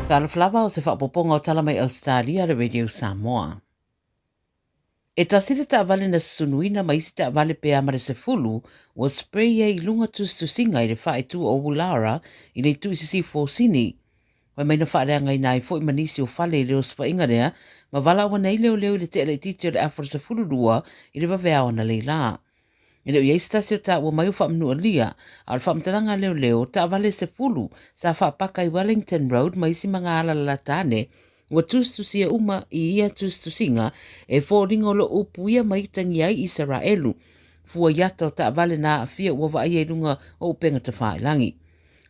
Talofa lava o se faaopoopoga o tala mai Ausetalia a le Radio Samoa. E tasi le taavale na susunuina ma isi taavale pe a ma le 10 ua spray ai i luga tusitusiga i le faaitu o Woollahra i le itu i sisifo o Sini. Fai mai na faaleagaina ai foi ma nisi o fale i le osofaiga lea ma valaau ana ai leoleo i le tea laitiiti o le afa o le 12 i le vaveao analeila. E le o i ai se tasi o taua mai o faamanualia, a o le faamatalaga a leoleo, taavale 10 sa faapaka i Wellington Road ma isi magaala lalata ane, ua tusitusia uma i ia tusitusiga e foliga o lo o upuia ma itagia ai Isaraelu, fua i ata o taavale na aafia ua vaaia i luga o upega tafailagi.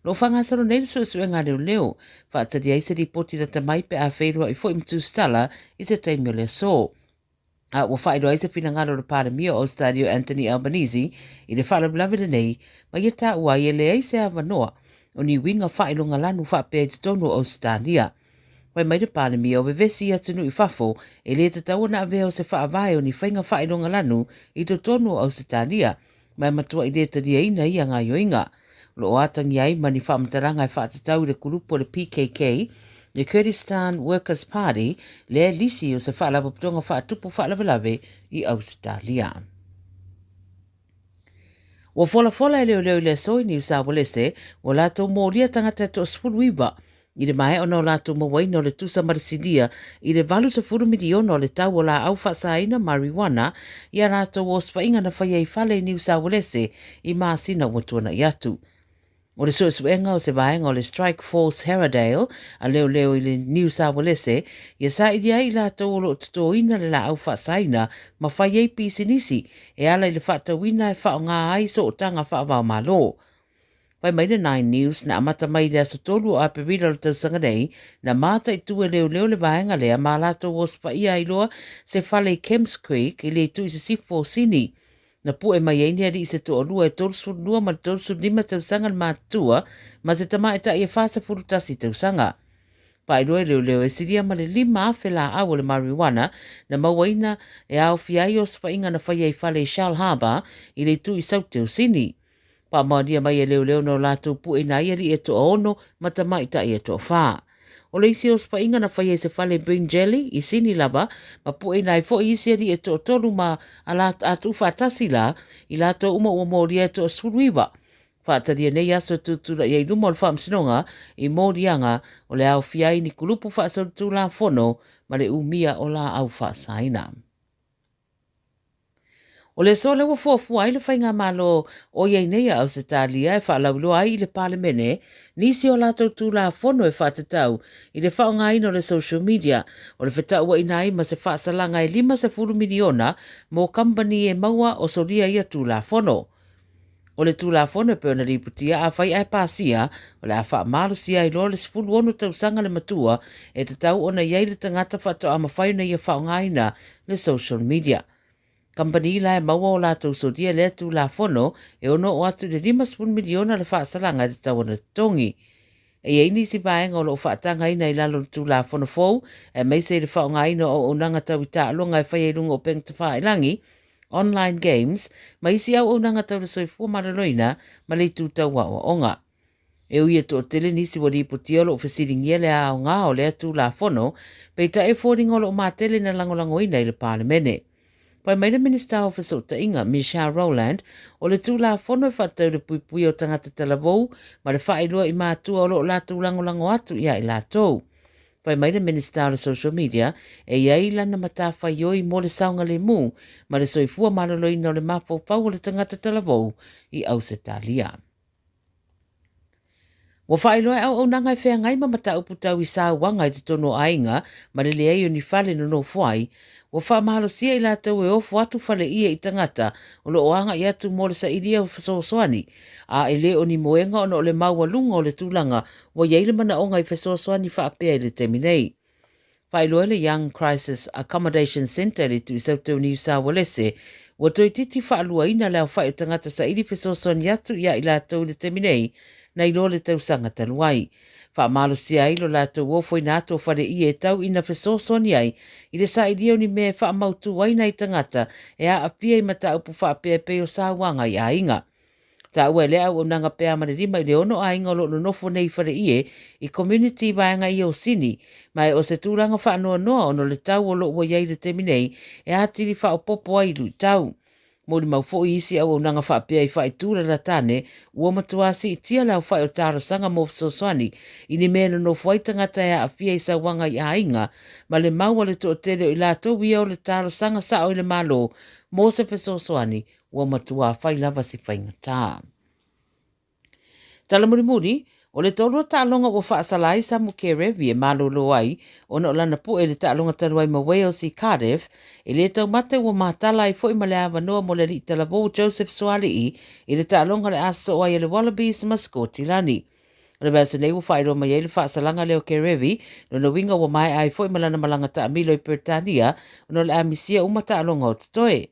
O lo o faagasolo nei le suesuega a leoleo, faatalia ai se lipoti lata mai pe a feiloai foi ma tusitala i se taimi o le aso. A ua faailoa ai se finagalo o le Palemia o Ausetalia o Anthony Albanese i le faalavelave lenei, ma ia taua ai e leai se avanoa o ni uiga faailogalanu faapea i totonu o Ausetalia. Fai mai le Palemia o vevesi i atunuu i fafo e le tatau ona avea o se faavae o ni faiga faailogalanu i totonu o Ausetalia, ma e matuai le taliaina ia gaoioiga. O lo o atagia ai ma ni faamatalaga e faatatau i le kulupu o le PKK, le Kurdistan Workers Party, lea e lisi o se faalapotopotoga faatupu faalavelave i Ausetalia. Ua folafola e leoleo i le aso i Niu Saualese ua latou molia tagata e toa-19 I le maea ona o latou mauaina o le tusa ma le silia i le 80 miliona o le tau o laau faasaina marijuana i a latou osofaiga na faia i fale i Niu Saualese i masina ua tuanai atu. O le suesuega o se vaega o le Strike Force Harradale a leoleo i le Niu Saualese ia sailia ai i latou o lo o totoina le laau faasaina ma fai ai pisinisi e ala i le faatauina e faaaoga ai sootaga faava-o-Malo. Fai mai le Nine News, na amata mai i le aso 3 o Aperila o le tausaga nei, na mataitu e leoleo le vaega lea ma latou osofaia ai loa se fale i Kemps Creek i le itu i sisifo o Sini. Na pue mai ai ni alii se toalua e 32 ma le 35 tausaga le matutua ma se tamaitai e 41 tausaga. Faailoa e leoleo e silia ma le 5,000 laau o le marijuana na mauaina e aofia ai osofaiga na faia i fale i Shellharbour i le itu i Saute o Sini. Faamaonia mai e leoleo na o latou pueina ai alii e toaono ma tamaitai e toafa. O le isi osofaiga na faia i se fale Bringelly i Sini lava, ma pueina ai foi isi alii e toatolu ma a tuufaatasi la i latou uma ua molia e toa 19. Faatalia nei aso e tutulai ai luma o le faamasinoga i moliaga o le aofia ai ni kulupu faasolitulafono ma le umia o laau faasaina. O le aso lea ua fuafua ai le faigamalo o i ai nei a Ausetalia e faalauiloa ai i le Palemene nisi o latou Tulafono e faatatau i le faaaogaina o le social media, o le fetauaiina ai ma se faasalaga e $50 miliona mo kamupani e maua o solia ia Tulafono. O le Tulafono e pei ona lipotia afai ae pasia, o le a faamalosia ai loa le 16 tausaga le matua e tatau ona i ai le tagata faatoa mafai ona ia faaaogaina le social media. Kamupani la e maua o latou solia lea Tulafono e ono oo atu i le 50 miliona le faasalaga e tatau ona totogi. E i ai nisi vaega o lo o faatagaina i lalo o le Tulafono fou, aemaise i le faaaogaina o auaunaga tau i taaloga e faia i luga o upega tafailagi, online games, ma isi auaunaga tau le soifua maloloina ma le itu tau aoaoga. E ui e toatele nisi ua lipotia o lo o fesiligia le aoga o lea Tulafono, peitai e foliga o lo o matele ina lagolagoina i le Palemene. Fai mai le Minisita o Fesootaiga, Michelle Rowland, o le Tulafono e faatatau i le puipuia o tagata talavou ma le faailoa i matua o lo o latou lagolago atu ia i latou. Fai mai le Minisita o le Social Media, e i ai lana matafaioi mo le saogalemu ma le soifua maloloina o le mafaufau o le tagata talavou i Ausetalia. Ua faailoa e auaunaga e feagai ma mataupu tau i sauaga i totonu o aiga ma le leai o ni fale nonofo ai, ua faamalosia i latou e ofo atu faleie i tagata o lo o agai atu mo le sailia o fesoasoani, a e le o ni moega ona o le maualuga o le tulaga ua i ai le manaoga i fesoasoani faapea i le taimi nei. Faailoa e le Young Crisis Accommodation Centre i le Tuisaute o Niu Saualese, ua toeitiiti faaluaina le aofai o tagata saili fesoasoani atu ia i latou i le taimi nei, nai lo le tausaga talu ai. Faamalosia ai lo latou ofoina atu o faleie e tau ina fesoasoani ai i le sailia o ni mea e faamautu ai nai tagata e aafia i mataupu faapea e pei o sauaga i aiga. Taua e lea auaunaga pe a ma le 5 i le 6 aiga o lo o nonofo nei i Faleie i community vaega ia o Sini, ma e o se tulaga faanoanoa ona o le tau o lo o ua i ai i le taimi nei e atili faaopoopo ai i luitau. Molimau foi isi auaunaga faapea i faaitu lalatane ua matuā siitia le aofai o talosaga mo fesoasoani i ni mea e nonofo ai tagata e aafia i sauaga i aiga ma le mau a le toatele o i latou ia o le talosaga sao i le Malo mo se fesoasoani ua matuā fai lava si faigata. Tala mulimuli, o le toalua taaloga ua faasala ai Samu Kerevi e malolo ai ona o lana pu'e i le taaloga talu ai ma Wales i Cardiff, e le taumate ua matala ai foi ma le avanoa mo le alii talavou Joseph Suaalii i le taaloga o le a sosoo ai a le Wallabies ma Sikotilani. O le vaiaso nei ua faailoa mai ai le faasalaga lea o Kerevi, lona uiga ua maea ai foi ma lana malaga taamilo i Peretania ona o le a misia uma taaloga o totoe.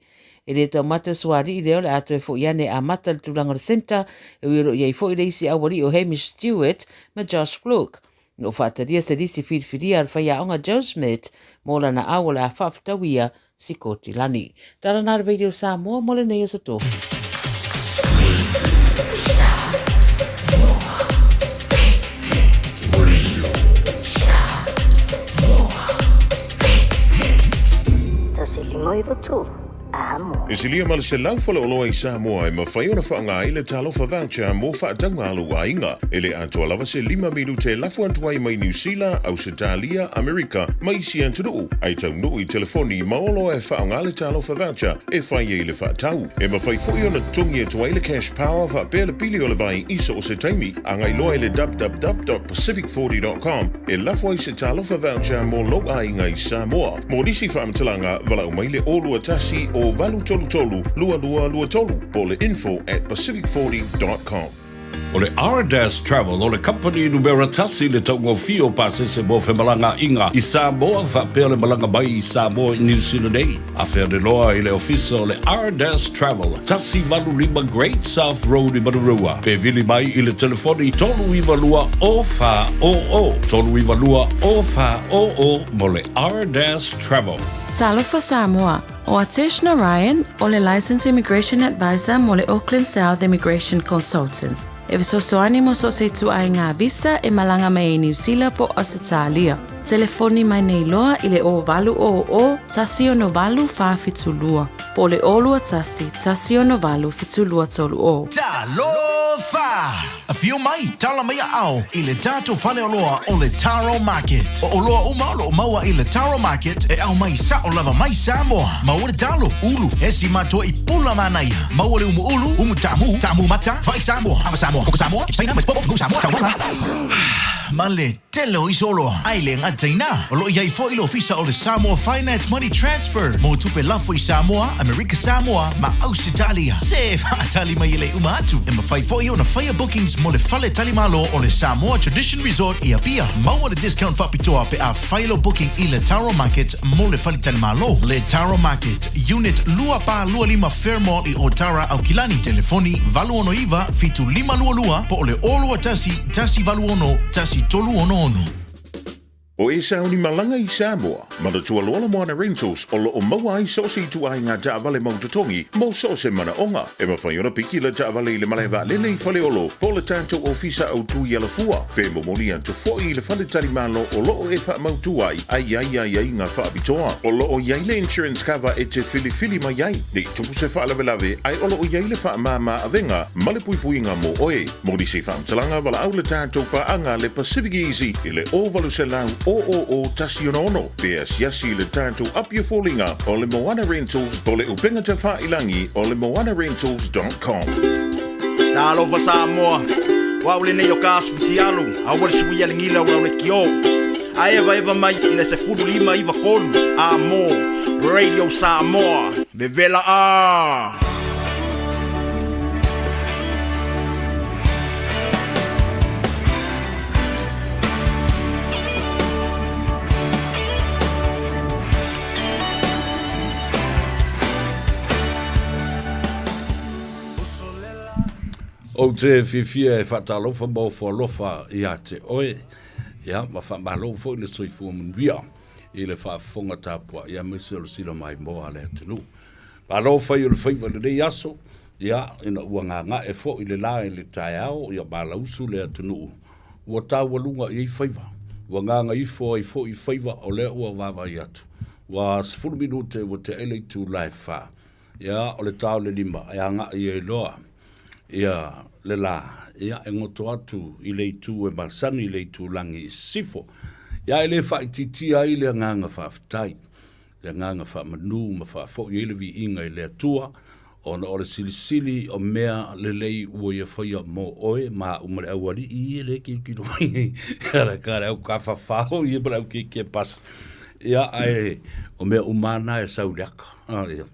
E le taumate o Sualii lea o le a toe foi ane e amata i le tulaga o le centre, e ui o lo o i ai foi le isi aualii o Hamish Stewart ma Josh Fluke. O lo o faatalia se lisi filifilia a le faiaoga Joe Schmidt mo lana au o le a faafetauia Sikotilani. Tala nā le Radio Samoa mo lenei aso Tofi. E silia ma le 100 faleoloa i Samoa e mafai ona faaaoga ai le Talofa Voucher mo faatauga a lou aiga. E le atoa lava se lima minute e lafo atu ai mai Niu Sila, Ausetalia, Amerika ma isi atunuu, ae taunuu i telefoni ma oloa e faaaoga le Talofa Voucher e fai ai le faatau. E mafai foi ona totogi atu ai le Cash Power faapea le pili o le vai i so o se taimi. Agai loa i le www.pacific40.com e lafo ai se Talofa Voucher mo lou aiga i Samoa. Mo nisi faamatalaga, valaau mai le 021 o 833 2223 po o le info at pacific40.com. O le Ardas Travel o le kamupani numera tasi i le taugofie o pasese mo femalagaaiga i Samoa faapea le malaga mai i Samoa i Niu Sila nei. Afea loa i le ofisa o le Ardas Travel, 185 Great South Road i Manurewa, pe vili mai i le telefoni 392 0400, 392 0400 mo le Ardas Travel. Talofa Samoa, ʻO Atesh Narayan, ʻo le Licensed Immigration Advisor mo le Auckland South Immigration Consultants, e fesoasoani mo so o se ituaiga visa e malaga mai ai Niu Sila po o Ausetalia. Telefoni mai nei loa i le 0800 168 472 po o le 021 168 7230. Talofa! Afio mai, tala mai aao i le tatou faleoloa o le Taro Market. O oloa uma o lo o maua i le Taro Market e aumai sao lava mai Samoa. Maua le talo, ulu, esi matoa i pula manaia. Maua le umu ulu, umu taamu, taamu mata, fai Samoa, ava Samoa, koko Samoa, Saina, mais popo, fugu Samoa, taumaga ma le tele o isi oloa. Ae le gata i na, o lo o i ai foi le ofisa o le Samoa Finance Money Transfer mo tupe lafo i Samoa, Amerika Samoa ma Ausetalia. Se faatali mai e le uma atu, e mafai foi ona faia bookings mo le fale talimalo o le Samoa Tradition Resort i Apia. Maua le discount faapitoa pe a fai lou booking i le Taro Market mo le fale talimalo. Le Taro Market, Unit 2425 Fairmall i Otara, Aukilani. Telefoni 869 7522 po o le 021 186 1366. O Esau ni malaga i Samoa, manatua loa le Moana Rentals o lo o maua ai so o se ituaiga taavale mau totogi mo so o se manaoga. E mafai ona piki le taavale i le malae vaalele i Faleolo po o le tatou ofisa autu i Alafua, pe momoli atu foi i le faletalimalo o lo o e faamautu ai a i ai aiaiga faapitoa. O lo o i ai le insurance cover e te filifili mai ai, ne i tupu se faalavelave ae o lo o i ai le faamama avega ma le puipuiga mo oe. Mo nisi faamatalaga, valaau le tatou paaga le Pacific Easy i le 0800 000 166 pe asiasi i le tatou Apia Foliga o le Moana Rentals po o le upega tafailangi o le moanarentals.com. Talofa Samoa, o au lenei o ka Asfutialu, aua le suia le gila o lau lekiō. A evaeva mai i le 15 9 3 a mo Radio Samoa, vevela a! Ou te fiafia e faatalofa ma ofo alofa ia te oe, ia, ma faamalo foi le soifua manuia i le faafofoga tapuai, aemaise o le sila maimoa a le atunuu. Malo fai o le faiva i lenei aso. Ia, ina ua gaga'e fo'i le la i le taeao, ia malausu le atunuu, ua taualuga i ai faiva, ua gaga ifo ai fo'i faiva o lea ua vaavaai atu. Ua 10 minute ua tea ai le itula e fa. Ia, o le ta o le lima e aga'i ai loa ia le la, ia e goto atu i le itu e masani i le itulagi i sisifo. Ia e le faaitiitia ai le agaga faafetai. le agaga faamanu ma faafoi ai le viiga i le Atua, ona o le silisili o mea lelei ua ia faia mo oe ma au ma le aualii ia le kilokilo mai ala ka le au kafafao ia ma le au kiekie pasi. Ia, ae o mea uma na e sau i le aka. Ah, ia.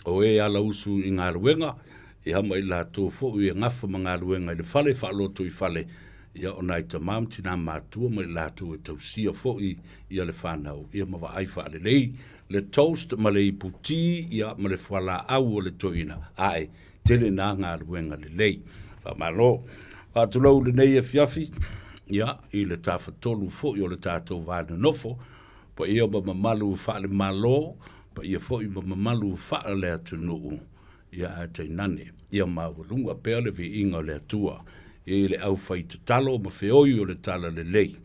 O e ala usu i galuega, ia ma i latou foi e gafa ma galuega i le fale, faaloto i fale, ia o nai tamā ma tinā matua ma i latou e tausia foi ia le fanau, ia ma vaai faalelei le toast ma le ipu ti, ia ma le fualaau o le toeaina, ae tele na galuega lelei. Faamalo. Faatulou i lenei afiafi, ia, i le tafatolu foi o le tatou va nonofo, paia ma mamalu faale-Malo, paia foi ma mamalu faale-atunuu, ia ae tainane ia maualuga pea le viiga o le Atua i le aufaitatalo ma feoi o le talalelei,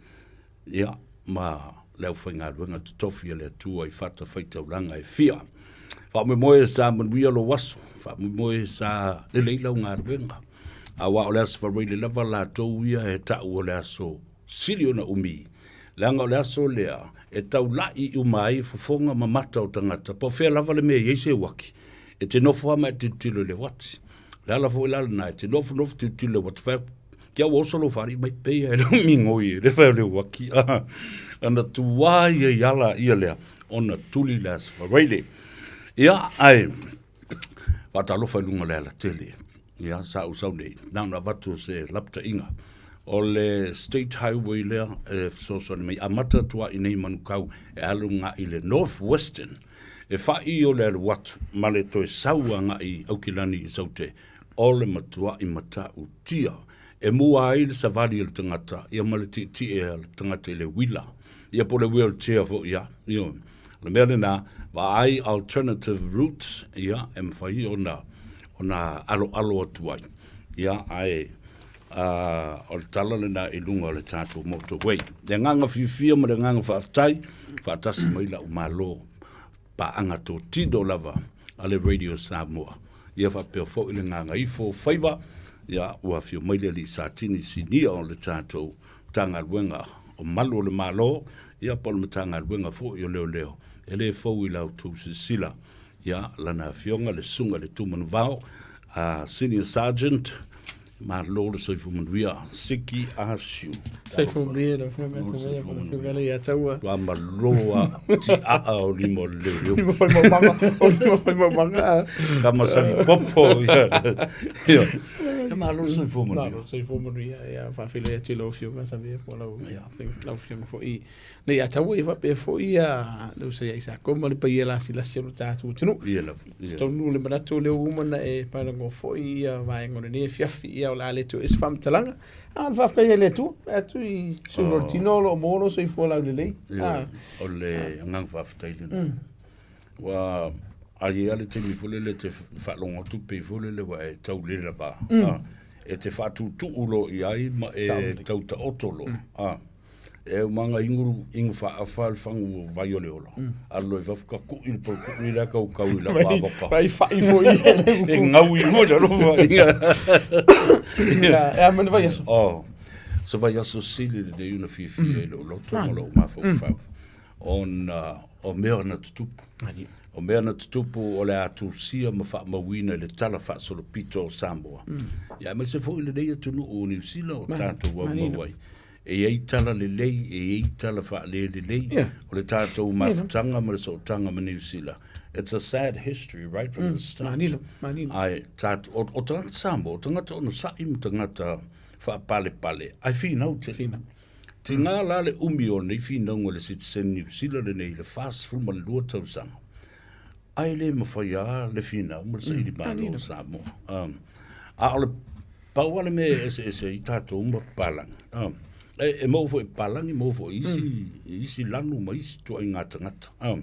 ia, ma le aufaigaluega totofi a le Atua i fatafaitaulaga e fia. Faamoemoe sa manuia lou aso, faamoemoe sa lelei lau galuega, aua o le aso Faraile lava latou ia e ta'u o le aso sili ona umi, leaga o le aso lea e taula'i uma ai fofoga ma mata o tagata, po o fea lava le mea e i ai se uaki, e te nofo lava ma e tilotilo i le uati. O le ala foi la lena, e te nofonofo tilotilo i le uati, fai atu, Kia ua oso lou faalii mai peia e lou migoi e le fai o le uaki. Ona tuā ia i ala ia lea, ona tuli le Aso Faraile. Ia, ae, faatalofa i luga o le alatele. Ia, sa ou sau nei, na ona avatu o se lapataiga. O le State Highway lea e fesoasoani mai, amata atu lava i nei Manukau e alu agai i le North Western, e fa'i o le alu atu ma le toe sau agai i Aukilani i Saute, o le matua'i matautia e mua ai le savali a le tagata ia ma le tietie a le tagata i le uila, ia po o le wheelchair foi ia. Ioe. O le mea lena, vaai alternative routes, ia, e mafai ona, ona aloalo atu ai. Ia, ae, uh, o le tala lena i luga o le tatou motorway. Le agaga fiafia ma le agaga faafetai, faatasi mai la'u Malo paaga totino lava a le Radio Samoa. Ia faapea foi le gagaifo o faiva, ia ua afio mai le alii Satini Sinia o le tatou Matagaluega o Malu o le Malo, ia po o le Matagaluega foi o Leoleo, e le fou i la outou silasila. Ia, lana afioga le Susuga i le Tumanuvao, a Senior Sergeant, malo le soifua manuia, Siki Asiu. Soifua manuia lau Afioga, soifua manuia le ia taua. Ua maloa tiaa o lima o le leoleo. Lima whai maumaga, o lima whai maumaga. Ka masani popo. Ia, ia. Ia malo le soifua manuia. Malo le soifua manuia, ia faafeiloai atu i lau Afioga Samia po o lau, lau Afioga foi le ia taua ia faapea foi ia le uso ia Isako ma le paia lasilasi o lo tatou atunuu. Ia lava. Ia. Tonu le manatu o lea ua uma ona e paelago foi ia vaega o lenei afiafi, ia o le a le toe ese faamatalaga. A o le faafetai ai le Atua, pe atu i sulo o le tino o lo o maua lou soifua laulelei. Ia, o le agaga faafetai lena. Ua a i ai lava le taimi foi lele e te faalogo atu pei foi lele ua e tau le lava, e te faatuutuu loa i ai ma e tau taoto loa. E umaga ingu ingu faafa le fagu o vai o le ola. Alu loa i fafo ka ku'i le poloku'i lea kaukau i lau avoka. Vai fa'i foi E ngau i mua i lalo faiga. E a mane vaiaso. Oh, se vaiaso sili lenei ona fiafia i lou loto ma lou mafaufau. Ona o mea na tutupu. O mea na tutupu o le a tusia ma faamauina i le Tala Faasolopito o Samoa. Ia aemaise foi lenei atunuu o Niu Sila o tatou aumau ai. E i ai tala lelei, e i ai tala faalelelei yeah. o le tatou mafutaga ma le sootaga ma Niu Sila. It's a sad history right from the start. Manino, manino. Ai, tātou, o, o tagata Samoa, o tagata onosa'i ma tagata faapalepale, ai finau tele. Finau. Tigā la le umi o nei finauga le citizen Niu Sila lenei i le 42 tausaga. Ai le mawhai a le finau ma le saili malo o Samoa. A o le Pau lava le mea e eseese ai tatou ma papalagi, a, e, e maua foi e papalagi, maua foi i isi, i isi lanu ma isi ituaiga tagata. A,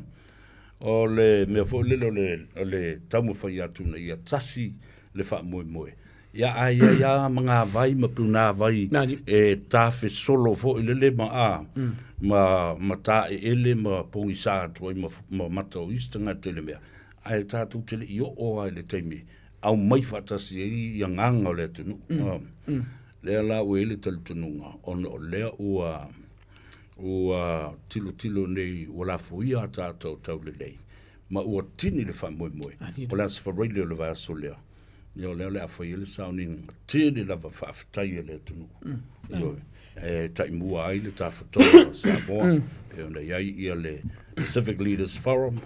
o le mea foi lele o le, o le taumafai atu ina ia tasi le faamoemoe. Ia a i ai lava magavai ma punavai e tafesolo foi lele ma a ma ma taeele ma pogisa atu ai ma ma mata o isi tagata i le mea, ae tatou te le i oo lava i le taimi aumai faatasi ai i agaga o le atunuu. Lea la ua i ai le talitonuga ona o lea ua ua tilotilo nei ua lafoia a tatou taulelei ma ua tini le faamoemoe o le Aso Faraile o le vaiaso lea. Ia o lea o le a fai ai le sauniga tele lava faafetai a le atunuu. Ioe. E taimua ai le Tafatolu a Samoa pei ona i ai ia le Pacific Leaders Forum,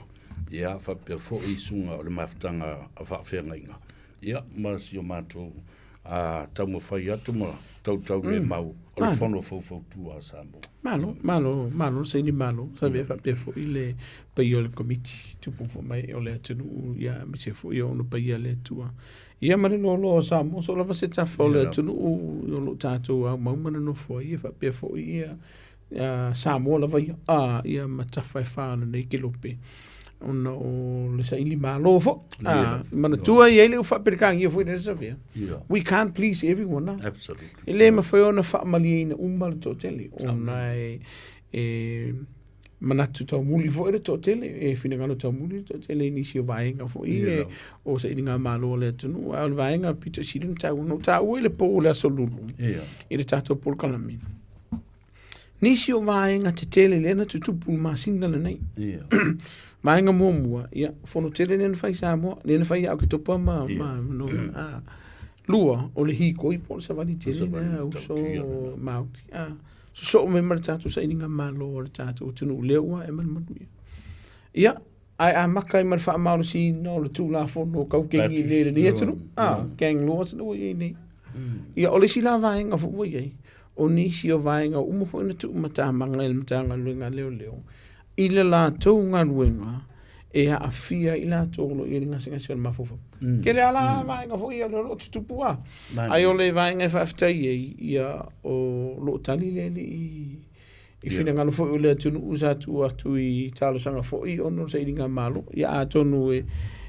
ia faapea foi susuga o le mafutaga a faafeagaiga, ia ma si o matou a taumafai atu ma tautaulemau o le Fono Faufautua a Samoa. Malo, malo, malo le saini malo. Sa avea faapea foi le paia o le Komiti tupu foi mai o le atunuu, ia aemaise foi o ona paia a le Atua. Ia ma le loaloa o Samoa, so lava se tafa o le atunuu o lo o tatou aumau ma nonofo ai, ia faapea foi ia Samoa lava ia, a, ia ma tafa e fa o lenei kelope ona o le saili malo foi. A, manatua e i ai le faa-Peretania foi lea Savea. We can't please everyone. A. Absolutely. E le mafai ona faamalieina uma le toatele ona e, e manatu taumuli foi le toatele, e finagalo taumuli le toatele i nisi o vaega foi e, o sailiga malo a le atunuu. A o le vaega pito sili ona taua, na ou taua i le po o le Aso Lulu i le tatou polokalame. Nisi o vaega tetele lea na tutupu i le masina lenei. Vaega muamua, ia, fono tele lea na fai i Samoa, lea na fai ia Oketopa ma, ma Novema. Ah. Lua, o le hikoi po o le savali tele lea a uso Māori. Ah. Sosoo mai ma le tatou sailiga malo a le tatou atunuu lea ua ae ma le manuia. Ia, ae amata ai ma le faamalosiina o le Tulafono o Kaukeni i lenei atunuu. Ah, gang laws lea ua i ai nei. Ia, o le isi la vaega foi ua i ai, o nisi o vaega uma foi na tuumatamaga e le Matagaluega a Leoleo i le latou galuega e aafia ai i latou o lo o i ai le gasegase o le mafaufau. Mm. Tele lava la vaega foi ia o lo o tutupu lava. Ae o le vaega e faafetai ai, ia o lo o tali le alii i finagalo foi o le atunuu sa tuu atu i talosaga foi ona o le sailiga malo. Ia atonu e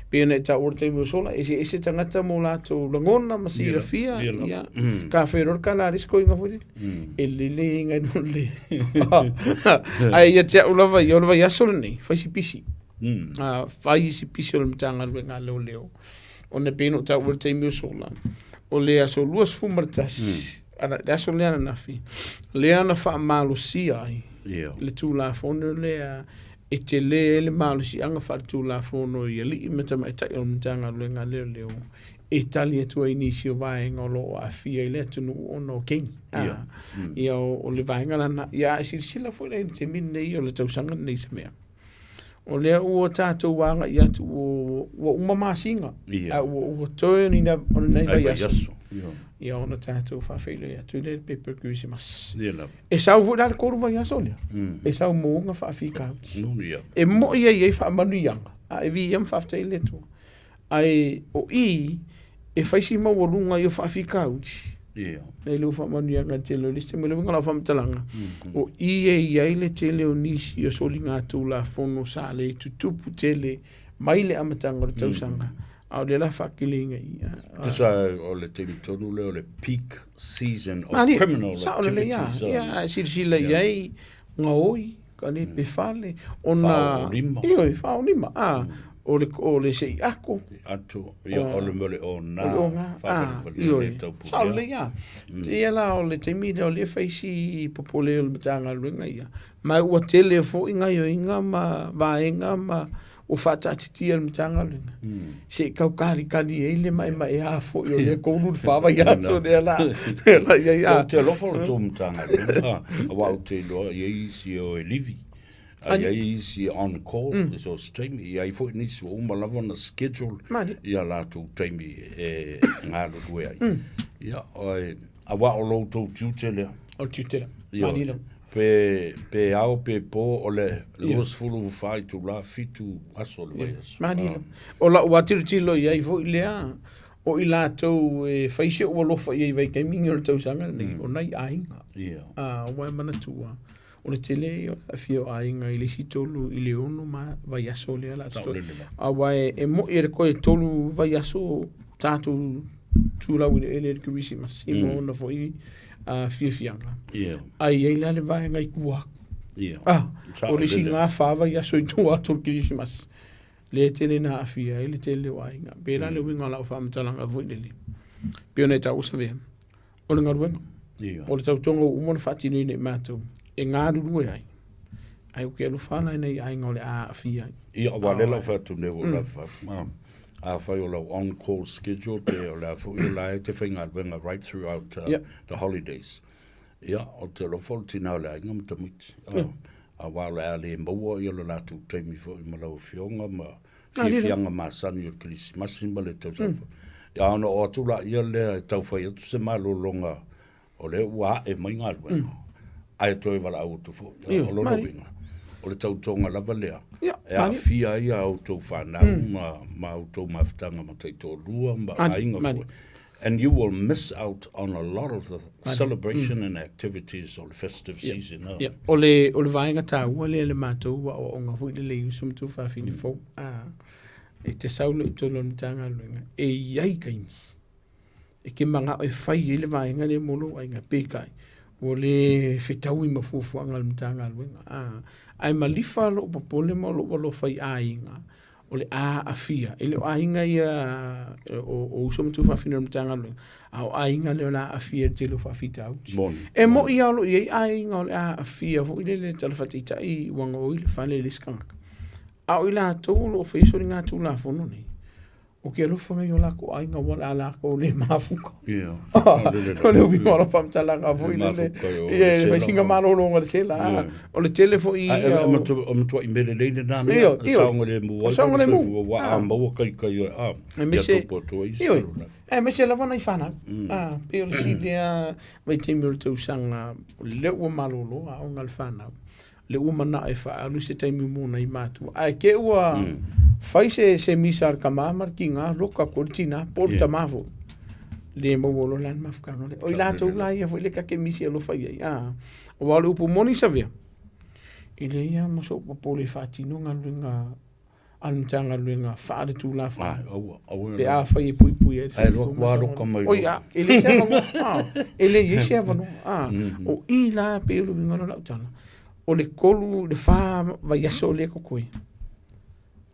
pei ona e taua le taimi ua sola, eseese tagata ma o latou lagona ma silafia, ia, ka whero le kala risko inga foi lele. E lele inga no le. Ae ia te au lava, ia o le vaiaso lenei, fai si pisi. Fai si pisi o le Matagaluega a Leoleo. Ona e pei ona ou taua i le taimi ua sola, o le aso 21, ana, le aso lea ananafi, lea na faamalosia ai le Tulafono lea e tele ai le malosiaga faaletulafono i alii ma tamaitai o le Matagaluega a Leoleo e tali atu ai i nisi o vaega o lo o aafia i le atunuu ona o kengi. Ia, ia o le vaega lana. Ia, a e silasila foi la i le taimi lenei o le tausaga lenei i se mea, o lea ua tatou agai atu ua uma masina, a ua toe ni o lenei vaiaso. Ia ona tatou faafeiloai atu lea i le pepa Kerisimasi. E sau foi la le 3 vaiaso lea, e sau mo ona faafitauli. E moi ai ai faamanuiaga, a e viia ma faafetai i le Atua. Ae o i, e fai si maualuga ia o faafitauli. Nei le faamanuiaga tele o le isi taimi. O le uiga o lau faamatalaga, o i e i ai le tele o nisi o soligatulafono sa le tutupu tele mai le amataga o le tausaga, a o lea la faateleina i i. Tusa o le taimi tonu lea o le peak season of criminal Sao lelei lava. activities. Ia, a e silasila i ai, gaoi, ka le pe fale, ona... Faaolima. Ioe, faaolima. A, o le, o le sei ako. Atu, ia, o le mea o le ona. O le ona, a, ioe. Sao lelei lava. Ia la, o le taimi lea o lea e fai si popole o le Matagaluega ia, ma ua tele foi gaoioiga ma vaega ma ua faataatitia e le Matagaluega, se i tau kalikali ai le maemaea foi o lea 3 i le 4 vaiaso lea la, lea la i ai. Ou te alofa i le tou Matagaluega, aua ou te iloa e i ai isi e o e livi, a i ai isi on call i so o se taimi, e i ai foi nisi ua uma lava ona schedule ia latou taimi e galulue ai. Ia, aua o lo outou tiute lea. O le tiute lea. Mani lava. Pe, pe ao pe po o le 24 itula, 7 aso o le vaiaso. Mani lava. O lau lava tilotilo i ai foi lea, o i latou e fai si ou alofa i ai i vaitaimi nei o le tausaga lenei, o nai aiga. Aua e manatua, o le tele ia o le aafia o aiga i le isi 3 i le 6 vaiaso lea o le a totoe. Aua e moni e le toe 3 vaiaso. tatou tulau i le ele i le Kerisimasi ma ona foi fiafiaga. Ae i ai la le vaega i tua atu. Ah, o le isi gafa vaiaso i tua atu o le Kerisimasi, lea e tele ina aafia ai le tele o aiga. Pei la le uiga o lau faamatalaga foi lele, pei ona e taua Savea, o le galuega, o le tautoga ua uma ona faatinoina e matou e galulue ai, ae ou te alofa la i nai aiga o le a aafia ai. Ia, aua o lea la ua fai atu nei ua lava. Afai o lau on-call schedule pe o le a foi o la e te faigaluega right throughout the holidays. Ia, ou te alofa o le tina o le aiga ma tamaiti. Aua o le a le maua ia lo latou taimi foi ma lau afioga ma fiafiaga masani o le Kerisimasi ma le tausaga fou. Ia ona oo atu laia lea e tau fai atu se malologa o lea ua ae mai galuega, ae toe valaau atu foi. O lona uiga, o le tautoga lava lea e aafia ai a outou fanau ma outou mafutaga ma taitoalua ma aiga foi. And you will miss out on a lot of the celebration and activities o le festive season. Yeah. O le, o le vaega taua lea le matou aoaoga foi lele i uso ma tuafafine fou. E te sau loa i totonu o le Matagaluega, e i ai taimi e te manao e fai ai le vaega lea mo lou aiga, peitai, ua le fetaui ma fuafuaga a le Matagaluega. Ae malifa lou popole ma lou alofa i aiga o le a aafia. E le o aiga ia o uso ma tuafafine o le Matagaluega, a o aiga lea o le a aafia i le tele o faafitauli. E moni lava o lo o i ai aiga o le a aafia foi lele tala faataitai ua gaoi le fale i le isi tagata. A o i latou o lo o faia soligatulafono nei, Ou te alofa nei i o latou aiga aua o le a latou le mafuta. Ia. O le uiga o lau faamatalaga foi lele. Ia, e fai sina malologa i le sela. O le tele foi ia o... O matuai mea lelei lena mea. Io, io. Saogalemu ai. Saogalemu. Ua a maua kaikai oe. A, ia topo atu ai isi. Aemaise lava nai fanau. Pei o le isi lea vaitaimi o le tausaga, o lea ua malolo aoga a le fanau. le ua manao e faaalu se taimi mo nai matua. Ae te ua fai se, se misa a le tama ma le tiga, loka atu ai le tina, po o le tama foi. Le maua loa la le mafutaga lea. O i latou la ia foi le ta te misi alofa i ai. A, aua o le upu moni Savea, e leai lava ma sou popole e faatino galuega a le Matagaluega faale-Tulafono pe afai e puipui ai le soifua ma Oi, a, e leai se avanoa, a, e leai ai se avanoa, a. O i la pei o le uiga lea o lau tala, o le 3 i le 4 vaiaso lea e totoe,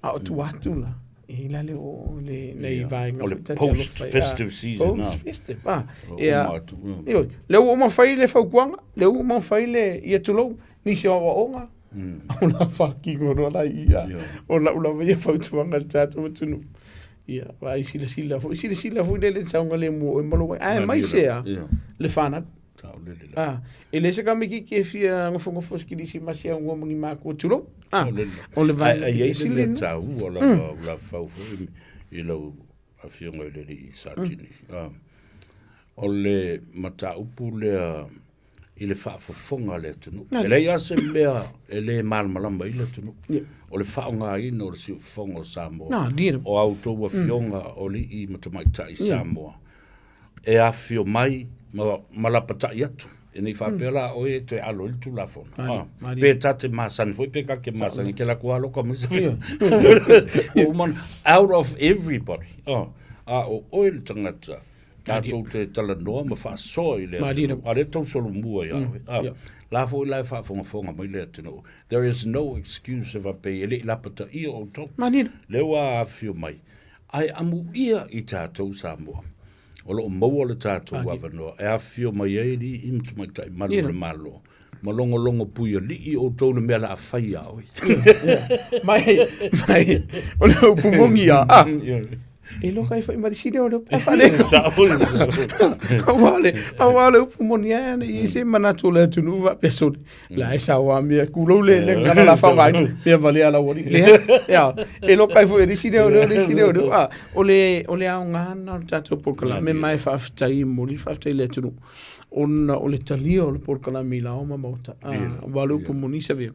a o tua atu la, e i la le o le nai vaega O le post festive season, a. Post festive, a. Ia, ioe, lea ua uma fai le fautuaga, lea ua uma fai le, ia tulou, nisi o aoaoga, O la whakino roa la ia. O lau lava ia fautuaga i le tatou atunuu. Ia, vaai silasila foi, silasila foi lele i le saogalemu o oe ma lou aiga. Aemaise lava le fanau. Ah, e leai se tamaitiiti e fia nofonofo i se kerisimasi aunoa ma ni matua, tulou. Ah, o le vaega pito sili lena. Ai, ai le mea taua lava o la fau foi i lau afioga i le alii Satini. O le mataupu lea i le faafofoga a le atunuu. E leai lava se mea e le malamalama ai le atunuu. O le faaaogaina o le siufofoga o Samoa, o a outou afioga o alii ma tamaitai Samoa, e afifio mai ma lapatai atu. E ne i faapea la oe e toe alo ai le Tulafono. Pe ta te masani foi pe ta te masani, ke lakou aloka mai se uma out of everybody. A o oe le tagata tatou te talanoa ma faasoa i le atunuu, a lea tau solomua ia oe. Ah, la foi la e faafogafoga mai le atunuu. There is no excuse e faapea e le i lapataia outou. Lea ua afifio mai, ae amuia i tatou Samoa. O lo o maua le tatou avanoa e afifio mai ai alii ma tamaitai malu o le Malo ma logologo puialii outou i le mea o le a fai ia oe. Mai, mai, o le upu moni ia, ah, e loka e fai ma le sili o le upu fale. Aua le, aua le upu moni ia, ne i se manatu o le atunuu faapea sole. La e sao a mea kulou le le ngana la whaonga mea vale ala wali. Le, ia, e loka e foi le sili o le le sili o le, ah, o le, o le aoga na o le tatou polokalame ma e faafetai e momoli le faafetai i le atunuu. Ona o le talia o le polokalame i la oma maota. Aua o le upu moni Savea,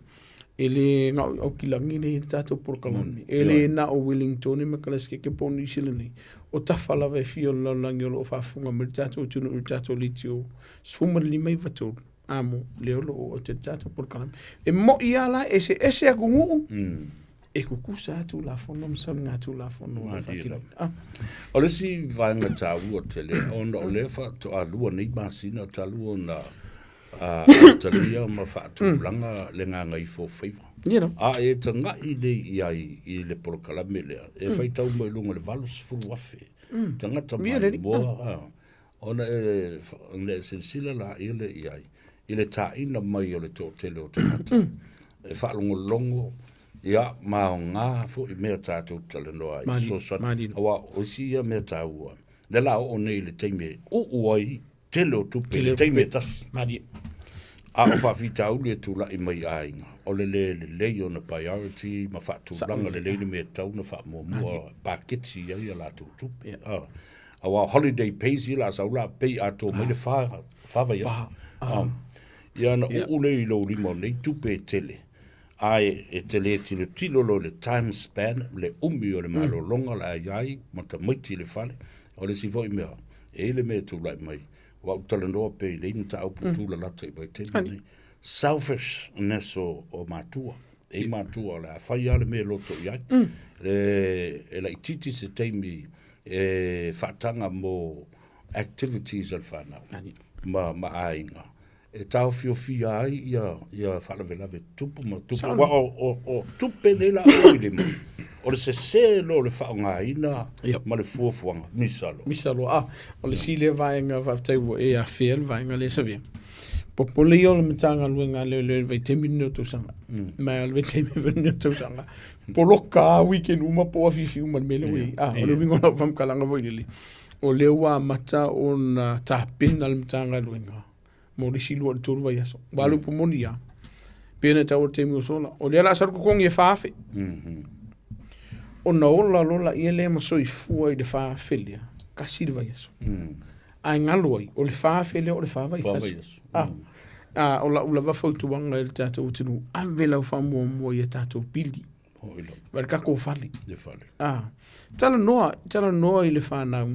e le na o i Aukilagi lea e i ai le tatou polokalame. E le na o Wellington ma Kalasikeke po o Niu Sila nei. O tafa lava e fia o le lalolagi o lo o faafofoga mai le tatou atunuu i le tatou leitio 15 93. Amo, lea o lo o oo atu ai le tatou polokalame. E moi lava la, e eseese atunuu. E kukusa lava Tulafono ma soligatulafono o lo o faatinoina. Ah. O le isi vaega taua tele, ona o lea faatoa lua nei masina talu ona amatalia ma faatulaga le gagaifo faiva. Ia lava. A e tagai nei i ai i le polokalame lea, e faitau mai i luga o le 80,000 tagata maimoa, ona e, ona e silasila laia lea i ai i le taina mai o le toatele o tagata e faalogologo ia ma aoga foi mea tatou talanoa ai fesoasoani aua o isi ia mea taua lea la oo nei i le taimi e uu ai tele o tupe i le taimi e tasi. Malie. A o faafitauli e tulai mai i aiga, o le le lelei ona priority ma faatulaga lelei le mea e tatau ona faamuamua paketi i ai a latou tupe. Ah. Aua o holiday pays ia la sau la pay atoa mai le fa, fa vaiaso. Ah. Ia ona uu lea i lou lima o nei tupe e tele, ae e te le tilotilo loa i le time span, le umi o le malologa o le a i ai ma tamaiti i le fale. O le isi foi mea, e i ai le mea e tulai mai, aua ou te talanoa pea i nei mataupu tulalata i vaitaimi lenei, selfishness o matua. E i ai matua o le a fai lava le mea e loto i ai. E laitiiti se taimi e faataga mo activities a le fanau ma aiga e taofiofia ai ia, ia faalavelave tupu ma tupu. Aua o, o, o tupe nei la o i lima, o le sese loa o le faaaogaina ma le fuafuaga, misa loa. Misa loa. Ah, o le isi lea vaega faafetai ua e afea le vaega lea Savea. Popole ia o le Matagaluega a Leoleo i le vaitaimi lenei o tausaga. Ma o le vaitaimi foi lenei o tausaga. Poloka lava weekend uma po o afiafi uma i le mea lea ua i ai. Ah, o le uiga o lau faamatalaga foi lele, o lea ua amata ona tapena le Matagaluega mo le isi 2 i le 3 vaiaso. Aua o le upu moni lava, pei ona e taua i le taimi ua sola, o lea o le a sau le totogi e 4,000. Ona ola loa laia lea ma soifua i le 4,000 lea, tasi le vaiaso. Ae galo ai, o le 4,000 lea o le 4 vaiaso. Ah, ah, o lau lava fautuaga i le tatou atunuu, ave lau faamuamua i a tatou pili. Ma le tatou fale. Le fale. Ah, talanoa, talanoa i le fanau,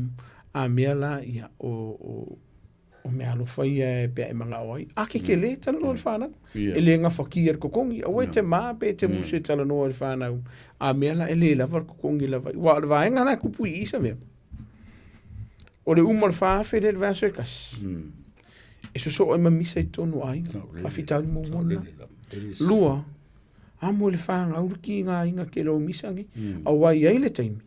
a mea la ia, o, o, o meaalofa ia e pe a e manao ai. A kekele, talanoa i le fanau. E le gafatia le totogi, aua e te mā pe e te musu e talanoa i le fanau. A mea la e le lava le totogi lava. Aua o le vaega la e tupu i i Savea. O le uma o le 4,000 lea i le vaiaso e tasi. E sosoo ai ma misa i totonu o aiga. Faafitauli muamua lena. Lua, amo i le fanau le ki ngā aiga ke lo misa nei. Aua e i ai le taimi,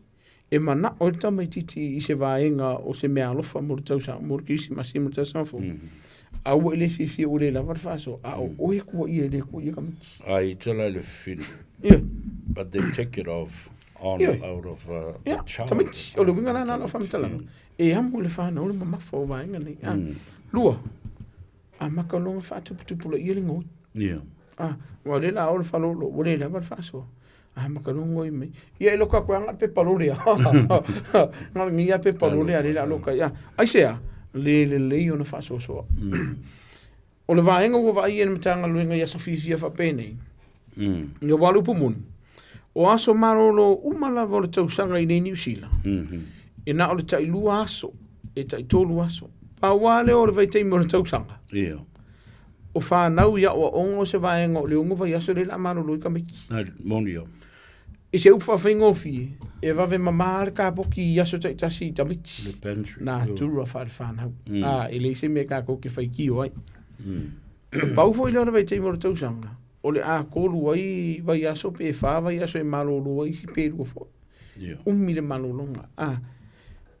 e manao ai le tamaitiiti i se vaega o se meaalofa mo le tausaga, mo le Kerisimasi mo le tausaga fou. A ua e le fiafia ua le lava le faasoa, a o oe kuaia e le kuaia tamaiti. Ai, tala i le fili. Ioe. But they take it off on Ioe. out of the Ia, child. tamaiti, o le uiga la lena o faamatalaga. E amo i le fanau le mamafa o vaega nei. A, lua, amata loa ona faatuputupulaia le gaoi. Yeah. A, ua o lea la o le faleolo, ua le lava le faasoa. Amata loa ona gaoi mai. Ia e loka atu e aga le pepa lole a. Na o lenei lava pepa lole a lea o le a loka ai. A, aisea? Le lelei ona faasoasoa. O le vaega ua vaaia e le Matagaluega i aso fiafia faapenei, ia aua o le upu moni, o aso malolo uma lava o le tausaga i nei Niu Sila, e na o le tailua aso, e taitolu aso. Pau lava lea o le vaitaimi o le tausaga, o fanau i aoaoga o se vaega o le ono vaiaso lea o le a malolo ai tamaiti. Moni ia. I se upu faafaigofie, e vave mamā le kapoti i aso taitasi i tamaiti. Le pantry. Natura faale-fanau. Ā, e leai se mea tatou te faitio ai. Pau foi lea o le vaitaimi o le tausaga, o le a tolu ai vaiaso pe fa vaiaso e malolo ai isi pe lua foi. Yeah. Umi le malologa. Ā,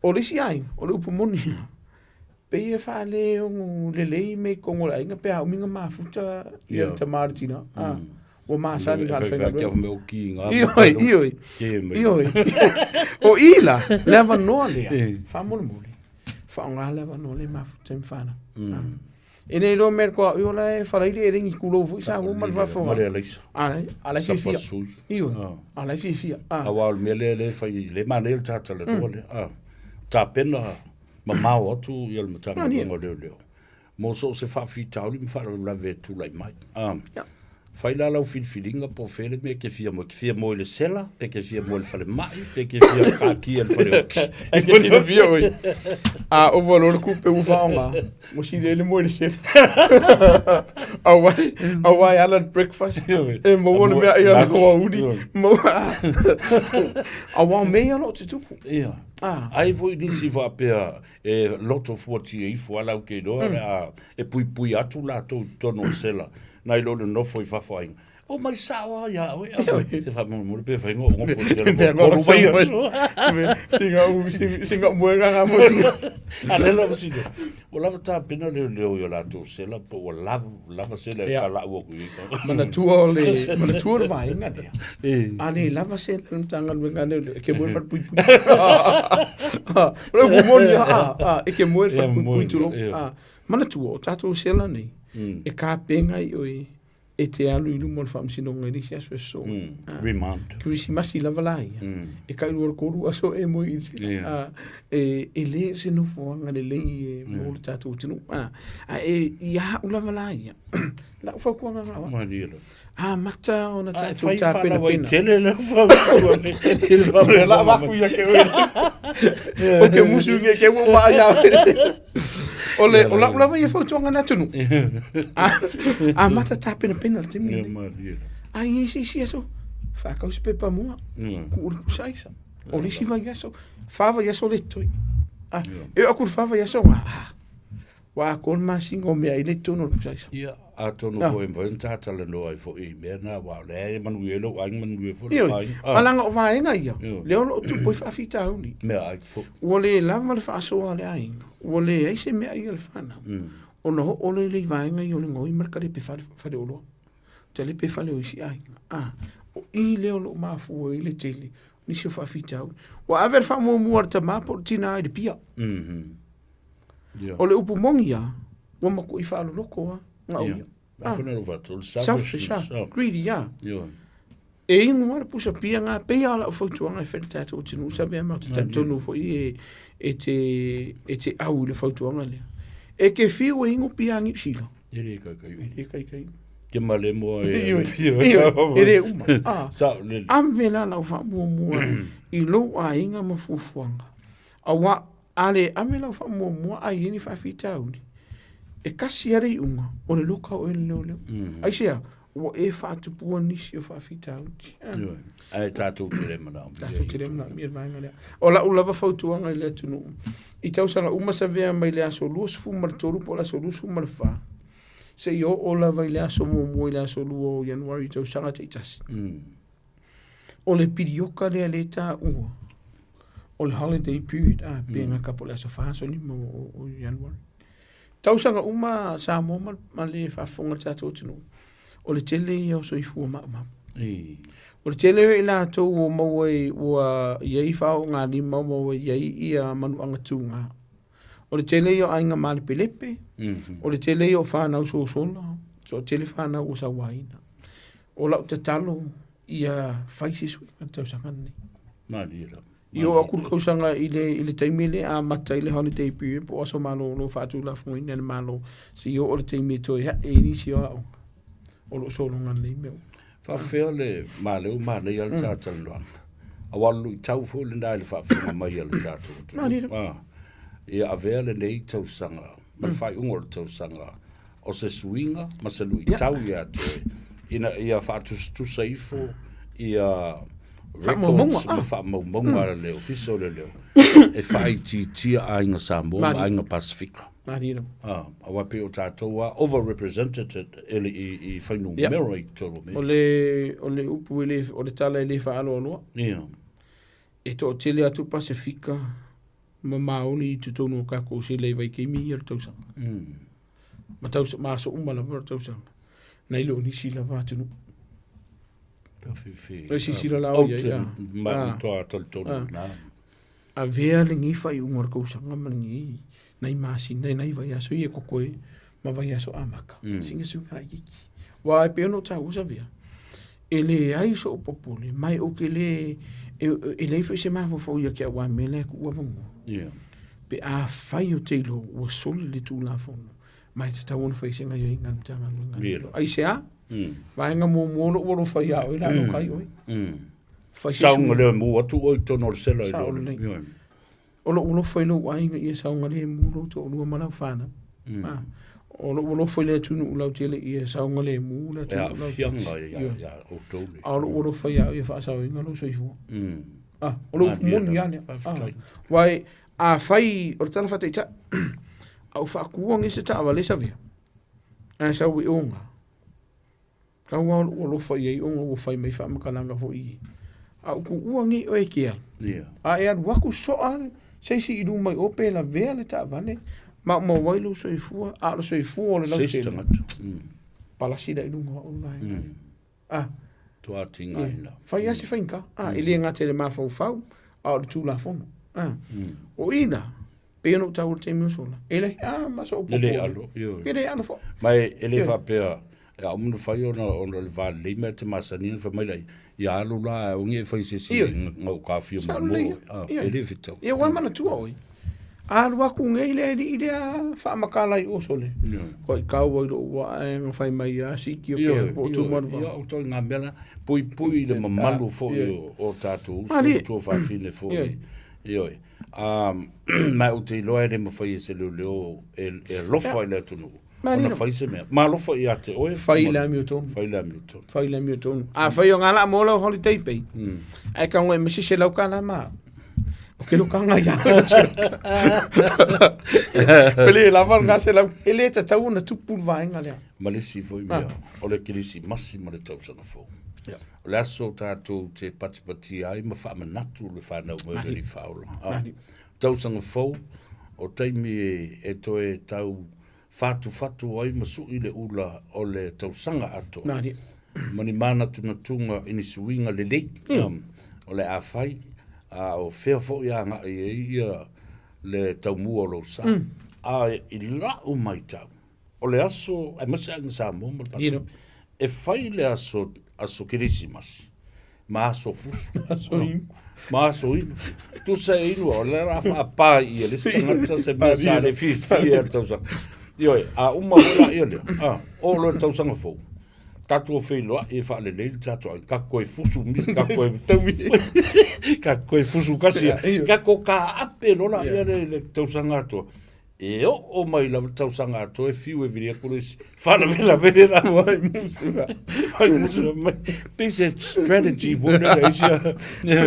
o le isi aiga, o le upu moni, pei e faaleogo lelei me i totonu o le aiga pe a umi ona mafuta ia le tama a le tina. Ā, ua masani E i whai whai kia mea o ki ngā Ioe, ioe. Kē mai. Ioe. O i la, le avanoa lea, faamolemole, faaaoga le avanoa lea e mafuta ai ma fanau. E le iloa mea le toa io la e falaili e lengi kulou foi sa uma le faafofoga. Ma le alaisa. A a la e fiafia. Sapasui. Ioe. A la e fiafia. Aua o le mea lea lea e fai, le manaia le tatalanoa lea. Tapena mamao atu ia le Matagaluega o Leoleo mo so o se faafitauli ma faalavelave e tulai mai. Fai la lau filifiliga po o fea le mea e te fia moe. E te fia moe i le sela, pe te fia moe i le falemai, pe te fia pakia i le faleoki. Ai ke silafia oe. A ova loa le tupe ua faaaoga, ua sili ai le moe i le sela. Auā, auā e ala le breakfast, e maua le meaai a le aoauli, maua. Auā o mea ia o lo o tutupu. Ia. Ah. Ai foi nisi faapea e loto fuatia ifo a lau ke iloa mm. a e puipui atu latou i totonu o le sela nai lo le nofo i fafo aiga. O mai sao a ia oe. Te whamolemole pe whaingo o ngofo i sela mo kolu mai aso. Singa u singa moenga ngā mo singa. A le lava sina. Ua lava tapena leo leo i o latou sela po ua lava lava sela e ka lau aku i ka. Manatua o le manatua o le vaega lea. A le lava sela le Matagaluega a leoleo e ke moe i le falepuipui. O le upu moni a e ke moe i le falepuipui tulou. Manatua o tatou sela nei e kapenga i oe e te alu i luma o le faamasinoga i le isi aso e sosoo. Remand. Kerisimasi lava la ia. E tai lua tolu aso e moe i le sela. E, e le o se nofoaga lelei e mo le tatou atunuu. A e ia au lava la ia. Lau fautuaga na au. Malie lava. Amata ona A e tatou fai tapenapena. faalauaitele lau fautuaga i le O le a vaku ia ke oe. O ke musu nge ke ua vaa ia oe le sela. O le, o lau lava ia fautuaga le atunuu. Amata tapenapena le taimi Ia lenei. malie lava. A i isi isi aso, whakau se pepa mua, ku uru pusa aisa. O le isi vaiaso, wha vaiaso le toi. Ah, e o aku le wha vaiaso ngā, ah, Wa ko le masina o mea i le tonu o le pusa aisa. Ia, atonu Ah. foi e mafai ona tatalanoa ai foi i mea na, aua o lea e manuia ai lou aiga, manuia foi lou Ioe, aiga. ah. Leaga o vaega ia, Ioe. lea o lo o tupu ai faafitauli. Mea ai foi. Ua le lava le faasoa a le aiga, ua leai se mea ia le fanau, ona oo lea i vaega ia o le gaoi ma le kalepe fale, faleoloa, talepe fale o isi aiga. Ah, o i lea o lo o mafua ai le tele o nisi o faafitauli. Ua ave le faamuamua a le tama po o le tina i le pia. Yeah. O le upu moni ia, ua matuai faaloloko lava gau Yeah. ia. Ah. Fana o le Selfish, ah. Greedy, ah. Yeah. E inu lava le pusa pia ngā, pei lava o lau fautuaga e fai i le tatou atunuu, sa mea matou te talitonu foi e, e te, e te au i le fautuaga lea. E te fiu e inu pia a Niu Sila. E le kaikai uma. E le kaikai uma. Te malemo e... Ioe, ioe, e le uma. Ah. Sao lele. Ave la lau faamuamua i lou aiga ma fuafuaga. Auā, a le ave lau faamuamua a i ai ni faafitauli, e kasi lava le iuga, o le loka o oe e le leoleo. Aisea? Ua e faatupua nisi o faafitauli. Ioe. Ae tatou te le manaomia. Tatou te le manaomia le vaega lea. O lau lava fautuaga i le atunuu, i tausaga uma savea mai le aso 23 po o le aso 24, seia oo lava i le aso muamua i le aso 2 o Ianuari i tausaga taitasi. O le pirioka lea lea e taua, o le holiday period, a, pe gata po o le aso 4, aso 5 o Ianuari. Tausaga uma Samoa ma, ma le faafofoga a le tatou atunuu, o le tele ia o soifua maumau. O le tele o i latou ua maua i, ua i ai faogalima, ua maua i ai ia manuaga tūgā. O le tele ia o aiga malepelepe, o le tele ia o whanau sosola, so tele whanau ua sauaina. O lau tatalo ia fai se suiga i le tausaga lenei. Malie lava. I oo atu le tausaga i le, i le taimi lea amata i le holiday period po o aso malolo faatulafonoina e le Malo, seia oo le taimi e toe ae i nisi o aoga o lo o sologa lelei mea uma. Faafefea le maleu manaia le talatalanoaga? Aua o le luitau foi lena i le faafofoga mai a le tatou atunuu. Malie lava. Ah, ia avea lenei tausaga ma le faaiuga o le tausaga o se suiga ma se luitau ia te oe ina ia faatusatusa ifo ia records ma faamaumauga a le Ofisa o Leoleo e faaitiitia aiga Samoa ma aiga Pasifika. Ah, aua pei o tatou lava overrepresented e le i, i fuainumera i totonu o mea. O le, o le upu e le, o le tala e le faaaloaloa. Ia. E toatele atu Pasifika ma Maoli i totonu o tatou sela i vaitaimi ia o le tausaga. Ma tausa, ma aso uma lava o le tausaga. Nai lo nisi lava atunuu. Tawhiwhi. E sisila la o ia, ia. Ma Ah. toa tolitolu Ah. na. Avea lenei faaiuga o le tausaga ma lenei nai masina nai vaiaso ia e kokoe ma vaiaso amata. Mm. Singa suiga laitiiti. Aua e pei ona ou taua Savea, e leai sou popole, ma ou te le, e, e leai foi se mafaufau ia te au a mea la e tuu avanoa. Yeah. Pe afai o te iloa ua soli le Tulafono, Ma e tatau ona fai se gaioiga a le Matagaluega a Leoleo. Aisea? Vaega muamua o lou alofa ia oe, la aloka ai oe. Fai se Saogalemu atu oe i totonu o le sela i Sao lelei. O lou alofa i lou aiga ia saogalemu lou toalua ma lau fanau. Ah, o lou alofa i le atunuu lautele ia saogalemu le E atunuu lautele. aafiaga ia outou nei. A o lou alofa ia au ia faasaoina lou soifua. Ah, o lou Malie moni lava. lava lea. Ah, Faafetai. aua afai o le tala faataitai, a ou faakuua nei se taavale Savea, ae sau i oga, tau lava o lou alofa i ai ona ua fai mai faamatalaga foi i, a ou tuua nei oe e te alu, a e alu atu soa se isi i luma i o pe lavea le taavale, maumau ai lou soifua, a o le soifua o le Se isi lautele, tagata. palasi la i luga o au le vaega lea. Ah. Tua tigaina. Fai lava se faigata. Ah, e le gata i le mafaufau, a o le Tulafono. Ah. O i na, pei ona ou taua i le taimi ua sola, e leai lava ma sou E le popole. alo, ioe. E le alo foi. Ma e le faapea, e a uma ona fai ona o le va lelei mea e te masani ona fai mai laia, ia alu la ae aua ne i fai se isi gaukafia muamua oe. Ah, e le fetau. Ia, ua manatua oe. Alu atu nei le alii lea faamatala i oso le. Ko i kau ai lou waa e na fai mai a siki o ke po tu maru. Ia, o toi ngā mea la, pui pui le mamalu foi o tātou uso, o tua whawhine foi. Ioe. Ma ou te iloa e le mawhai e se leo leo e alofa i le atunuu. Ona fai se mea. Ma alofa ia te oe. Fai le amiotonu. Fai le amiotonu. Fai le amiotonu. Afai o ngā laa mo lau holiday pay. Ae ka ngoe me se lau ka la ma. O ke loka ngai a. Pele lava ngā se lau. E le tatau ona tupu le vaega lea. Ma le isi foi mea, o le Kerisimasi ma le tausaga fou. O le aso tatou te patipatia ai ma faamanatu le whanau mai o le Alii Faaola. Tausaga fou, o taimi e toe tau whatuwhatu ai ma sui le ula o le tausaga atoa. Nani. Ma ni mānatunatuga i ni suiga lelei o le a fai, a o fea foi agai ai ia le taumua o lou sa. A i lau matau, o le aso, aemaise aiga Samoa ma le Pasefika, e fai le aso, aso Kerisimasi, ma aso fusu. Aso inu. Ma aso inu. Tusa e inu, o le la whaapā i e le isi tagata se mea sa le fiafia e le tausaga. Ioe, a uma foi la ia lea, a, o loa le tausaga fou, tatou feiloai e faalelei le tatou aiga, ka koe fusu misi, ka koe ka koe fusu kasi, ka ko kaape loa la ia le tausaga atoa. E oo mai lava le tausaga atoa e fiu e vili atu le isi faalavelave la. Vai musu. Vai musu mai. Pei se strategy foi lea le isi.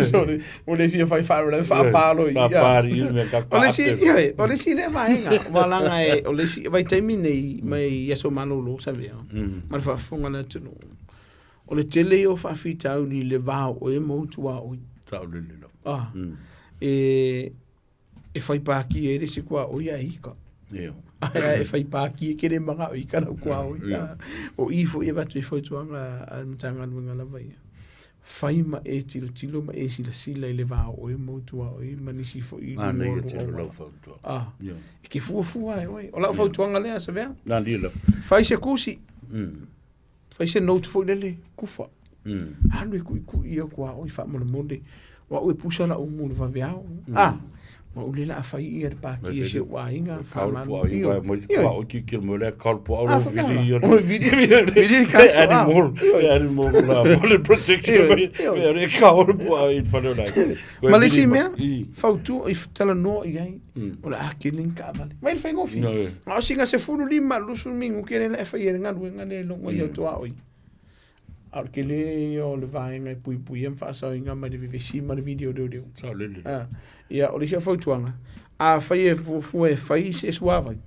Sorry, o le isi e fai faalavelave faapalo i. Faapalo i mea ka O le isi, ioe, o le isi lea vaega, ua laga e, o le isi vaitaimi nei mai i aso malolo sa avea, ma le faafofoga a le atunuu. O le tele ia o faafitauli i le va o oe ma ou tuaoi. Saolele lava. Ah, e e fai pāki ai le isi kuaoi ae ika. Ia. Ae e fai pāki e kere manga o ika lau kuaoi. Ia. O i foi e avatu ai fautuaga a le Matagaluega lava ia. Fai ma e tilotilo ma e silasila i le va o oe ma ou tuaoi ma nisi foi i luga o Manaia lou tele auala. lau fautuaga. Ah, Ia. e ke fuafua ai oe. O lau fautuaga lea, Savea. Nani lava. Fai se kusi. Fai se note foi lele, kufa. Alu e kuʻikuʻi ia kuaoi faamolemole. O au e pusa lau umu i le vaveao. Ah, o au lea o le a fai ia le pāki e si ou aiga. Kaolo puao i wai mai puao ki ki mo le kaolo puao Ah, lo vili ia. O vili vili ka so. Animal, animal la mo le protection mai. Le kaolo puao i whare la. Ma le isi mea, fautua i talanoa i ai, o le a kele ni taavale. Mai le faigofie. A o sina 15 20 minute lea e fai ai le galuega lea i luga i au tuaoi. A o le tele ia o le vaega e puipuia ma faasaoina mai le vevesi ma le vili o leoleo. Saolele. Ia, o le isi au fautuaga, afai e fuafua e fai se suavai,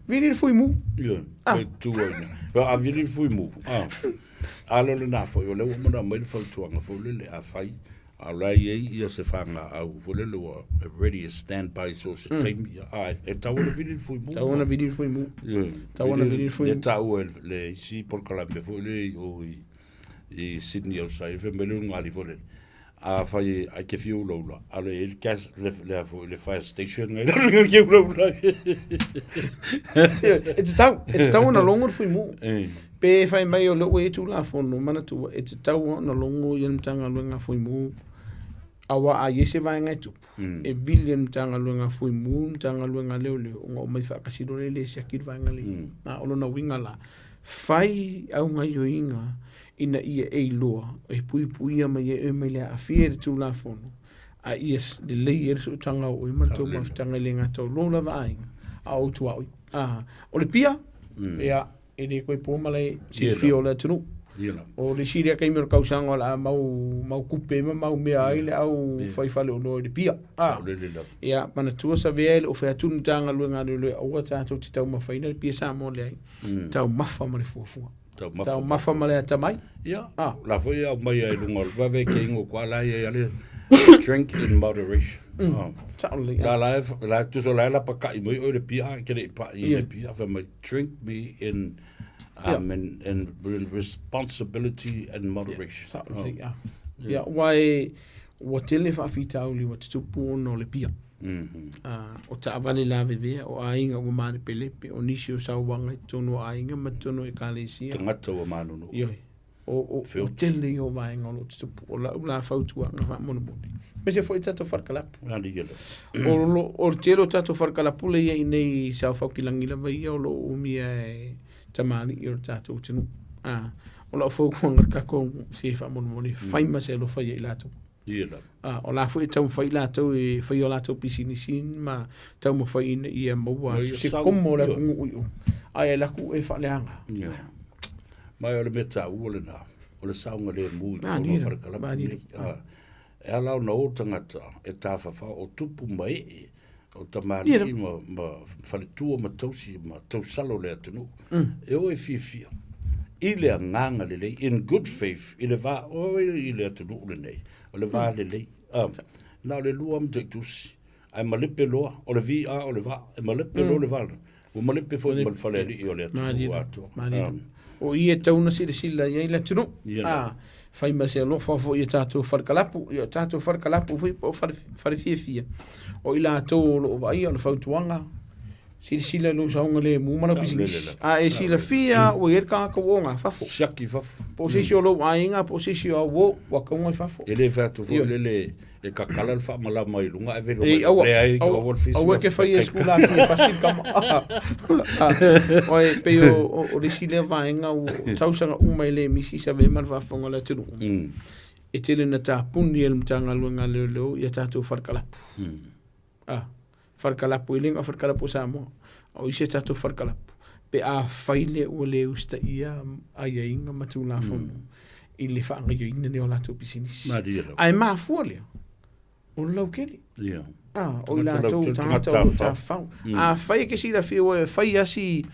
vili le fuimu. Ia, e tu ai na. A vili le fuimu. A le o lena foi, o lea ua uma ona aumai le fautuaga foi lele, afai A o la e i ai ia se fagaau foi lele ua ready e stand by so se taimi. A e tatau ona vili le fuimu. Tatau ona vili le fuimu. Tatau ona vili le fuimu. Lea taua e le isi polokalame foi lea i o i Sydney outside, fai mai le ulugalii foi lele, afai e te fia ulaula, a o lea e i ai le gas, le a foi, le fire station i lalo e te ulaula ai. E tatau, e tatau ona logo le fuimu. Pe fai mai o lea ua i ai Tulafono, manatua, e tatau ona logo ia le Matagaluega a Fuimu. Aua a i ai se vaega e tupu, e vili e le Matagaluega a Fuimu, le Matagaluega a Leoleo, ona omai faatasi loa lea e le siaki le vaega lea. A o lona uiga la, fai au gaioiga ina ia e iloa e puipuia mai ai oe mai le aafia i le Tulafono, a ia lelei ai le sootaga o oe ma le tou mafutaga e le gata o lou lava aiga, a o tuaoi. O le pia, ia, e le toe po malae silafia o le atunuu. O le isi lea taimi o le tausaga o le a mau, mau kupe ma mau mea ai le au fai faleoloa i le pia. Ia, manatua savea e le o fai atu le Matagaluega a Leoleo aua tatou te taumafaina le pia Samoa leai. Taumafa ma le fuafua. Taumafa ma le atamai. Ia, la foi e aumai ai i luga o le vave ke ingo kua la ia le drink in moderation. Sao lelei. La la la tuso la la pakai mai oi le pia ke le pa i le pia fa mai drink me in um, yeah. in, in, in responsibility and moderation. Yeah, sao lelei. Oh. Yeah, ua e ua tele faafitauli ua tutupu ona o le pia. O taavale lavevea, o aiga ua malepelepe, o nisi o sauaga i totonu o aiga ma totonu o ekalesia. Tagata ua manunu. Ioe. O, o, o tele ia o vaega o lo o tutupu. O lau la fautuaga faamolemole. Aemaise foi tatou falekalapu. O, lo, o le tele o tatou falekalapu lea i ai nei i Saofaukilagi lava ia o lo o umia e tamalii o le tatou atunuu. O lau fautuaga i le tatou se faamolemole, fai ma se alofa ia i latou. Ia lava. A, o la foi e taumafai latou e fai o latou pisinisi ma taumafai ina ia maua atu se komo o le atunuu i o. Ae alu atu e faaleaga. Ia. Ma o le mea taua lena, o le saogalemu i totonu o falekalapu nei. A, e ala ona o tagata e tafafao o tupu ma ee, o tamalii ma, ma faletua ma tausi ma tausala o le atunuu, e o e fiafia i le agaga lelei, in good faith, i le va oe i le atunuu lenei, o le va lelei. Na o le lua ma taitusi, ae malepe loa, o le VA o le vaa, e malepe loa le vaa, ua malepe foi ma le falealii o le atunuu atoa. O i e tatau ona silasila i ai le atunuu. A, fai ma se alofa foi i a tatou falekalapu, ia o tatou falekalapu foi po o fale, fale fiafia, o i latou o lo o vaaia o le fautuaga, silasila i lou saogalemu ma lau pisinisi. A e silafia ua i ai le tagata ua oga fafo. Siaki fafo. Po o se isi o lou aiga, po o se isi o au uo, ua tauga i fafo. E le fai atu foi lele e kakala le faamalama i luga ae velo mai. Aua, Leai, aua, aua le fisi. aua ke fai e skula ki e fasi kama. Oe, pei o, o, o le isi lea vaega o tausaga uma e le misi sa ve ma le faafofoga a le atunuu. E tele na tapuni e le Matagaluega a Leoleo ia tatou falekalapu. Ah, falekalapu e le na o falekalapu o Samoa. O isi a tatou falekalapu. Pe a fai lea ua le usitaia aiaiga ma Tulafono i le faagaoioiina lea o latou pisinisi. Malie lava. Ae mafua lea, o le lautele. Ia. Ah, o i Tagata latou lautele, tagata o tagata lo o tafafao. tafafao. Afai e ke silafia ua e fai lava si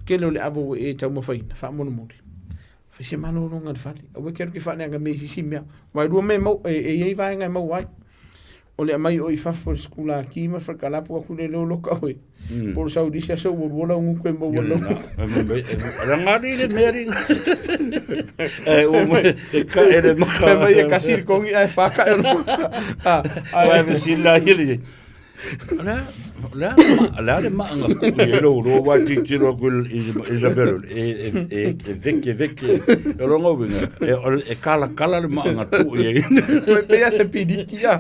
tele o le ava ua e taumafaina, faamolemole, fai se malologa i le fale. Aua e te alu e te faaleaga mea i se isi mea. Aua e lua mea e maua, e i ai vaega e maua ai. O le aumai oe i fafo e le sikulaki ma le falekalapu atu le leo loka oe. Po o le sau i le isi aso ua lua lau gutu e maua lau. Rangari le mea ringa. E o mai e ka e le maka. E mai e kasi le kongi ae whaka e ono. Ai ve sila hili. La la la le maanga ku i lo lo wa ti ti lo ku i i la velo e e e e veke veke e lo ngo winga e e kala kala le maanga tu i Pe pe se pidiki a.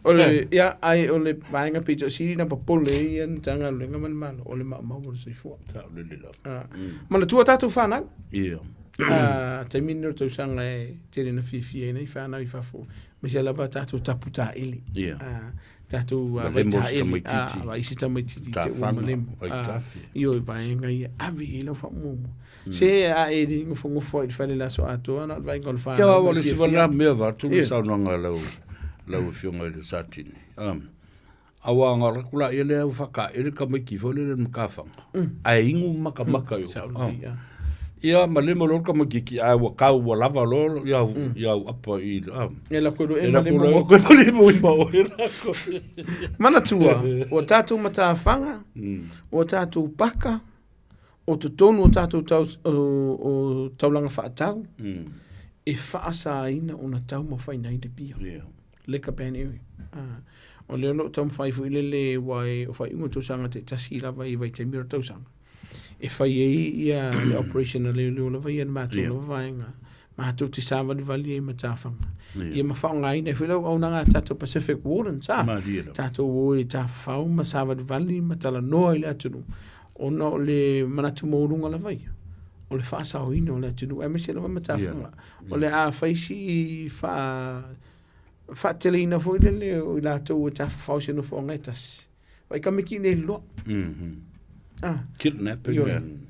O le ia ai o le vaega pito sili na popole ia na tanga le nga man malo o le maumau o le soifua. Sa le le la. Ah. Manatua tatou whanau. Ia. Ah, taimi nei o le tausaga e tele na fiafia ai nei whanau i fafo. Aemaise lava tatou tapu taele. Ia. Ah, tatou Ma vai lemo si taele. tamaitiiti. Ah, vai si tamaitiiti te ua Tafana, malemo. vai Ah, tafi. ioe vaega ia ave i ai lau faamuamua. Se a e le nofonofo ai i le fale le aso atoa na o le vaaiga o le Ia, whanau. o le siva la mea va tu le Ia. saunoaga a lau lau afioga i le Satini. Um, aua nga la kula ia lea whaka ele ka mai ki fole le makafaga. Ae ingu makamaka yo. Sao Ah. lelei, ah. Ia ma le mo ka mai ki ai wa kau wa lava lo ia ia apa i ah. E la koe e E la malemo kula mo. ko le mo i ma o la ko. Manatua, o tātou matawhanga, o tātou paka, o totonu o tātou tau, o, o taulaga whaatau, e whaasāina ona taumafaina ai le pia. Ia. Liquor ban area. Ah. O lea o lo o taumafai foi lele wai o faaiuga o tausaga taitasi lava i vaitaimi o le tausaga. E fai ai ia le operation a leoleo lava ia na matou lava vaega. Matou te sāvalivali ai ma tāwhanga. Ia ma whaongaina ai foi le auaunaga a tātou Pacific Wardens, a? Malie lava. Tātou o e tāwhawhau ma sāvalivali ma talanoa i le atunuu, ona o le manatu maualuga lava ia, o le faasaoina o le atunuu, aemaise lava ma tāwhanga. O le a fai si wha, whaateleina foi lele o i latou e tāwhawhau i se nofoanga e tasi. Vai ka miki nei loa. Ah. Kidnapping Ioe. and...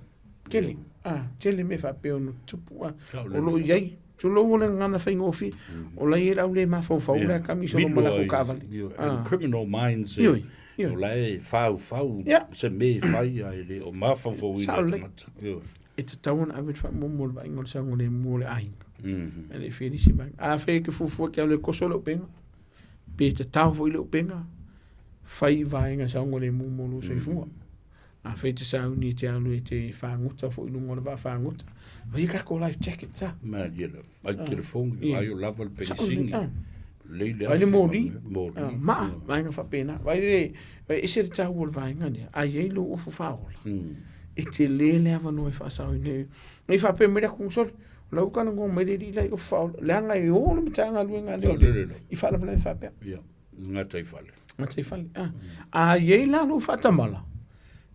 Tele. Ah, tele me whaapea ono tupu. Ah. O loo iai. Tulou o le ngana whaingofie. O lai e lau le mafaufau le kami solo malako kaavale. And criminal minds. Ioe. Ioe. O lai whau whau. Se me whai ai le o mafaufau i le tangata. Ioe. E tatau ona ave le faamuamua o le vaaiga o le saogalemu o le aiga. E le i fia nisi vaega. Afai e te fuafua e te alu e koso le upega, pe tatao foi le upega, fai i vaega saogalemu mo lou soifua. Afai e te sauni e te alu e te fagota foi i luga o le vaa fagota, vaai a tatou life jackets a. Malie lava. Ai le telefoni, ai o lava le penisini. Lei le Vai le afi, moli, moli. maa, vaega faapena. Vai le, vai ese le taua o le vaega lea, a i ai lou ofu faaola, e tele le avanoa e faasaoina ai. Nei faapea mai le atu, sole, o lau talanoa mai le alii la i ofu faaola, leaga e o le Matagaluega a Leoleo i faalavelave faapea. Ia, gataifale. Gataifale, a. A i ai la lou faatamala,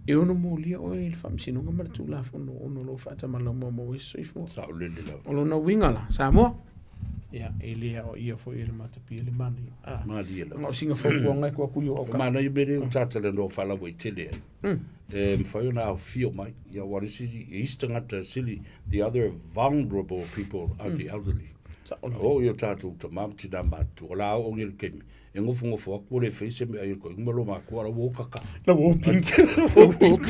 e ono molia oe i le Faamasinoga ma le Tulafono ona o lou faatamala ua maua ai se soifua. Saolele lava. O lona uiga la, Samoa, ia, e le aoaia foi e le matapia le manaia. A, Malie lava. na o sina fautuaga e tuu atu i ou autafa. Manaia mea lea ua ta talanoa faalauaitele ai. E mafai ona aofio mai, ia aua o le isi, e isi tagata sili, the other vulnerable people are the elderly. O i o tātou tamā ma tinā mātua, o la oo ngi le taimi, e ngofongofu atu ua le fai se mea i le koiga ma lo matua la ua okaka. La ua pink. Ua pink.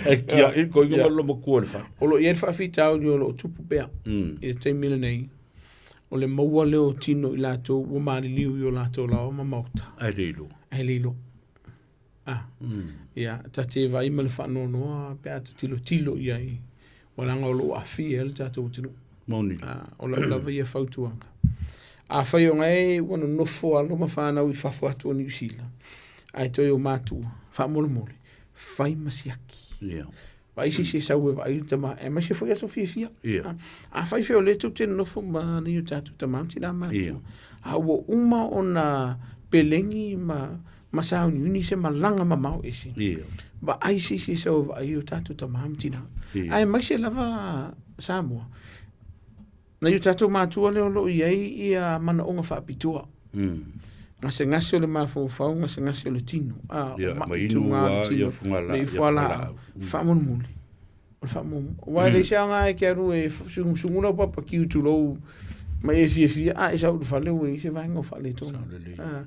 E kia i le koiga ma lo matua le wha. O lo i ai le faafitauli o lo o tupu pea i le taimi lenei, o le maua lea o tino i latou ua maliliu i o latou laoa ma maota. Ae le iloa. Ae le iloa. Ah. Ia, ta te vaai ma le faanoanoa pe a ta tilotilo i ai, ua leaga o lo o aafia ai le tatou atunuu. Moni. Ah, o lau lava ia fautuaga. Afai o ngae ua nonofo alo ma fanau i fafo atu o Niu Sila, ae toe o matua, faamolemole, fai ma siaki. Ia. Vaai se isi e sau e vaai le tama, aemaise foi aso fiafia. Ia. Afai foi o lea tou te nonofo ma nai o tatou tama ma tinā matua, Ia. a ua uma ona pelegi ma, ma sauniuni se malaga mamao ese. Ia. Vaai se isi e sau e vaai o tatou tama ma tinā. Ia. Aemaise lava Samoa, nai o tatou matua lea o lo o i ai ia manaoga faapitoa. Gasegase o le mafaufau, gasegase o le tino. A, Ia, o ma mai inu tuga le ua, tino, ia fugalaa, le ia ifualaau. fualaau. Faamolemole, o le faamuamua. Aua e leai se aoga e te alu e sugusugu lau papa kiu tulou ma e fiafia, a e sau i le fale ua i ai se vaega o faaletonu. Sao lelei. A,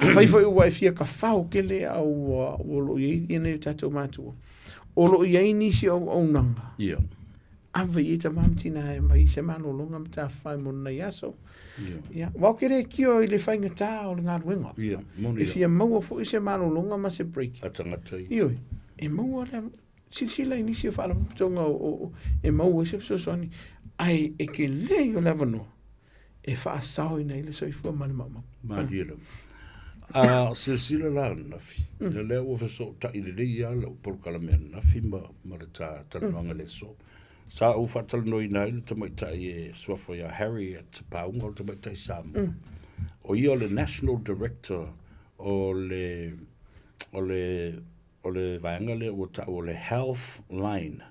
afai foi ua e fia kafao tele a ua, ua lo o i ai ia nai o tatou matua, o lo o i ai nisi o auaunaga. Ia. Ave i ai tama ma tina e mai se malologa ma tafafai mo lenei aso. Ia, aua ou te le kio i le faigata o le galuega. Ia, moni E fia maua foi se malologa ma se break. A tagata ia. Ioe, e maua le silasila i nisi o faalapotopotoga e maua ai se fesoasoani, ae e tele ia o le avanoa e faasaoina ai le soifua ma le maumau. Malie lava. A silasila la ananafi, ia lea ua fesootai lelei lava lau polokalame ananafi ma, ma le ta talanoaga i le aso. Sa ou faatalanoaina ai le tamaitai e suafa ia Harriet Pauga, o le tamaitai Samoa. O ia o le National Director o le, o le, o le vaega lea ua tau o le Health Line.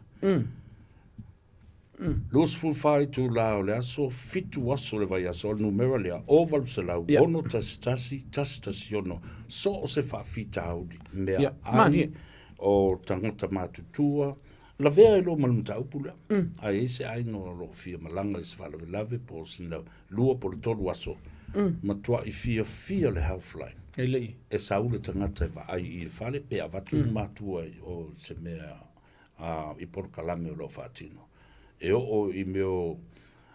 24 itulā o le aso, fitu aso o le vaiaso, o le numera lea, o 800 611 116, so o se faafitauli, mea ai, o tagata matutua, lavea ai loa ma le mataupu lea. A i ai se aiga o lo o fia malaga i se faalavelave po o sina lua po o le tolu aso, matuai fiafia le Healthline. E sau le tagata e vaai i le fale pe avatu matua o se mea ā, i polokalame o lo o faatino. E oo i mea o,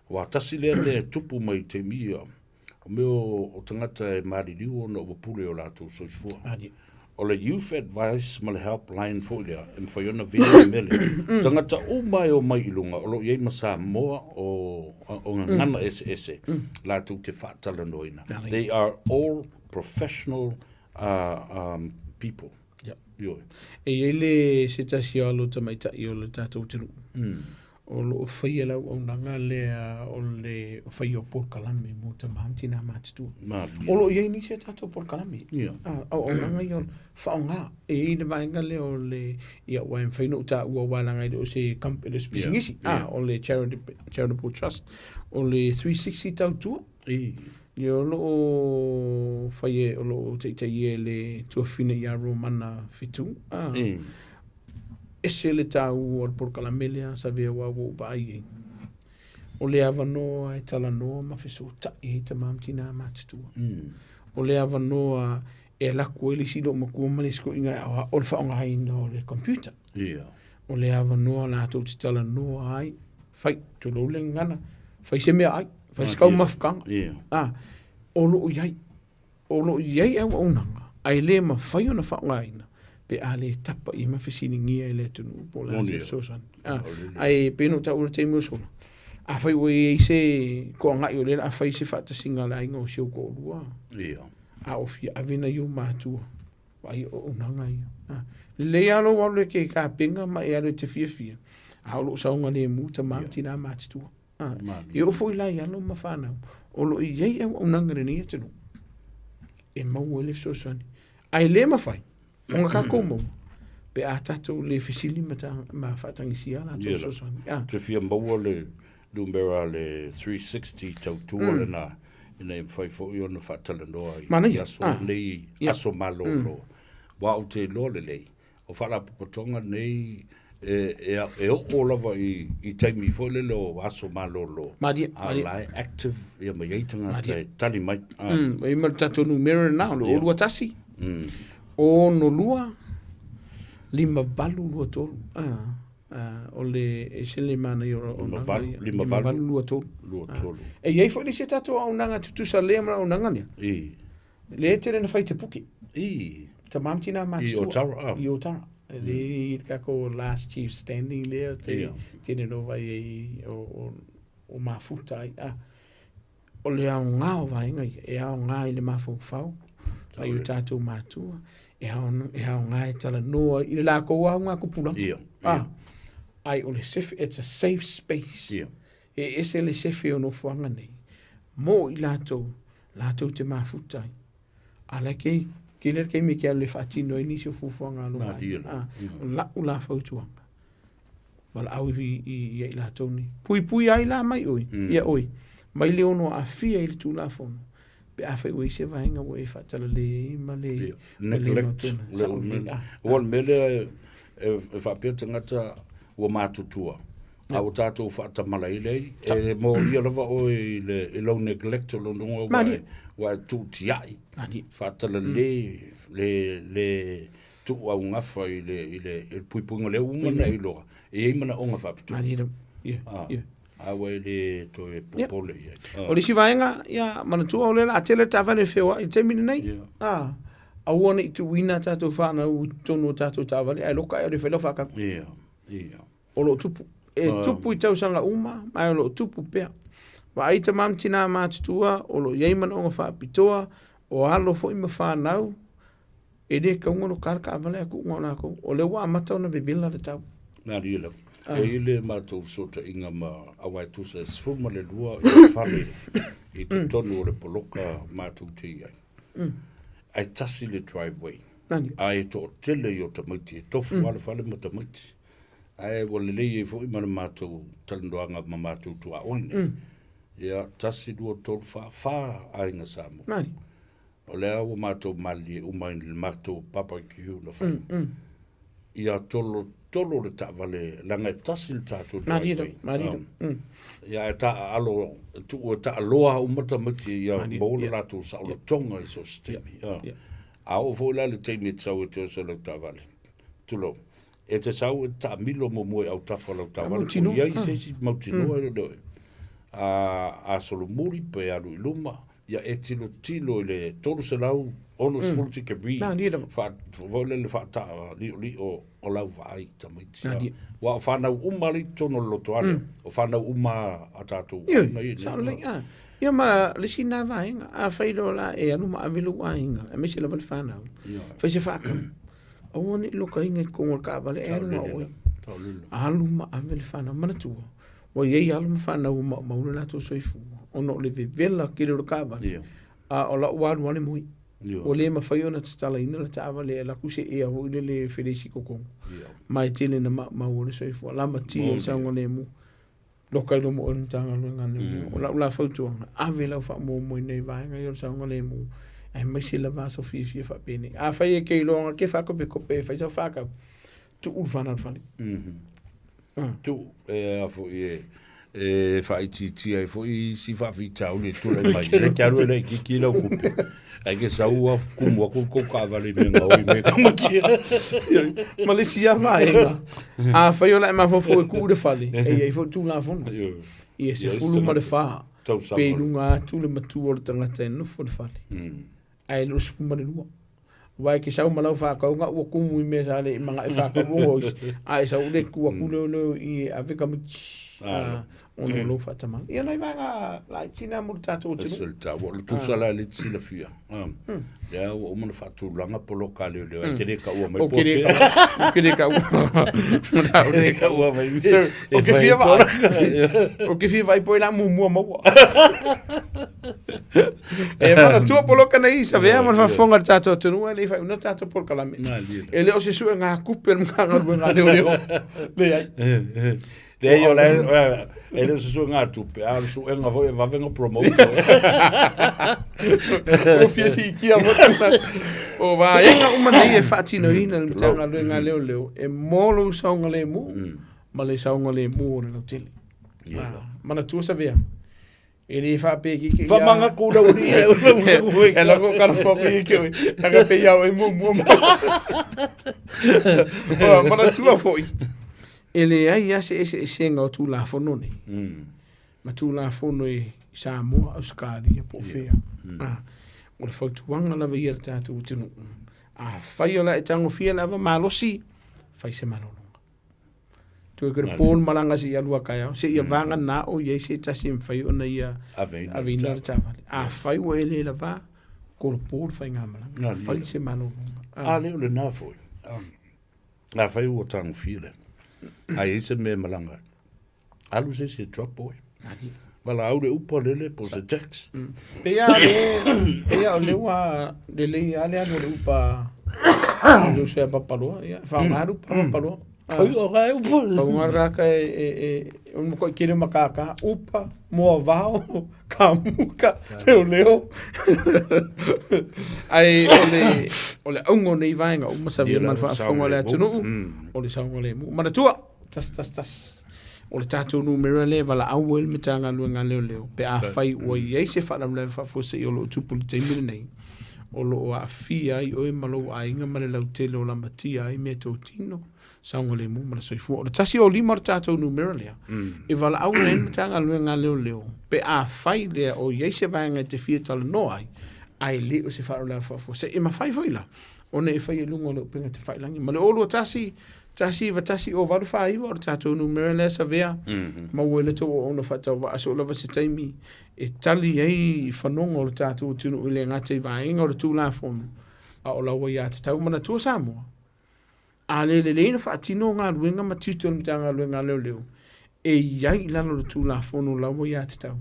aua tasi lea mea e tupu mai i taimi ia, o mea o, o tagata e maliliu ona ua pule i o latou soifua. O le Youth Advice ma le Helpline foi lea, e mafai ona vili le mea lea. Tagata uma e omai i luga, o lo o i ai ma Samoa o, o gagana eseese, latou te faatalanoaina. They are all professional uh, um, people. Ia. Ioe. E i ai le se tasi o alo tamaitai o le tatou atunuu. O lo o faia le auaunaga lea o le faia o polokalame mo tama ma tinā matutua. O lo o i ai nisi o tatou polokalame. Ia. Auaunaga ia o le faaaoga. E i ai le vaega lea o le, ia aua e mafai ona ou taua aua leaga e le o se e le o se pisinisi. O le charitable trust. O le 360 tautua. Ia o lo o fai e, o lo o taitaia e le tuafafine ia Romana Fitu. Ese le taua o le polokalame lea Save aua ua ou vaai i ai. O le avanoa e talanoa ma fesootai ai tama ma tina matutua. O le avanoa e alu atu ai le isi loomatua ma le isi toeaina e aoao le faaaogaina o le computer. O le avanoa latou te talanoa ai, fai, tulou le gagana, fai se meaai, fai se taumafataga. O lo o i ai. O lo o i ai auaunaga, ae le mafai ona faaaogaina pe a le tapa i ai ma fesiligia e le atunuu po o le a se fesoasoani. Ae pei ona ou taua i le taimi ua sola, afai ua i ai se toagai o lea o le a fai se faatasiga a le aiga o si ou toalua, a o fia ave nai ou matua, vaai o auaunaga ia. Lelei lava lou alu e te tapena ma e alu e te fiafia, a o lou saogalemu tama ma tina matutua. E oo foi la i alo ma fanau, o lo o i ai auaunaga i lenei atunuu e maua ai le fesoasoani. Ae le mafai ona tatou maua pe a tatou le fesili ma, ta, ma faatagisia latou fesoasoani. Ah. Te fia maua le numera le 360 tautua lena ina ia mafai foi ona faatalanoa i aso nei, aso malolo. Aua ou te iloa lelei, O Faalapotopotoga nei e oo lava i taimi foi lele o aso malolo. Malie, a o la e active ia ma i ai tagata e tali mai. E i ai ma le tatou numera lena, o le 021, 62 58 23. O le ese le manaia o 58, 23. 23. E i ai foi le isi a tatou auaunaga tutusa lea ma le auaunaga lea. Lea e tele na fai te puke. I. Tama ma tina matutua. I Otara. I Otara. Le i le kako last chief standing lea te yeah. tene no vai e o, o, o mafuta ai. Ah, o le aoga o vaenga ia, e aoga i le mafaufau, ai o tātou mātua, e aoga e talanoa i le lākou aoga tupulaga. Yeah. Ah, ai o le safe, it's a safe space. Yeah. E ese le sefe o nofoaga nei, mo i latou, latou te mafuta ai. A la kei, kei le taimi ke alu e faatino ai nisi o fuafuaga a lou aiga. A, o la'u la fautuaga, valaau i, i, ia i latou nei. Puipui ai la mai oe, ia oe, mai le ono aafia i le Tulafono, pe afai ua i ai se vaega ua e faatalale ai ma le, Ia, ma le neglect. Le, Sao lelei, a, aua o le mea lea e, e, e faapea tagata ua matutua, A ua tatou faatamalaina ai, e molia lava oe i le, i lou neglect o lona uiga ua e, ua e tuutiai, faatalale, le, le tuuaugafa i le, i le, i le puipuiga o lea ua uma ona e iloa, e i ai manaoga faapitoa. A ua e le toe popole i ai. O le isi vaega, ia, manatua o lea o le a tele le taavale e feoai i le taimi lenei. Aua ne i tuuina a tatou fanau i totonu o tatou taavale, ae loka ea o le fai lau faatau. Ia, ia. O lo o tupu. E tupu i tausaga uma, ma o lo o tupu pea. Vaai tama ma tinā matutua, o lo o i ai manaoga faapitoa, o alo foi ma fanau, e le tauga lo ka le taavale ae tuuga o latou. O lea ua amata ona vevela le tau. Malie lava. E i ai le matou fesootaiga ma aua e tusa e 12 ia fale i totonu o le poloka matou te i ai. Ae tasi le driveway. Ae toatele ia o tamaiti e tofu lava le fale ma tamaiti. Ae ua lelei ai foi ma le matou talanoaga ma matou tuaoi nei. Ia, 1, 2, 3, 4, 4 aiga Samoa. Nani. O lea ua matou malilie uma i le matou barbecue na fai. Ia tolotolo le taavale, leaga e tasi le tatou Malie driveway. lava, malie lava. Ia, ae taaalo, tuu e taaloa uma tamaiti ia maua le latou saolotoga i so o se taimi. A oo foi la i le taimi e te sau ai e te oso i lau taavale, tulou, E te sau e te taamilo muamua i autafa o lau taavale, po o i ai se isi mautinoa e le o a, a solomuli pe alu i luma, ia e tilotilo i le 360 tikeri, faa, foi lele faataaliolio o lau vaai i tamaiti. Aua o fanau uma lea i totonu o le lotoale, o fanau uma a tatou aiga ia nei. Ia ma le isi lena vaega, afai loa la e alu ma ave lou aiga, aemaise lava le fanau, fai se faatau. Aua ne i lokaina i totonu o le taavale ae alu ma oe. Alu ma ave le fanau. Manatua, ua i ai alo ma fanau ua maumau lo latou soifua ona o le vevela tele o le taavale, a o lau ua alu lava le moe. Ua le mafai ona tatalaina le taavale e alu atu se ea foi lele e felesi i totonu. Ma e tele ina maumau ai le soifua. Lamatia le saogalemu. Loka i luma o le Matagaluega a Leoleo. O lau la fautuaga, ave lau faamuamua i nei vaega ia o le saogalemu, aemaise lava aso fiafia faapenei. Afai e te iloa e te faatopetope e fai sau faatau, tuu le fanau i le fale. Tuu, e a foi e e faaitiitia ai foi isi faafitauli e tulai mai. E te alu e laitiiti lau tupe, ae ke sau ua tumu atu le tou taavale i mea gaoi mea tamatia. Ma le isi lava vaega, afai o le a e mafaufau e tuu i le fale, e i ai foi le Tulafono. Ia 14 pe i luga atu le matua o le tagata e nofo i le fale, ae le o le 12. Aua e te sau ma lau faatauga ua tumu i mea sa le i manaʻo e faatau o isi, a e sau le tu atu lea leo i e ave tamaiti ona o lou faatamala. Ia nai vaega laiti na mo le tatou atunuu. Ese le taua. O le tusa la e le te silafia. Lea ua uma ona faatulaga poloka a leoleo, ae te le taua mai po o fea. Ou te le taua. Ou te le taua mai. Ou te fia vaai. Ou te fia vaai po o le a muamua maua. E manatua poloka nei sa vea ma le faafofoga a le tatou atunuu ae le i faaiuina le tatou polokalame. E le o se suega tupe a le Matagaluega a Leoleo. Leai. Leai, o la e le o se suega tupe, a o le suega foi e vave ona promote. Ua fia siitia foi tulaga. O vaega uma nei e faatinoina e le Matagaluega a Leoleo e mo lou saogalemu ma le saogalemu o le lautele. Manatua Savea, E le faapekeke ia. Faamagatu lau alii e. E lako kana faapekeke oe. Taka pe ia oe muamua ma. O, manatua foi, e leai lava se eseesega o Tulafono nei. Ma Tulafono i Samoa, Ausetalia po o fea. O le fautuaga lava ia i le tatou atunuu, afai o le a e tagofia le ava malosi, fai se malologa. Toe ke pō le malaga seia alu a taeao, seia vagana o i ai se tasi e mafai ona ia aveina le taavale. Afai ua e le lava, tolopo le faigamalaga, fai se malologa. A le o lena foi, afai ua tagofia le, a i ai se mea e malaga ai, alu se isi e drop oe. Valaau le Uber lele po o se taxi. Pei lava o pei lava o lea ua lelei lava le alu o le Uber a le uso ia Papaloa, ia, faaaoga le Uber a Papaloa. Oi, o ga e Uber. Faaaoga le tagata e, o le matuai tele o matata, Uber, moavao, kamuka, leoleo. Ae o le, o le auga o nei vaega uma sa ma le faafofoga a le atunuu, o le saogalemu. Manatua, tasi tasi tasi. O le tatou numera lea e valaau ai le Matagaluega a Leoleo pe afai ua i ai se faalavelave faafuasei o lo o tupu i le taimi lenei, o lo o aafia ai oe ma lou aiga ma le lautele o lamatia ai meatotino, saogalemu ma le soifua. O le 105 o le tatou numera lea e valaau ai le Matagaluega a Leoleo pe afai lea o i ai se vaega e te fia talanoa ai, ae le o se faalavelave faafuasei. E mafai foi la ona e faia i luga o le upega tafailagi ma le 021 191 o 849 o le tatou numera lea Savea, maua ai le tou auauna faatauvaa soo lava se taimi e tali ai fanoga o le tatou atunuu e le gata i vaega o le Tulafono a o lau aiatatau. Manatua Samoa, a le lelei ona faatino galuega ma tiute o le Matagaluega a Leoleo, e i ai i lalo o le Tulafono lau aiatatau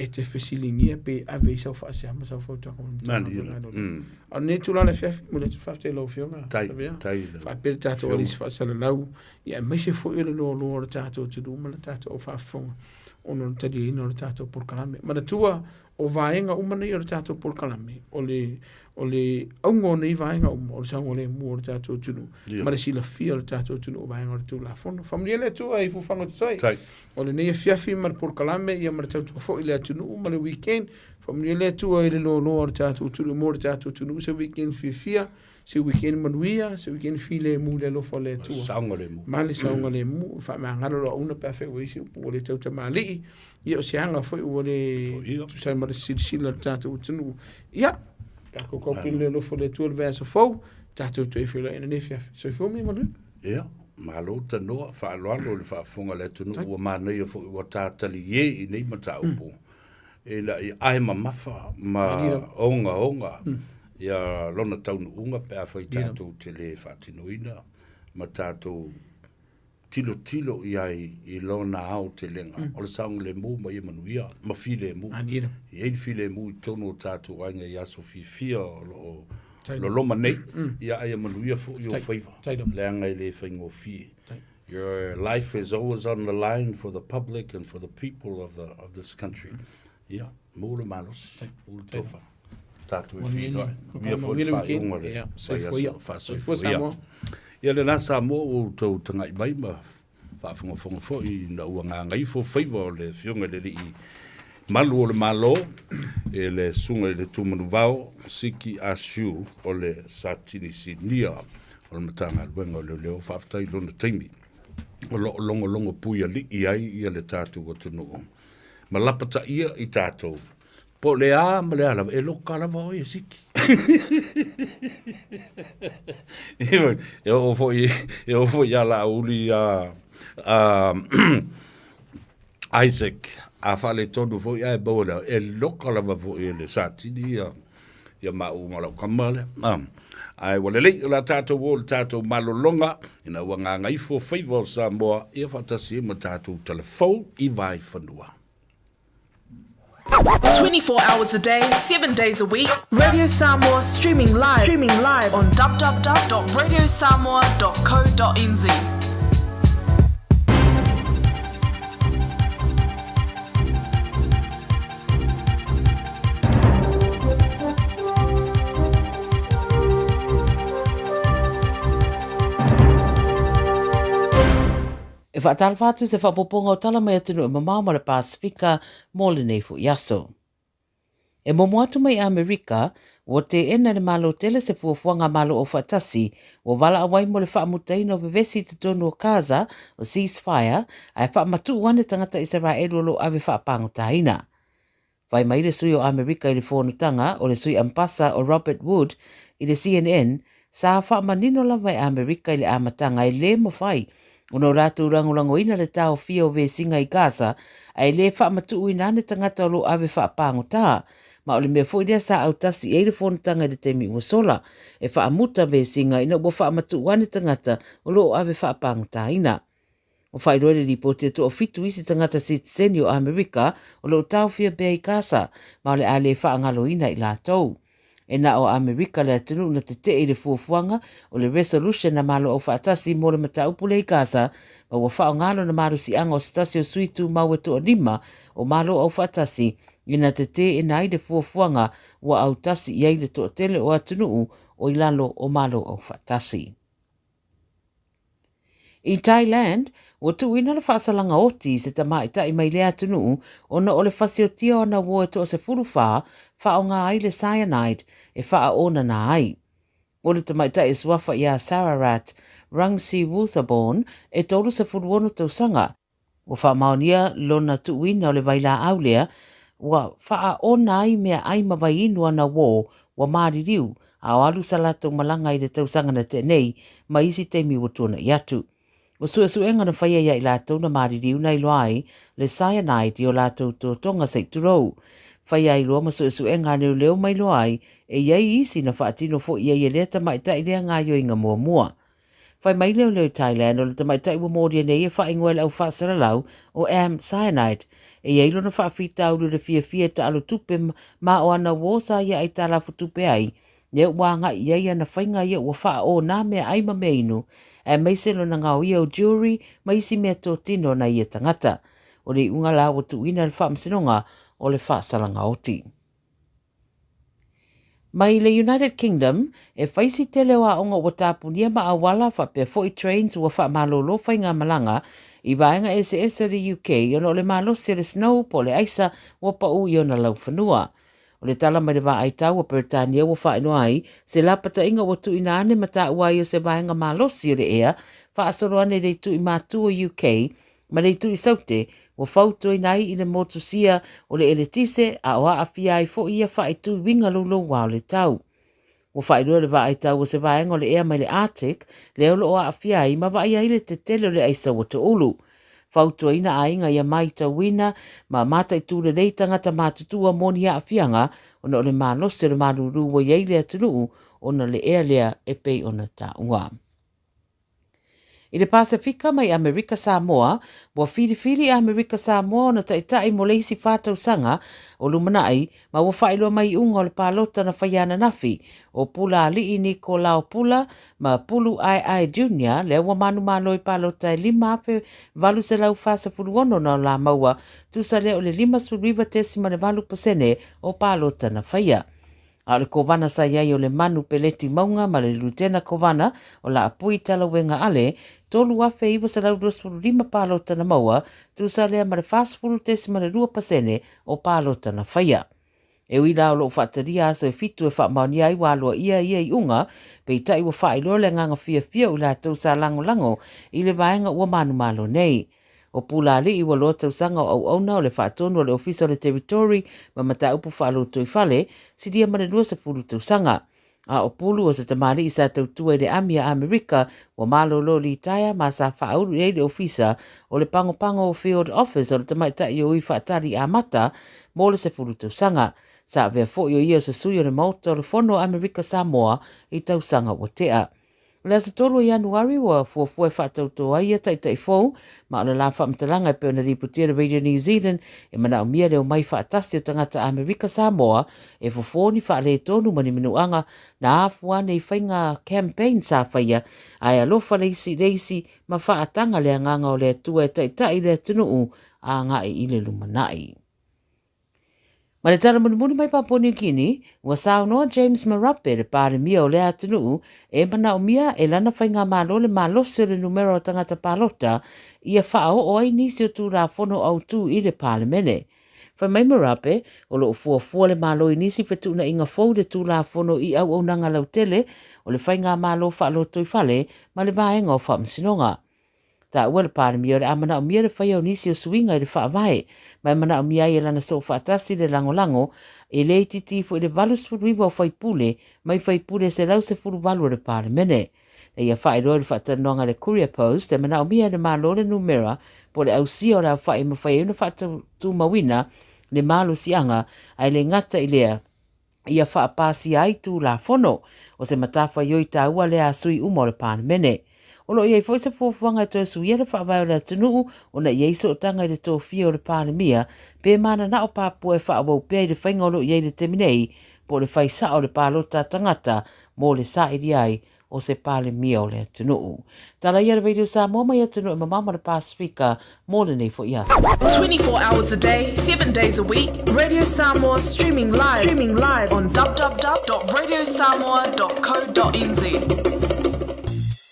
e te fesiligia pe ave ai sau faasea ma sau fautuaga mo le Matagaluega a Leoleo. A o lenei itula o le afiafi, momoli atu le faafetai i lau Afioga Savea, faapea le tatou alii faasalalau, ia aemaise foi o le loaloa o le tatou atunuu ma le tatou au faafofoga ona o le taliaina o le tatou polokalame. Manatua, o vaega uma nei o le tatou polokalame, o le, o le auga o nei vaega uma, o le saogalemu o le tatou atunuu, ma le silafia o le tatou atunuu o vaega o le Tulafono. Faamanuia le Atua i fuafuaga o totoe. O lenei afiafi ma le polokalame ia ma le tautua foi i le atunuu ma le weekend. Faamanuia le Atua i le loaloa o le tatou atunuu mo le tatou atunuu se weekend fiafia, se weekend manuia, se weekend filemu i le alofa o le Atua. Saogalemu. Ma le saogalemu, faamagalo lo auna pe afai ua i ai se upu ua le tautamalii. Ia o se aga foi ua le tusa ai ma le silasila a le tatou atunuu. Ia, tatou taupi i le alofa o le Atua i le vaiaso fou, tatou toe feiloai i lenei afiafi. Soifua ma ia manuia. Ia, malo tanoa, faaaloalo i le faafofoga a le atunuu, ua manaia foi ua ta talie i nei mataupu ina ia ae mamafa ma ogaoga ia lona taunuuga pe afai tatou te le faatinoina ma tatou. tilotilo i ai i lona aotelega o le saogalemu ma ia manuia ma filemu. E i ai le filemu i totonu o tatou aiga i aso fiafia o lo o loloma nei, ia a ia manuia foi ou faiva, leaga e le faigofie. Your life is always on the line for the public and for the people of, the, of this country. Ia, maua le malosi, maua le tofa. Tatou e feiloai. Manuia foi le faaiuga o le vaiaso faasoifua. Ia lena Samoa ua outou tagai mai ma faafogafoga foi ina ua gagaifo faiva o le Afioga i le Alii Malu o le Malo e le Susuga i le Tumanuvao Siki Asiu o le Satini Sinia o le Matagaluega o Leoleo. Faafetai i lona taimi o lo o logologo puialii ai ia le tatou atunuu ma lapataia i tatou po o le a ma le a lava, e loka lava oe e Siki. E oo foi, e oo foi ia Laauli ia Isaac, a faaletonu foi ae maua lea, e loka lava foi e le Satini ia, ia maua ma lau tama lea. Ae ua lelei, o le a tatou o i le tatou malologa, ina ua gagaifo faiva o Samoa, ia faatasi ai ma tatou talafou i Vaefanua. 24 hours a day, 7 days a week. Radio Samoa streaming live, streaming live on www.radiosamoa.co.nz. E faatalofa atu i se faaopoopoga o tala mai atunuu e mamao ma le Pasefika mo lenei foi aso. E momo atu mai Amerika, ua teena e le Malo tele se fuafuaga a Malo Aufaatasi ua valaau ai mo le faamutaina o vevesi i totonu o Gaza, o ceasefire, ae faamatuu ane tagata Isaraelu o lo o ave faapagotaina. Fai mai le sui o Amerika i le fonotaga o le sui ambasa o Robert Wood i le CNN, sa faamanino lava e Amerika i le amataga e le mafai ona o latou lagolagoina le taofia o vesiga i Gaza ae le faamatuuina ane tagata o lo o ave faapagota ma o le mea foi lea sa autasi i ai le fonotaga i le taimi ua sola e faamuta vesiga ina ua faamatuu ane tagata o lo o ave faapagotaina. Ua faailoa i le lipoti e toafitu isi tagata sitiseni o Amerika o lo o taofia pea i Gasa, ma o le a le faagaloina i latou. E na o Amerika le atunuu na tetee i le fuafuaga o le Resolution a Malo Aufaatasi mo le mataupu lea i Gasa, ma ua faaaoga lona malosiaga o se tasi o sui tumau e toalima o Malo Aufaatasi ina teteena ai le fuafuaga ua autasi i ai le toatele o atunuu o i lalo o Malo Aufaatasi. I Thailand, ua tuuina le faasalaga oti i se tamaitai mai lea atunuu ona o le fasiotia o ana uo e toa-14 faaaoga ai le cyanide e faaonana ai. O le tamaitai e suafa iā Sararat Rangsiwuthaporn e 36 tausaga, Ua faamaonia lona tuuina o le vailaau lea ua faaona ai meaai ma vaiinu ana uō ua maliliu a o alu sa latou malaga i le tausaga na tea nei ma isi taimi ua tuanai atu. O suesuega na faia ia i latou na maliliu na iloa ai le cyanide i o latou totoga se i tulou. Faia ai loa ma suesuega a leoleo ma iloa ai e i ai isi na faatino foi i ai e lea tamaitai lea gaioiga muamua. Fai mai leoleo i Thailand o le tamaitai ua molia nei e faaigoa e le au faasalalau o Am Cyanide. E i ai lona faafitauli o le fiafia e taalo tupe ma o ana uō sa ia aitalafu tupe ai, lea ua agai i ai ana faiga ia ua faaō nā mea ʻai ma mea inu, aemaise lona ngaoia o jewelry ma isi mea tōtino na ia tagata. O le iuga la ua tuuina i le faamasinoga o le faasalaga oti. Mai le United Kingdom, e fai si tele o aoga ua tapunia ma auala faapea foi trains ua faamalolo faigamalaga i vaega eseese o le UK ona o le malosi o le snow po o le aisa ua pau i ona laufanua. O le tala mai le vaai tau a Peretania ua faailoa ai se lapataiga ua tuuina ane ma taua ai o se vaega malosi o le ea faasolo ane i le itu i matu o UK Ma le itu i Saute, ua fautuaina ai i le motusia o le eletise a o aafia ai foi ia faaitu uiga louloua o le tau. Ua faailoa le vaai tau o se vaega o le ea mai le Arctic lea o lo o aafia ai ma vaai ai le tetele o le aisa ua toulu. Fautuaina aiga ia maitauina ma mataitu lelei tagata matutua mo ni aafiaga ona o le malosi o le malulu ua i ai le atunuu ona le ea lea e pei ona taua. I le Pasefika mai Amerika Samoa, ua filifili a Amerika Samoa ona taitai mo le isi 4 tausaga o lumanai ma ua faailoa mai iuga o le palota na faia ananafi o Pula Alii Nikolao Pula ma Pulu Aeae Junior lea ua manumalo i palota e 5,846 na la maua tusa lea o le 59.8% o palota na faia. A o le kovana sa i ai o Lemanu Peleti Mauga ma le Lutena Kovana o Laapui Talauega Ale, 3,925 palota na maua, tusa lea ma le 40.2% o palota na faia. E ui la o loo faatalia aso e 7 e faamaonia ai ua aloaia ia iuga, peitai ua faailoa le agaga fiafia o i latou sa lagolago i le vaega ua manumalo nei. O Pula Alii ua loa tausaga o auauna o le faatonu o le Ofisa o le Territory ma mataupu faa-lotoifale, silia ma le 20 tausaga. A o Pulu o se tamalii sa tautua i le ami a Amerika ua malolo litaea ma sa faaulu i ai le ofisa o le pagopago o Field Office o le tamaitai o ui faatali amata mo le 10 tausaga. Sa avea foi o ia o se sui o le Maota o le Fono Amerika Samoa i tausaga ua tea. O le aso 3 o Ianuari ua fuafua e faatauto ai ia taitai fou, ma o le la faamatalaga e pei ona lipotia le Radio New Zealand e manaomia le omai faatasi o tagata Amerika Samoa e fofo ni faaletonu ma ni manuaga na afua ane i faiga campaign sa faia ae alofa le isi i le isi ma faataga le agaga o le Atua e taitai le atunuu agai i le lumanai. Ma le tala mulimuli mai Papua New Guinea, ua saunoa James Marape, le Palemia o lea atunuu, e manaomia e lana faigamalo le malosi o le numera o tagata palota ia faaoo ai nisi o Tulafono Autu i le Palemene. Fai mai Marape, o loo fuafua le Malo i nisi fetuunaiga fou i le Tulafono i auaunaga lautele o le faigamalo faalotoifale ma le vaega o faamasinoga. Taua le Palemia o le a manaomia le faia o nisi o suiga i le faavae, ma e manaomia ai e lana soofaatasi le lagolago e le itiiti ifo i le 89 o faipule mai faipule 118 o le Palemene. Na ia faailoa i le faatalanoaga a le Courier Post e manaomia e le Malo le numera po o le ausia o le aofai e mafai ai ona faatumauina le malosiaga, ae le gata i lea, ia faapasia ai Tulafono. O se matafaioi taua lea a sui uma o le Palemene. O lo o i ai foi se fuafuaga e toe suia le faavae o le atunuu ona i ai sootaga i le tofia o le Palemia pe mananao Papua e faaauau pea i le faiga o lo o i ai i le taimi nei po o le fai sao o le palota a tagata mo le sailia ai o se Palemia o le atunuu. Tala ia le Radio Samoa mai atunuu e mamao ma le Pasefika mo lenei foi aso. 24 hours a day, 7 days a week, Radio Samoa streaming live, streaming live on www.radiosamoa.co.nz.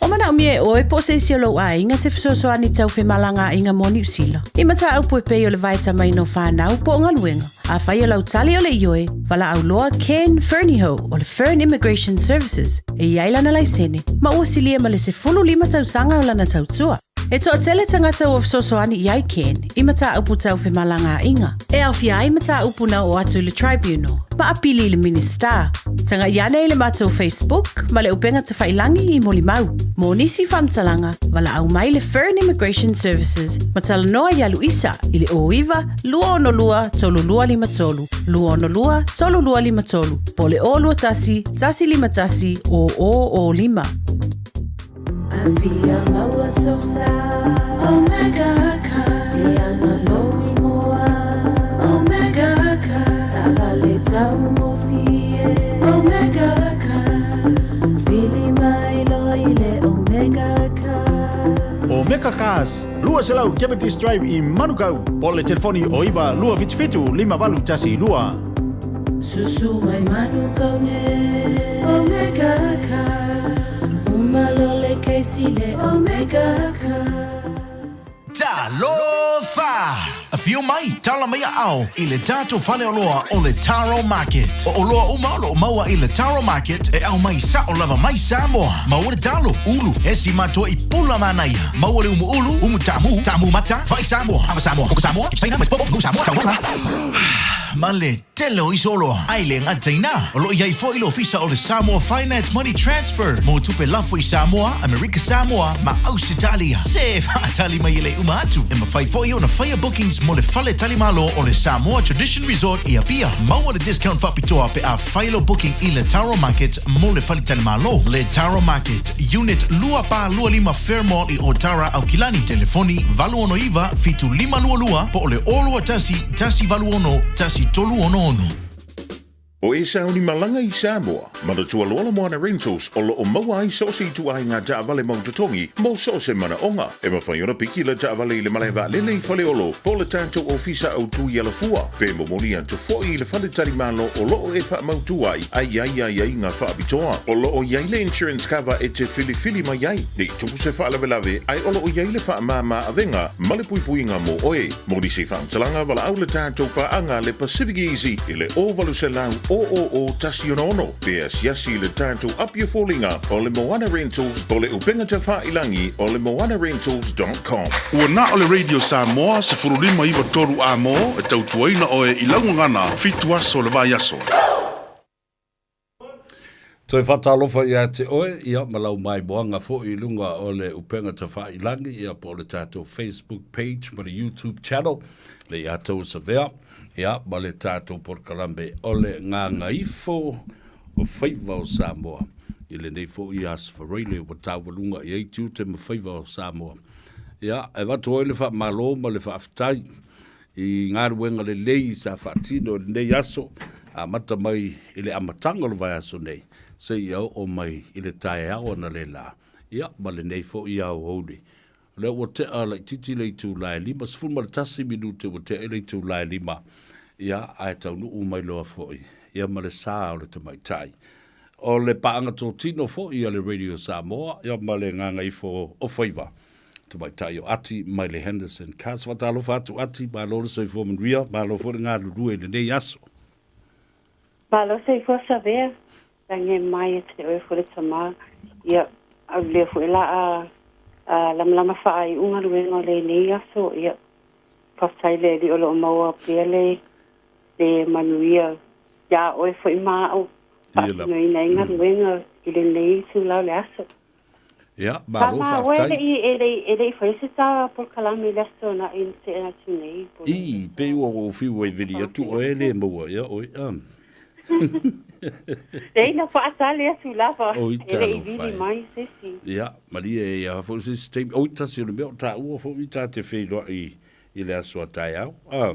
O manaomia e oe po o se isi o lou aiga se fesoasoani tau femalagaaiga mo Niu Sila. I mataupu e pei o le vaetamaina o fanau po o galuega. Afai o lau tali o le ioe, valaau loa Ken Fernihough o le Fern Immigration Services e i ai lana laisene ma ua silia ma le 15 tausaga o lana tautua. E toatele tagata ua fesoasoani i ai Ken i mataupu tau femalagaaiga, e aofia ai mataupu na oo atu i le Tribunal ma apili i le Minisita. Tagai ane i le matou Facebook ma le upega tafailangi i molimau. Mo nisi faamatalaga, valaau mai le Fern Immigration Services ma talanoa iā Luisa i le 09 262 3253, 262 3253, po o le 021 151 0005. Afia maua sosa Omega Car E ana lou ingoa Omega Car Taavale taugofie Omega Car Vili mai loa i le Omega Car Omega Cars, 200 Cavendish Drive i Manukau, po o le telefoni o 9 277 5812. Susu mai Manukau nei Omega Cars Uma loa le kesi le Omega Cars. Talofa! Afio mai, tala mai aao i le tatou faleoloa o le Taro Market. O oloa uma o lo o maua i le Taro Market e aumai sao lava mai Samoa. Maua le talo, ulu, esi matoa i pula manaia. Maua le umu ulu, umu taamu, taamu mata, fai Samoa, ava Samoa, koko Samoa, Saina, ma popo, fugu Samoa, taumaga ma le tele o isi oloa. Ae le gata i ina, o lo o i ai foi le ofisa o le Samoa Finance Money Transfer mo tupe lafo i Samoa, Amerika Samoa ma Ausetalia. Se faatali mai e le uma atu, e mafai foi ona faia bookings. Bookings mo le faletalimalo o le Samoa Tradition Resort i Apia. Maua le discount faapitoa pe a fai lou booking i le Taro Market mo le faletalimalo. Le Taro Market, Unit 2425 Fairmall i Otara, Aukilani. Telefoni 869 7522 po o le 021 186 1366. O e sauni malaga i Samoa, manatua loa le Moana Rentals o loo maua ai so o se ituaiga taavale mau totogi mo so o se manaoga. E mafai ona piki le taavale i le malae vaalele i Faleolo po o le tatou ofisa autu i Alafua, pe momoli atu foi i le faletalimalo o loo e faamautu ai a i ai aiaiga faapitoa. O loo i ai le insurance cover e te filifili mai ai, ne i tupu se faalavelave ae o loo i ai le faamama avega ma le puipuiga mo oe. Mo nisi faamatalaga, valaau le tatou paaga le Pacific Easy i le 0800 000 166 pe asiasi i le tatou api o foliga o le Moana Rentals o le upega tafailangi o le moanarentals.com. Ua na o le Radio Samoa 15 93 A mo e tautuaina oe i lau gagana fitu aso o le vaiaso. Toe faatalofa ia te oe, ia, ma lau maimoaga foi i luga o le upega tafailangi, ia, po o le tatou Facebook page ma le YouTube channel, le ia tou savea, ia, ma le tatou polokalame o le Gagaifo o Faiva o Samoa. I lenei foi Aso Faraile ua taualuga i ai tiute ma faiva o Samoa. Ia, e avatu ai le faamalo ma le faafetai i galuega lelei sa faatino i lenei aso, amata mai i le amataga o le vaiaso nei, seia oo mai i le taeao analeila, ia, ma lenei foi aoauli. O lea ua tea laitiiti le itula e 5, 11 minute ua tea i le itula e 5, ia, ae taunuu mai loa foi, ia ma le sa o le tamaitai. O le paaga totino foi a le Radio Samoa, ia ma le Gagaifo o Faiva. Tamaitai o Ati mai le Henderson Cars. Faatalofa atu Ati, malo le soifua manuia, malo foi le galulue i lenei aso. Malo soifua Savea, lagi e mai e te oe foi le tama. Ia, au lea foi la a, a lamalama faaiuga luega o lenei aso, ia, faafetai le Alii o lo o maua pea le, le manuia iā oe foi ma au, faatinoina ai galuega i lenei itula o le aso. Ia, malo Tama, ua e faafetai. le'i, e le'i, e le'i faia se ta polokalame i le aso Tuana'i na tea atu nei, po o le I, pei ua ou fiu ai vili atu oe le maua ia oe, a. Leai, na faatali atu lava, Oi, e le'i talofa vili e. mai se isi. Ia, malie e ia foi se isi taimi. Oi, tasi o le mea o taua foi ta te feiloai i le aso a taeao, a.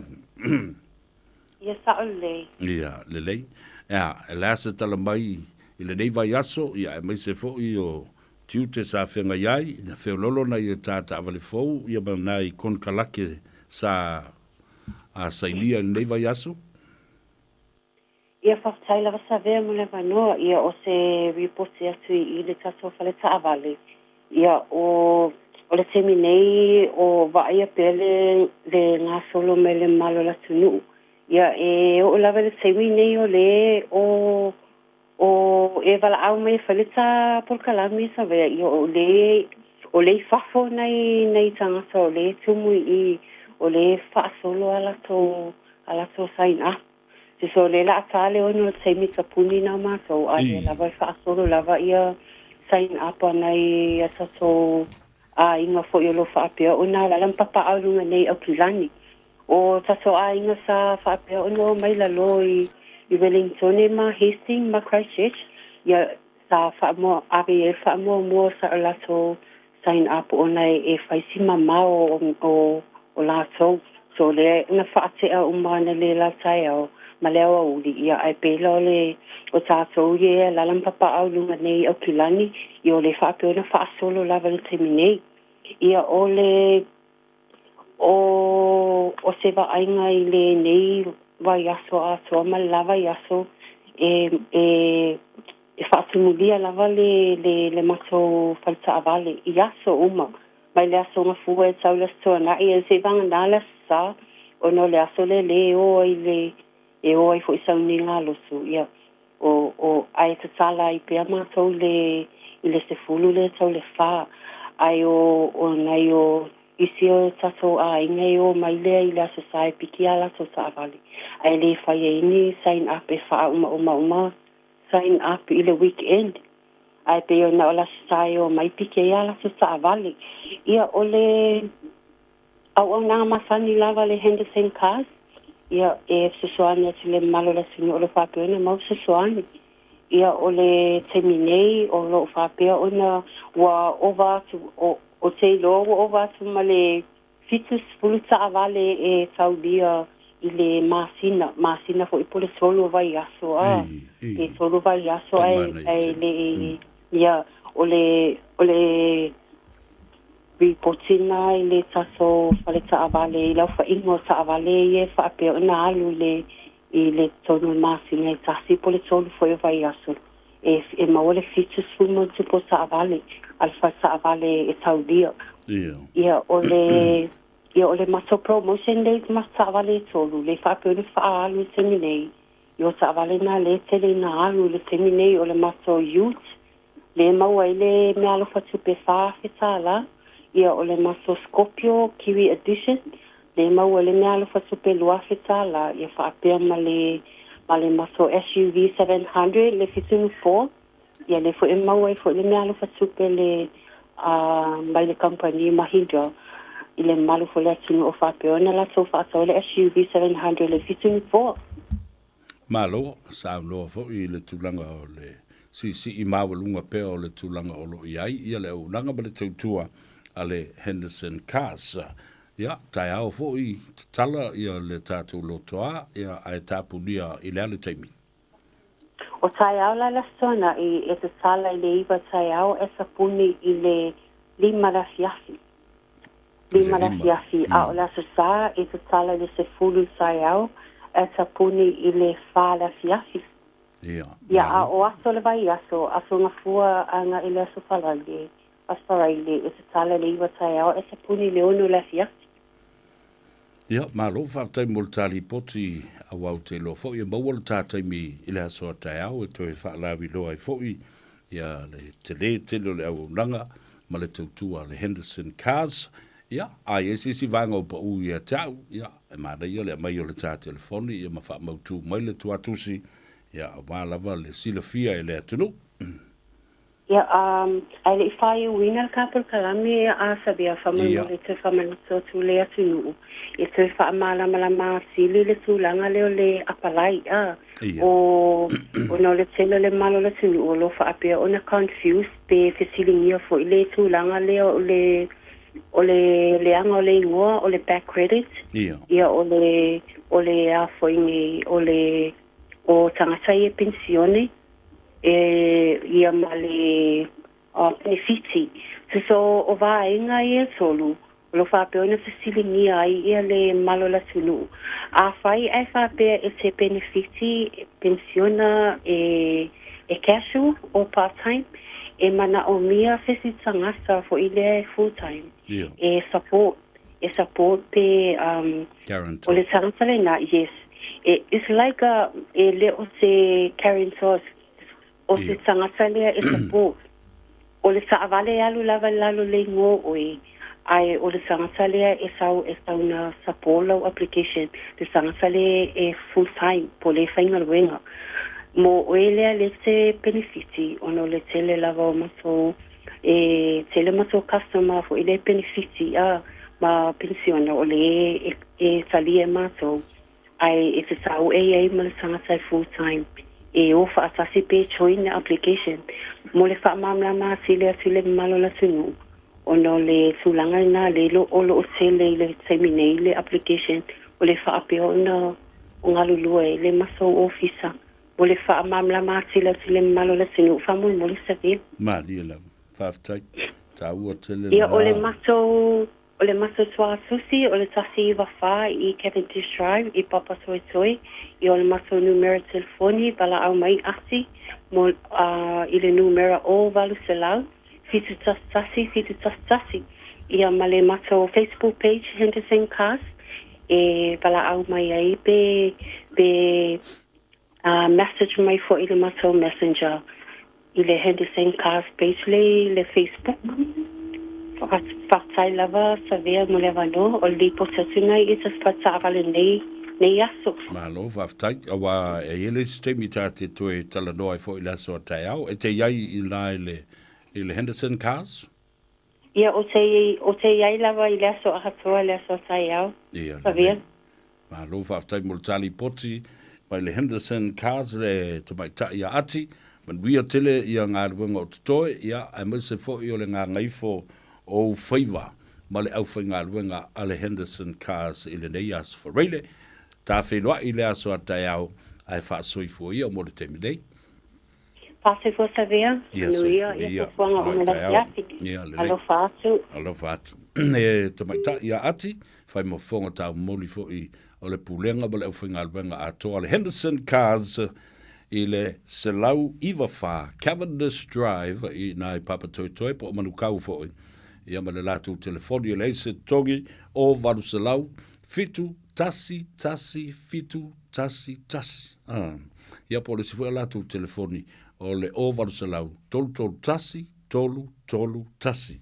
Ia sao lelei. Ia, lelei. Ea, e le a se tala mai i lenei vaiaso, ia aemaise foi o tiute sa feagai ai, na feololo nai e tā taavale fou, ia ma nai konekarake sa a sainia i lenei vaiaso. Ia faafetai lava Savea mo le avanoa, ia o se ripoti atu i le tatou fale taavale, ia o o le taimi nei o vaaia pea le le gasolo mai le mamalu o le atunuu. Ia e oo lava i le taimi nei o le o o e valaau mai e fai le ta polokalame Savea, ia o le o le i fafo nai nai tagata o le tumu i i o le faasolo a latou a latou sign up. So o lea la a ta le ono o le taimi tapuni na matou, a lea lava e faasolo lava ia sign up a nai a tatou aiga foi o lo o faapea ona alaala ma papaaao i luga nei Aukilani. O tatou aiga sa faapea ona omai lalo i i Wellingtone ma Hastings ma Christchurch, ia sa faamoa ave i ai le faamuamua sa o latou sign up ona e fai si mamao o o latou. So lea na faatea uma ana le la taeao ma le aoauli, ia ae pei la o le o tatou ia e alaala ma papaaao i luga nei i Aukilani, ia o le faapea ona faasolo lava i le taimi nei. Ia o le o o se vaaiga i lenei vaiaso atoa ma le la vaiaso e e E faatumulia lava le le le matou fale taavale i aso uma, mai le Aso Gafua e tau i le Aso Tuana'i, ae seivaganā le Aso Sa, ona o le aso lea lea e o ai le e o ai foi i sauniga a lotu, ia, o o ae tatala ai pea matou i le i le 10 lea e tau i le fa. Ae o o nai o isi o tatou aiga e o mai lea i le Aso Sa e piki a latou taavale, ae le fai ai ni sign up e faaumauma uma sign up i le weekend ae pei ona o le Aso Sa e omai piki ai a latou taavale. Ia o le. Auaunaga masani lava le Henderson Cars, ia, e fesoasoani atu i le mamalu o le atunuu o lo o faapea ona mau fesoasoani. Ia, o le taimi nei o lo o faapea ona ua ova atu, o, ou te iloa ua ova atu ma le 70 taavale e taulia i le masina, masina foi po o le tolu o vaiaso, a, pe tolu vaiaso ae, ae le i, ia, o le, o le ripoti lena i le tatou fale taavale i le aofaiga o taavale ia e faapea ona alu i le, i le totonu o le masina e tasi po o le tolu foi o vaiaso e, e maua le 70 ma ona tupu o taavale a le fale taavale e taulia. Ia, o le, ia, o le matou promotion lea i matou taavale e tolu, lea e faapea ona faaalu i le taimi nei, i o taavale na lea e tele ina alu i le taimi nei, o le matou ute, lea e maua ai le meaalofa tupe $4,000, ia o le matou Scorpio Kiwi Edition, lea e maua ai le meaalofa tupe $2,000, ia faapea ma le ma le matou SUV 700 le 74, ia lea foi e maua ai foi le meaalofa tupe le a mai le kamupani Mahindra i le mamalu foi o le atunuu o faapea ona latou faatau ai le SUV 700 le 74. Malo, saunoa foi i le tulaga o le siisii maualuga pea o le tulaga o lo o i ai ia le auaunaga ma le tautua a le Henderson Cars. Ia, taeao foi tatala ia le tatou lotoa, ia ae tapunia i le a le taimi? O taeao la le Aso Toonai e tatala i le iva taeao ae sapuni i le lima le afiafi. Lima le afiafi, a o le Aso Sa e tatala i le sefulu taeao ae tapuni i le fa le afiafi. Ia, a o aso o le vaiaso, Aso Gafua agai i le Aso Faraile, Aso Faraile e tatala i le iva taeao ae tapuni i le ono le afiafi. Ia, malo faafetai mo le ta lipoti, aua ou te iloa foi e maua le ta taimi i le aso a taeao e toe faalauiloa ai foi ia le tele tele o le auaunaga ma le tautua a le Henderson Cars. Ia, a i ai se isi vaega o pau ia te au, ia, e manaia le aumai o le ta telefoni ia ma faamautu mai le tuatusi, ia, aua lava le silafia e le atunuu. Ia, ae le i faaiuina le ta polokalame a Sabea faamolemole e toe faamanatu atu le atunuu e toe faamalamalama atili le tulaga lea o le apalai, a, o, ona o le tele o le mamalu o le atunuu o lo o faapea ona confuse pe fesiligia foi le tulaga lea o le, o le leaga o le igoa o le back credit, ia, o le, o le a foi nei, o le, o tagata ia penisione. E ia ma le penefiti. Tusa o vaega ia e tolu, o lo o faapea ona fesiligia ai ia le mamalu o le atunuu. Afai ae faapea e te penefiti, penisiona e e casual or part time, e manaomia se isi tagata foi lea e full time e support, e support pe o le tagata lena, yes. E, it's like a, e le o se guarantor, o se tagata lea e support. O le taavale e alu lava i lalo le igoa o oe, ae o le tagata lea e sau e sau na support lau application, le tagata lea e full time po o le faigaluega. Mo oe lea le te penefiti ona o le tele lava o matou E tele matou customer foi lea penefiti a ma penisiona o le e, e talia e matou ae e te tau e i ai ma le tagata e full time e o faatasi pe join le application mo le faamalamalama atili atu i le mamalu o le atunuu ona o le tulaga lena le lo o lo o tele i le taimi nei le application o le faapea ona o galulue ai le matou ofisa Mo le faamalamalama atili atu i le mamalu o le atunuu, faamolemole Savea. Malie lava. Faafetai. Taua tele Ia, o le lena. matou, o le matou tuatusi, o le 194 i Cavendish Drive i Papatoetoe. Ia, o le matou numera telefoni, valaau mai ati mo, a, i le numera o 800 711 711. Ia, ma le matou Facebook page, Henderson Cars, e valaau mai ai pe, pe A message mai foi i le matou messenger i le Henderson Cars page le i le Facebook. Faafetai lava Savea mo le avanoa o le lipoti atu nei i se taavale nei nei aso. Malo faafetai. Aua e i ai le isi taimi ta te toe talanoa ai foi i le aso a taeao. E te i ai i la i le Henderson Cars? Ia, ou te, ou te i ai lava i le aso atoa i le aso taeao. Ia, Savea. lelei. Malo faafetai mo le tali poti mai le Henderson Cars le tamaitai ia Ati. Manuia tele ia galuega o totoe, ia, aemaise foi o le gagaifo o ou faiva ma le aufaigaluega a le Henderson Cars i lenei aso Faraile. Ta feiloai i le aso a taeao ae faasoifua ia mo le taimi nei. Faasoifua Savea, Ia, manuia soifua ia ia, fuafuaga feiloai uma i le taeao. afiafi. Ia, lelei. Alofa atu. Alofa atu. E tamaitai ia Ati, fai ma fofoga taumoli foi o le Pulega ma le aufaigaluega atoa a le Henderson Cars i le 194 Cavendish Drive i ina i Papatoetoe po o Manukau foi, ia ma le latou telefoni e leai se totogi o 800 7 1 1 7 1 1. Ah. Ia po o le isi foi a latou telefoni o le 0800 331 331.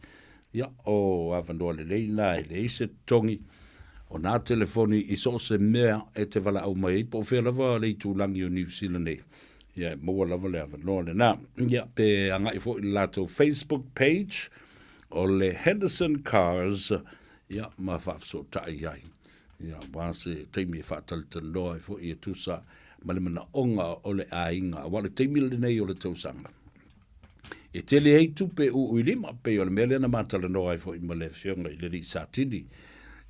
Ia, o avanoa lelei na e leai se totogi o nā telefoni i so o se mea e te valaau mai ai, po o fea lava le itulagi o Niu Sila nei. Ia, e maua lava le avanoa lenā. Ia, pe agai foi i le latou Facebook page o le Henderson Cars, ia, ma faafesootai ai. Ia, aua se taimi e faatalatalanoa ai foi e tusa ma le manaoga o le aiga, aua o le taimi lenei o le tausaga. E tele ai tupe uu i lima, pei o le mea lea na ma talanoa ai foi ma le afioga i le alii Satini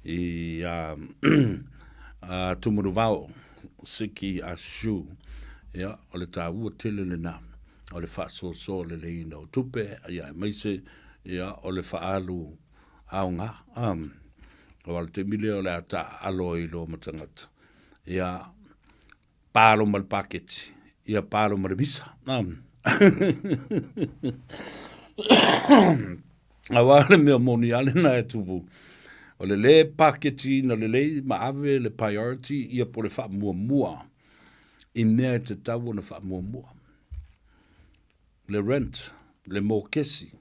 i a, a Tumanuvao Siki Ashu. Ia, o le taua tele lena o le faasoasoa leleiina o tupe, ia aemaise ia, o le faaalu aoga. Um, aua o le taimi lea o le a taaalo ai loa ma tagata. Ia, Palo ma le paketi, ia palo ma le misa. Aua le mea moni a lena e tupu. O le lē paketiina lelei ma ave le priority ia po o le faamuamua i mea e tatau ona faamuamua. Le rent, le mokesi,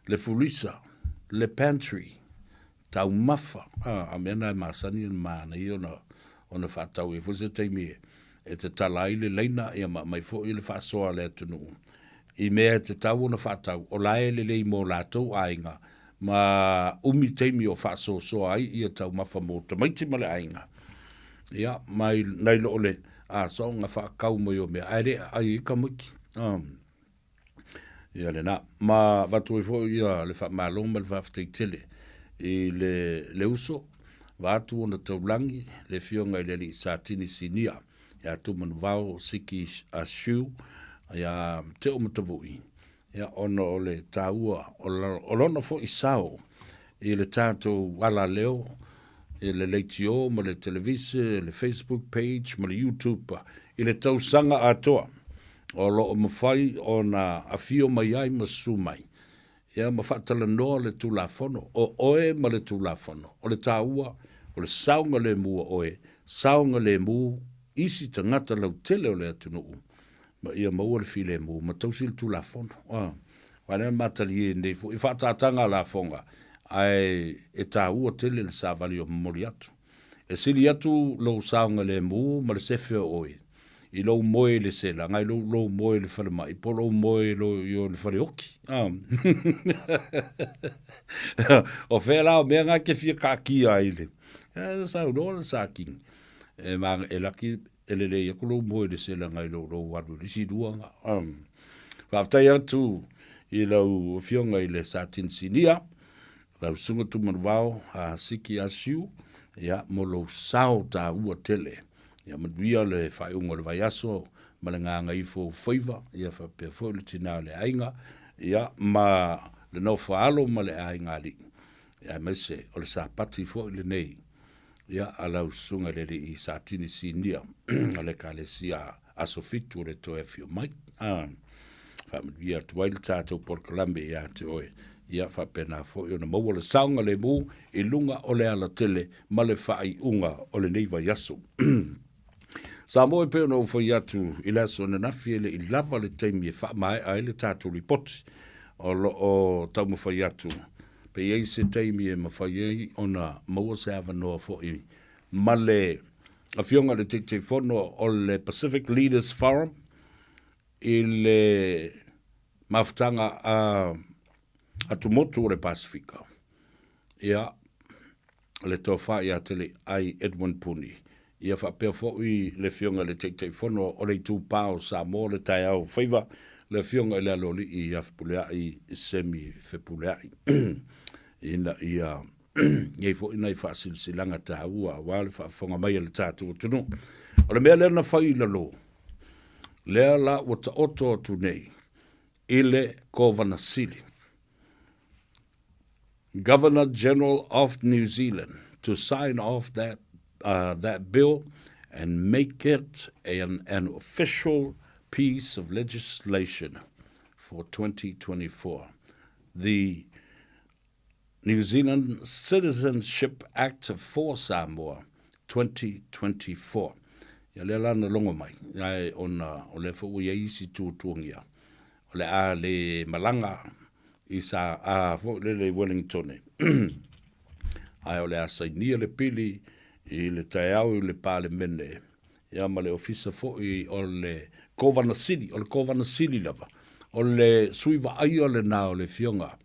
le fulisa, le pantry, taumafa, a, a mea na e masani ona manaia ona, ona faatau ai foi se taimi e, e tatala ai le laina ia ma aumai foi le faasoa a le atunuu i mea e tatau ona faatau, o la e lelei mo latou aiga ma umi taimi o faasoasoa ai ia taumafa mo tamaiti ma le aiga. Ia, mai nai lo o le asoga faakau mai o mea, ae le aai ai tamaiti. Ia lena. Ma avatu ai foi ia le faamalo ma le faafetai tele i le, le uso, vaeatu ona taulagi, le Afioga i le Alii Satini Sinia, ia Tumanuvao Siki Ashu, ia Teo Matavui, ia ona o le taua o lona foi sao i le tatou alaleo i le leitio ma le televise, le Facebook page ma le YouTube i le tausaga atoa o lo o mafai ona afio mai ai ma susu mai ia ma faatalanoa le Tulafono, o oe ma le Tulafono. O le taua, o le saogalemu o oe, saogalemu isi tagata lautele o le atunuu ma ia maua le filemu ma tausi le Tulafono. Aua o lea na matalie nei foi faataataga a lafoga, ae e taua tele le savali o momoli atu. E sili atu lou saogalemu ma le sefe o oe i lou moe i le sela, nai lou, lou moe i le falemai, po lou moe i lo, i o le faleoki. Ah. o fea la o mea ngā ke fia kaakia ai le. E, saunoa le sāking. E, ma, e laki, e lelei aku lou moe i le sela ngai lou, lou alu i le isi lua nga. Um. Faafetai atu i lau afioga i le Satin Sinia, lau susuga Tumanuvao a Siki Asiu, ia, mo lou sao taua tele. Ia manuia le faaiuga o le vaiaso ma le gagaifo o faiva, ia faapea foi le tina o le aiga, ia, ma le nofo a alo ma le aiga alii, ia, aemaise o le Sapati foi lenei, ia, a lau susuga i le alii Satini Sinia o le Ekalesia Aso Fitu o le Toe Afio Mai. Ah, faamanuia atu ai le tatou polokalame ia te oe, ia faapena foi ona maua le saogalemu i luga o le alatele ma le faaiuga o lenei vaiaso. Samoa e pei ona ou fai atu i le aso ananafi e le i lava le taimi e faamaea ai le tatou lipoti o lo o taumafai atu pe i ai se taimi e mafai ai ona maua se avanoa foi ma le Afioga i le Taitaifono o le Pacific Leaders Forum i le mafutaga a. Atumotu o le Pasefika. Ia, le Tofa ia Teleiai Edwin Puni. Ia faapea foi le Afioga i le Taitaifono o le Itupa o Samoa le taeao faiva, le Afioga i le Aloalii ia Fepuleai Semi Fepuleai. Ina ia i ai foi nai faasilasilaga taua aua le faafofoga mai a le tatou atunuu. O le mea lea na fai i lalo, lea la ua taoto atu nei i le Kovana Sili, Governor General of New Zealand, to sign off that, uh, that bill and make it an, an official piece of legislation for 2024. The New Zealand Citizenship Act for Samoa 2024. Ia lea la na logo mai, ae ona o lea foi ua i ai isi tuatuagia, o le a le malaga i sa a foi lele i Wellingtone. Ae o le a sainia le pili i le taeao i le Palemene ia ma le Ofisa foi o le Kovana Sili, o le Kovana Sili lava, o le sui vaaia lena o le Afioga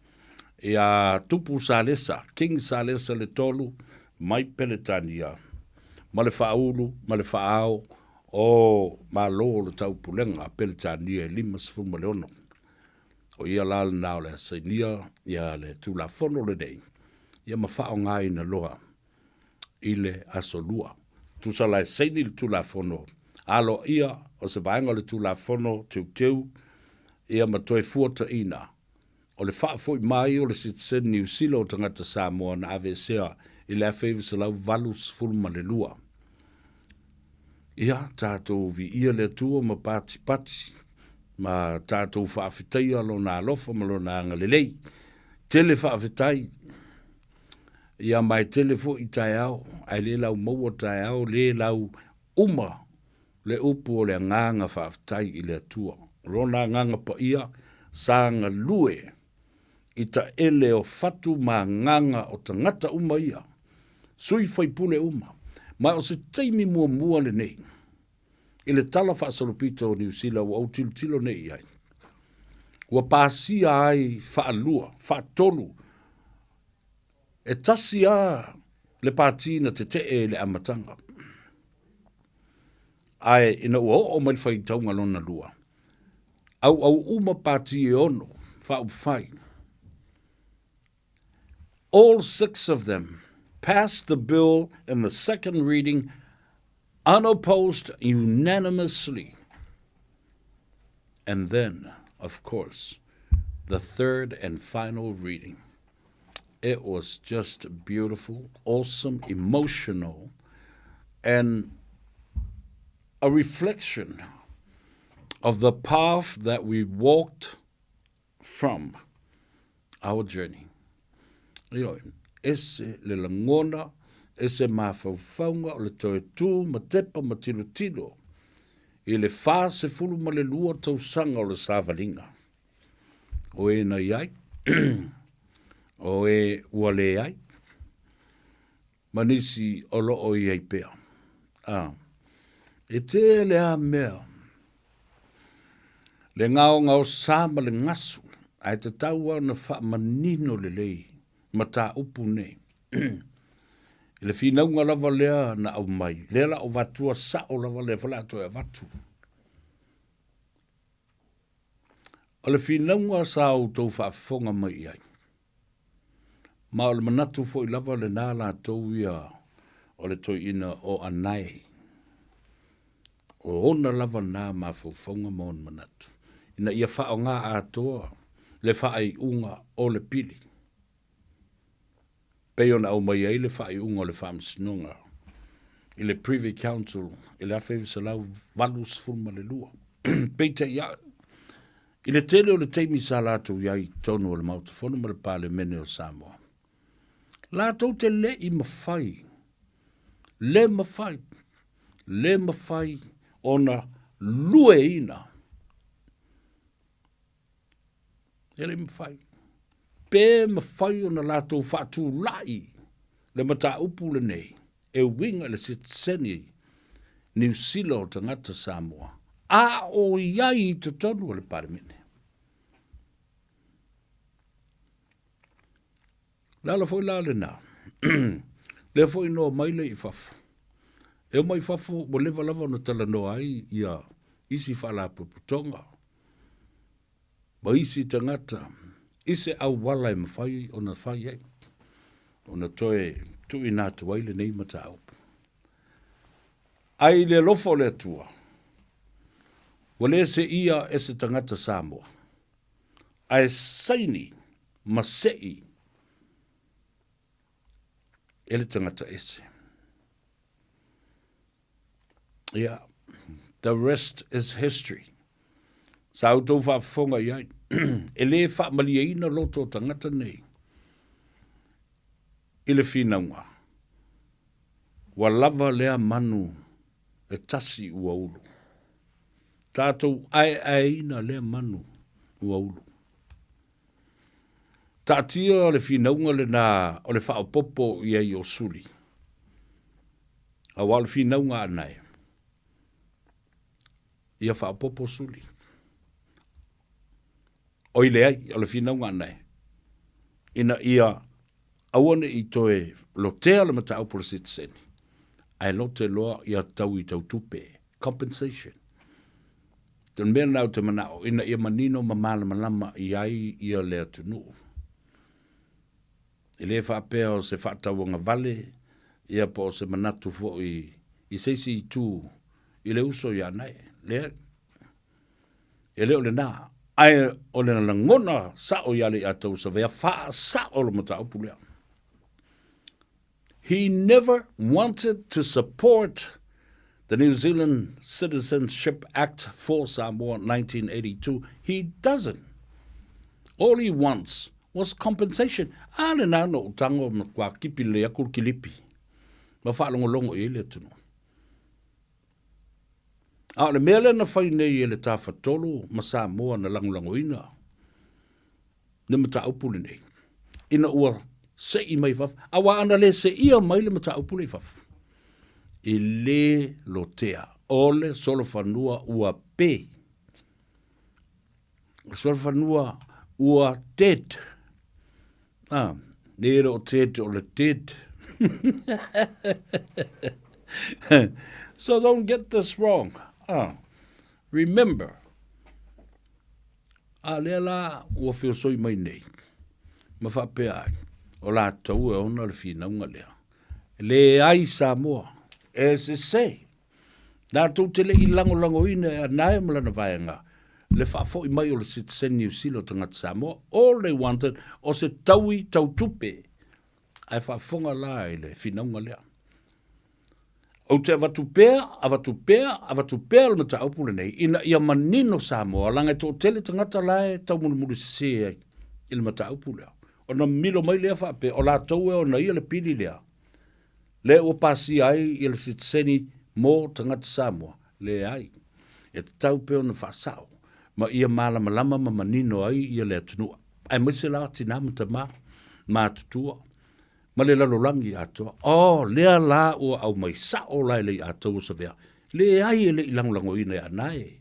ia Tupu Salesa, King Salesa le Tolu mai Peretania, ma le faaulu ma le faaao o Malo o le Taupulega a Peretania e 56. O ia la lena o le a sainia ia le Tulafono lenei ia ma faaaogaina loa i le Aso Lua. Tusa la e saini le Tulafono aloaia o se vaega o le Tulafono Teuteu ia ma toe fuataina o le faafoi mai o le sitiseni Niu Sila o tagata Samoa na aveesea i le 1982. Ia, tatou viia le Atua ma patipati ma tatou faafetaia Lona alofa ma Lona agalelei. Tele faafetai. Ia ma e tele foi taeao, ae le lau maua taeao, le lau uma le upu o le agaga faafetai i le Atua. O Lona Agaga Paia sa galue i taele o fatu ma agaga o tagata uma ia, sui faipule uma, ma o se taimi muamua lenei i le Tala Faasolopito o Niu Sila ua ou tilotilo nei i ai, ua pasia ai faalua, faatolu, e tasi lava le pati na tetee i le amataga. Ae ina ua oo mai le faitauga lona lua, auau uma pati e ono faaupufai. All six of them passed the bill in the second reading unopposed unanimously. And then, of course, the third and final reading. It was just beautiful, awesome, emotional, and a reflection of the path that we walked from our journey. You know, ese le lagona, ese mafaufauga o le toe tū ma tepa ma tilotilo i le 42 tausaga o le savaliga. O e na i ai, o e ua leai, ma nisi o lo o i ai pea. A, e tele a mea le gaogaosa ma le gasu, ae tatau lava ona faamanino lelei mataupu nei. I le finauga lava lea na aumai, lea la o vatua sao lava lea foi la toe avatu. O le finauga sa outou faafofoga mai i ai, Ma o le manatu foi lava lena latou ia o le toeaina o Anae. O ona lava na mafaufauga ma ona manatu, ina ia faaaoga atoa le faaiuga o le pili. Pei ona aumai ai le faaiuga o le Faamasinoga i le Privy Council i le 1982. Peitai ane, I le tele o le taimi sa latou i ai i totonu o le Maota Fono ma le Palemene o Samoa, latou te le i mafai, le mafai, le mafai ona lueina. E le i mafai. Pe mafai ona latou faatulai le mataupu lenei e uiga i le sitiseni Niu Sila o tagata Samoa, a o i ai i totonu o le Palemene. Le ala foi la lena, lea foi na omai lea i fafo. E omai i fafo ua leva lava ona talanoa ai ia isi faalapotopotoga ma isi tagata i se auala e mafai ona fai ai, ona toe tuuina atu ai lenei mataupu. Ae i le alofa o le Atua, ua le seia e se tagata Samoa, ae saini ma sei e le tagata ese. Ia, the rest is history. Sa outou faafofoga i ai, e le faamalieina loto o tagata nei i le finauga. Ua lava lea manu e tasi ua ulu. Tatou aeaeina lea manu ua ulu. Taatia le finauga lena o le faaopoopo i ai o Suli, aua o le finauga a nae, ia faaopoopo Suli. Oi leai, o le finauga a nae, ina ia aua ne i toe lotea le mataupu o le sitiseni, ae lote loa ia taui tau tupe, compensation. O le mea lena ou te manao ina ia manino ma malamalama i ai ia le atunuu. E le faapea o se faatauagavale ia po o se manatu foi i se isi itu i le uso ia Nae. Leai. E le o lena. Ae o le lagona sao ia Leiataua Savea faasao le mataupu lea. He never wanted to support the New Zealand Citizenship Act for Samoa 1982. He doesn't. All he wants was compensation. A lena na ou tago ma kua kipi lelei aku le kilipi ma faalogologo i ai le atunuu. A o le mea lea na fai nei e le Tafatolu ma Samoa na lagolagoina le mataupu lenei, ina ua sei mai fafo, aua ana le seia mai le mataupu lea i fafo, e le lotea, o le solofanua ua pe. O le solofanua ua dead. Ah, e le o dead, o le dead. So don't get this wrong. Ah, remember, A lea la ua feosoi mai nei, ma faapea ai, o latou e ona le finauga lea. E leai Samoa, e sese. Latou te le i lagolagoina e Anae ma lana vaega le faafoi mai o le sitiseni Niu Sila o tagata Samoa. All they wanted o se taui tau tupe. Ae faafofoga la i le finauga lea. Ou te avatu pea, avatu pea, avatu pea le mataupu lenei ina ia manino Samoa, leaga e toatele tagata la e taumulimuli sese ai i le mataupu lea. Ona milo mai lea faapea, o latou e ona ia le pili lea, lea ua pasia ai ia le sitiseni mo tagata Samoa. Leai. E tatau pea ona faasao ma ia malamalama ma manino ai ia le atunuu, aemaise la tina ma tama, matutua, ma le lalolagi atoa. Oh, lea la ua aumai sao la e Leiataua Savea. Leai e le i lagolagoina e Anae.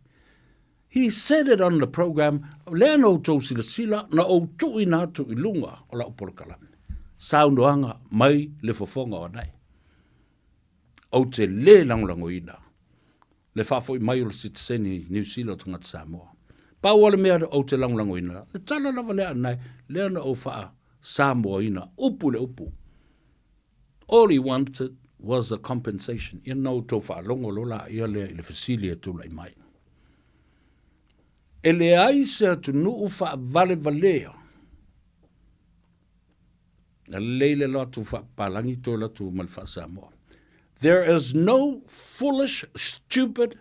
He said it on the program, lea na outou silasila, na ou tuuina atu i luga o lau polokalame. Saunoaga mai le fofoga o Anae. Ou te le lagolagoina le faafoi mai o le sitiseni Niu Sila o tagata Samoa. Pau lava le mea ou te lagolagoina, le tala lava lea a Anae, lea na ou faa Samoaina, upu i le upu. All he wanted was a compensation. Ia na outou faalogo loa laia lea i le fesili e tulai mai. E leai se atunuu faavalevalea. Na lelei le lotu faapapalagi toe lotu ma le faa-Samoa. There is no foolish, stupid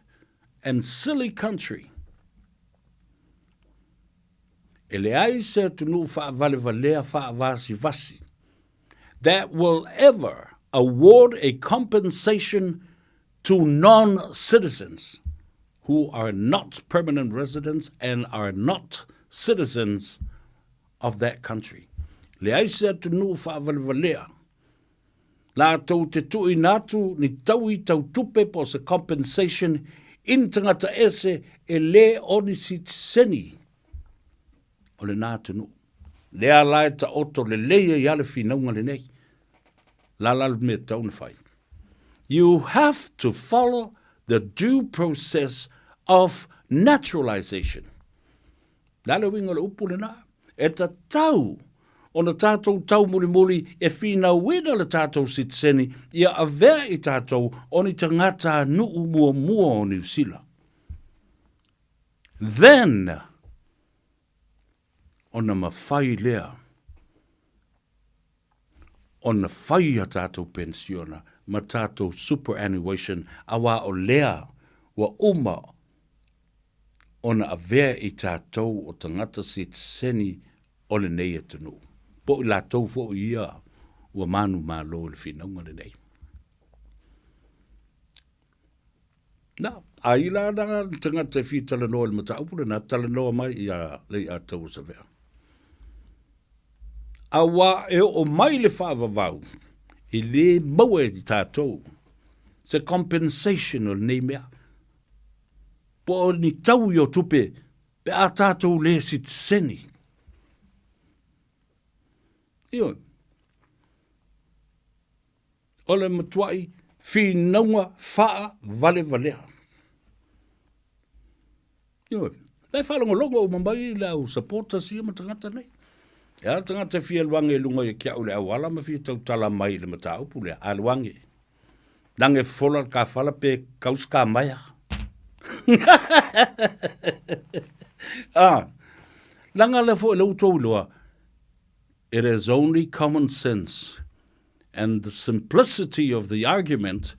and silly country. E leai se atunuu faavalevalea faavasivasi that will ever award a compensation to non-citizens who are not permanent residents and are not citizens of that country. Leai se atunuu faavalevalea latou te tuuina atu ni taui tau tupe po o se compensation i ni tagata ese e le o ni sitiseni o lena atunuu. Lea la e taoto lelei ai lava le finauga lenei. La la le mea e tatau ona fai. You have to follow the due process of naturalization. Le a le uiga o le upu lena? E tatau ona tatou taumulimuli e finauina le tatou sitiseni ia avea i tatou o ni tagata nuu muamua o Niu Sila. Then, ona mafai lea ona fai a tatou penisiona ma tatou superannuation auā o lea ua uma ona avea i tatou o tagata sitiseni o lenei atunuu, po o i latou foi ia ua manumalo i le finauga lenei. Na, ai la na tagata e fia talanoa i le mataupu lena, talanoa mai ia Leiataua Savea. Auā e oo mai le faavavau, e lē maua e tatou se compensation o lenei mea, po o ni taui o tupe pe a tatou le sitiseni. Ioe. O le matuai finauga faavalevalea. Ioe. La e faalogologo uma mai le au supporters ia ma tagata nei. E a le tagata e fia alu age i luga ia te au i le auala ma fia tautala mai i le mataupu lea, alu age. Lage fofola le kafala pe kau se kamaea. Ah, leaga lea foi lea ua outou iloa, it is only common sense and the simplicity of the argument,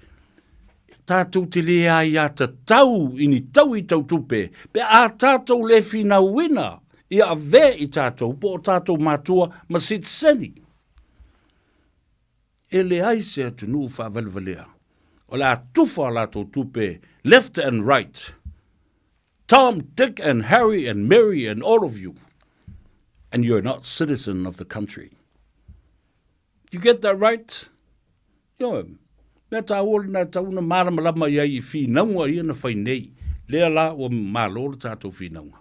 tatou te le aiatatau i ni taui tau tupe pe a tatou le finauina ia avea i tatou po o tatou matua ma sitiseni. E leai se atunuu faavalevalea o le a tufa a latou tupe left and right. Tom, Dick and Harry and Mary and all of you and you're not citizen of the country. You get that right? Ioe, mea tāua lena e tatau ona mālamalama i ai i whinauga ia na whai nei. Lea la ua malo le tātou whinauga.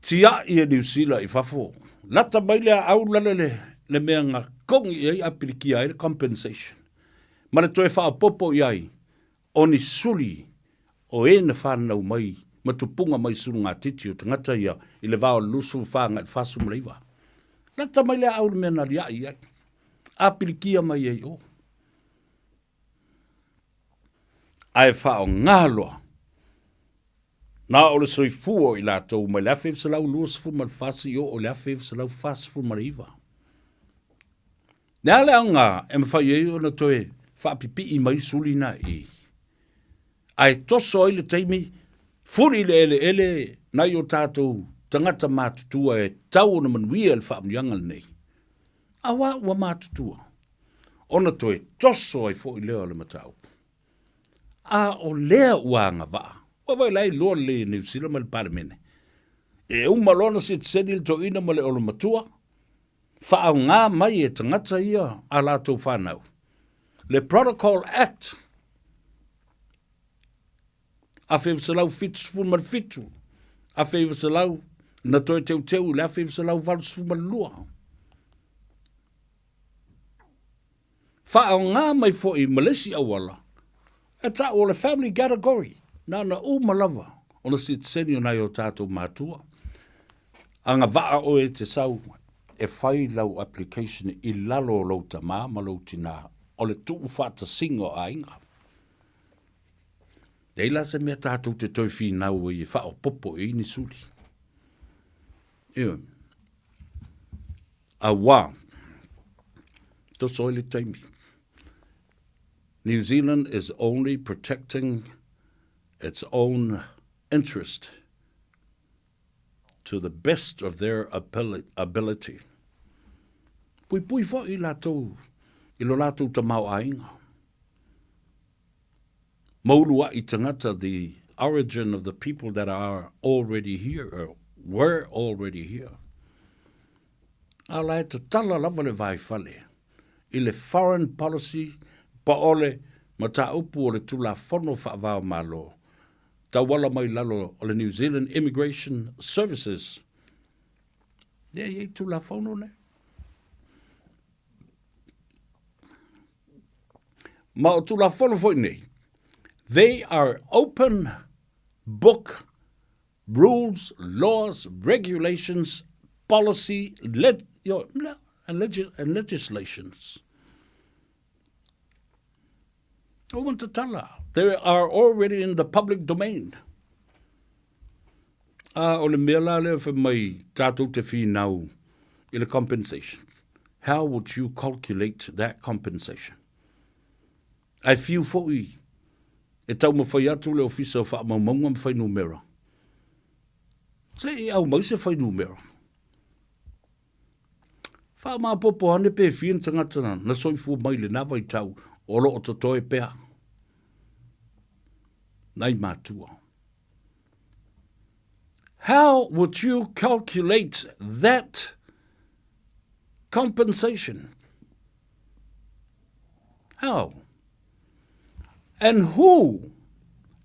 Tia'i e Niu Sila i fafo. Lata mai le aau lale le, le mea nga kongi i ai a pilikia ai le compensation. Ma le toe whaopopo i ai, o ni suli o e na whanau mai ma tupunga mai sulugatiti o tagata ia i le va o le 24 agai le 49. Lata mai le aau le mea na aliaʻi i ai. A pilikia mai ai o. Ae faaaoga loa na o le soifua o i latou mai le 1924 seia oo i le 1949. Le a le aoga e mafai ai ona toe faapipii mai suli na i ae toso ai le taimi fuli i le eleele nai o tatou tagata matutua e tatau ona manuia i le faamanuiaga lenei. Auā ua matutua, ona toe toso ai foi lea o le mataupu. A o lea ua agavaa, ua vaai la e iloa lelei e Niu Sila ma le Palemene, e uma loa ona sitiseni le toeaina ma le olomatua, faaaoga mai e tagata ia a latou fanau le Protocol Act 1977, 1900 na toe teuteu i le 1982. Faaaoga mai foi ma le isi auala e ta'u o le family category, na ona uma lava ona sitiseni o nai o tatou matua. Agavaa oe e te sau e fai lau application i lalo o lou tamā ma lou tinā o le tuufaatasiga o aiga. Leai la se mea tatou te toe finau ai e faaopoopo i ai ni suli. Ioe. Auā, toso ai le taimi. New Zealand is only protecting its own interest to the best of their ability. Puipui foi i latou i lo latou tamaoaiga. Maulua'i tagata the origin of the people that are already here or were already here. A la e tatala lava le vaifale i le foreign policy pa o le mataupu o le Tulafono Faava o Malo tauala mai lalo o le New Zealand Immigration Services. Lea e i ai Tulafono nei. Ma o Tulafono foi nei, they are open book rules, laws, regulations, policy, le, yo, and, legis, and legislations. O want tatala. They are already in the public domain. A o le mea la lea fai mai tātou te whinau i le compensation. How would you calculate that compensation? Ai whiu fo'i e taumawhai atu le ofisa o whaamaumauga ma whainumera. Se i au mau se whainumera. Whaamapopo ane pe whia ni tangata na, na soifua mai le nā vaitau o loo totoe pea. Nai mātua. How would you calculate that compensation? How? And who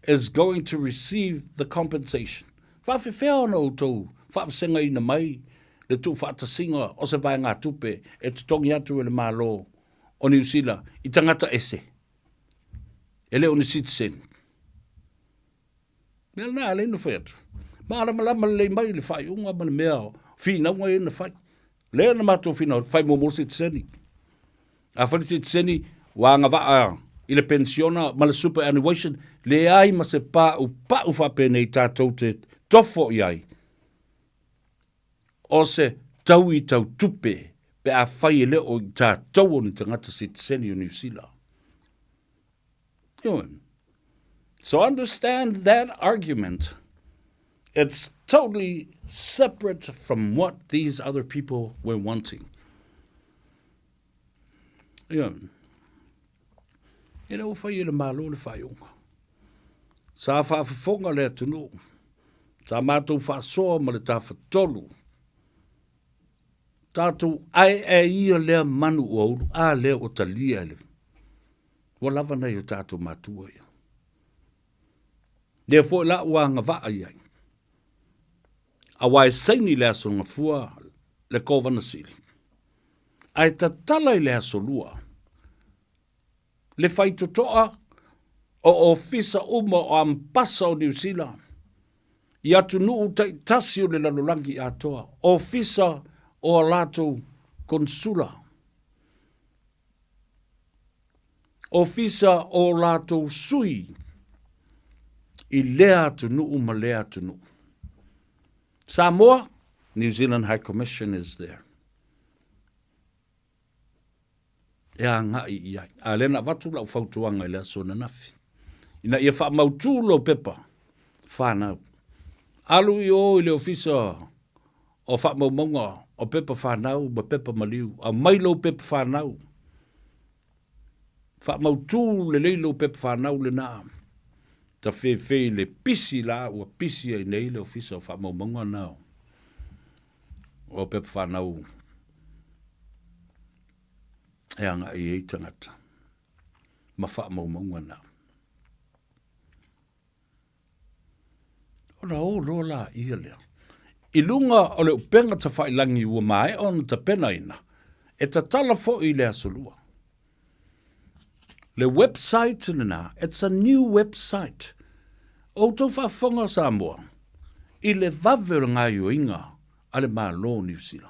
is going to receive the compensation? Whaawhewhea ona outou whaawhasengaina mai le tuuwhaatasinga o se vaegatupe e totogi atu e le Malo o Niu Sila i tangata ese, e le o ni citizen. Mea lena a lea na fai atu. Malamalama lelei mai le faaiuga ma le mea o finauga ia na fai. Lea na matou finau, fai muamua le sitiseni. A fai le sitiseni, ua agavaa i le penisiona ma le superannuation, leai ma se paupau faapenei tatou te tofo i ai o se taui tau tupe pe afai e le o i tatou o ni tagata sitiseni o Niu Sila. So understand that argument. It's totally separate from what these other people were wanting. Ia. E le ua fai e le Malo le faaiuga. Sa faafofoga le atunuu. Sa matou faasoa ma le Tafatolu. Tatou aeae ia lea manu ua ulu, a lea ua talia e le Ua lava nai o tatou matua ia. Lea foi la ua agavaa i ai. Aua e saini le Aso Gafua le Kovana Sili. Ae tatala i le Aso Lua le faitotoa o ofisa uma o Ambasa o Niu Sila i atunuu taitasi o le lalolagi atoa, ofisa o a latou konsula. Ofisa o latou sui i lea atunuu ma lea atunuu. Samoa, New Zealand High Commission is there. E agai i ai. A lea na avatu lau fautuaga i le aso ananafi. Ina ia faamautu lou pepa whanau. Alu i o i le ofisa o faamaumauga o pepa fanau ma pepa maliu. Aumai lou pepa fanau. Faamautu lelei lou pepa fanau lena. Tafefei le pisi la ua pisi ai nei le ofisa o faamaumauga na o pepa fanau e agai ai tagata ma faamaumauga na. Ona o loa laia lea i luga o le upega tafailangi ua maea ona tapenaina, e tatala foi i le Aso Lua. Le website lena, it's a new website. O outou faafofoga o Samoa, i le vave o le gaoioiga a le Malo o Niu Sila.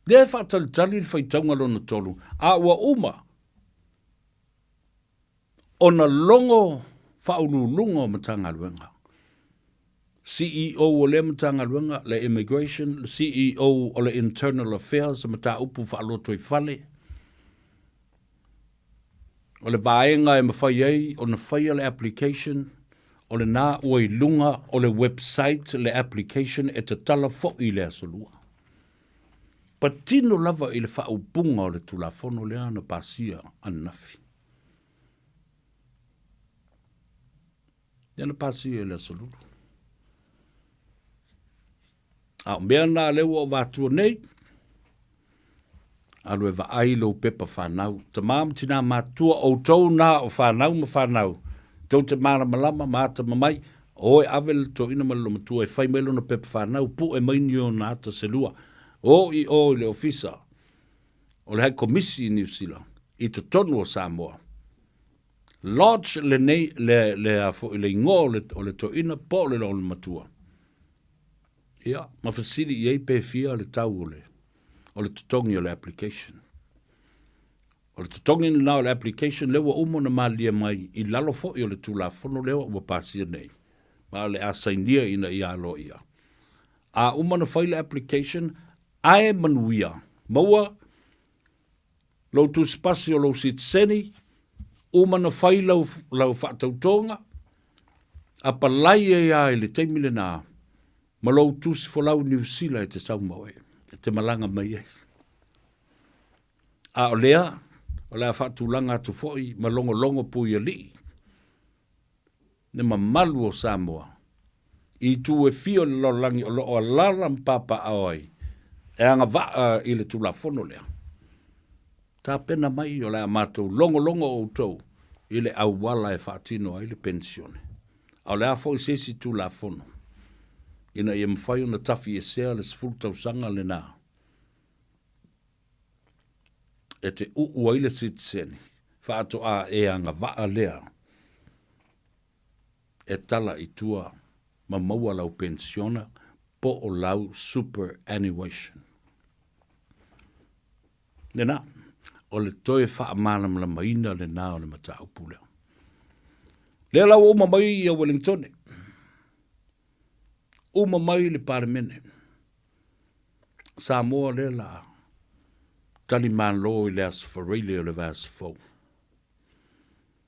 Lea e faatalitali le faitauga lona tolu, a ua uma ona logo faauluuluga o Matagaluega, CEO o lea Matagaluega, le Immigration, le CEO o le Internal Affairs, mataupu faalotoifale, o le vaega e mafai ai ona faia le application, o lena ua i luga o le website le application e tatala foi i le Aso Lua. Patino lava i le faaupuga o le Tulafono lea na pasia ananafi. Lea na pasia i le Aso Lulu. A o mea na lea ua ou avatua nei, alu e vaai lou pepa fanau. Tama ma tina matutua, outou na o fanau ma fanau, tou te malamalama ma atamamai, O e ave le toeaina ma le loomatua e fai mai lona pepa fanau, pue mai ni ona ata se lua. O i o i le ofisa o le Hai Komisi i Niu Sila i totonu o Samoa. Lodge lenei, le, le, a foi, le igoa o le, o le toeaina po o le loomatua. Ia, ma fesili i ai pe fia le tau o le, o le totogi o le application. O le totogi lena o le application lea ua uma ona malilie mai i lalo foi o le Tulafono lea ua pasia nei, ma o le a sainia ina ia aloaia. A uma ona fai le application, ae manuia, maua lou tusipasi o lou sitiseni, uma ona fai lau, lau faatautoga, apalai ai lava i le taimi lena ma lou tusi folau Niu Sila e te sau ma oe, e te malaga mai ai. A o lea, o le a faatulaga atu foi ma logologo puialii le mamalu o Samoa i itu e fia o le lalolagi o lo o alaala ma papaaao ai e agavaa i le Tulafono lea. Tapena mai o le a matou logologo outou i le auala e faatino ai le penisione. A o le a foi se isi Tulafono ina ia mafai ona tafiesea le 10 tausaga lena e te uu ai le sitiseni, faatoa e agavaa lea e tala i tua ma maua lau penisiona po o lau superannuation. Lena, o le toe faamalamalamaina lena o le mataupu lea. Lea la ua uma mai ia Wellingtone, uma mai le Palemene, Samoa lea la tali malo i le Aso Faraile o le vaiaso fou.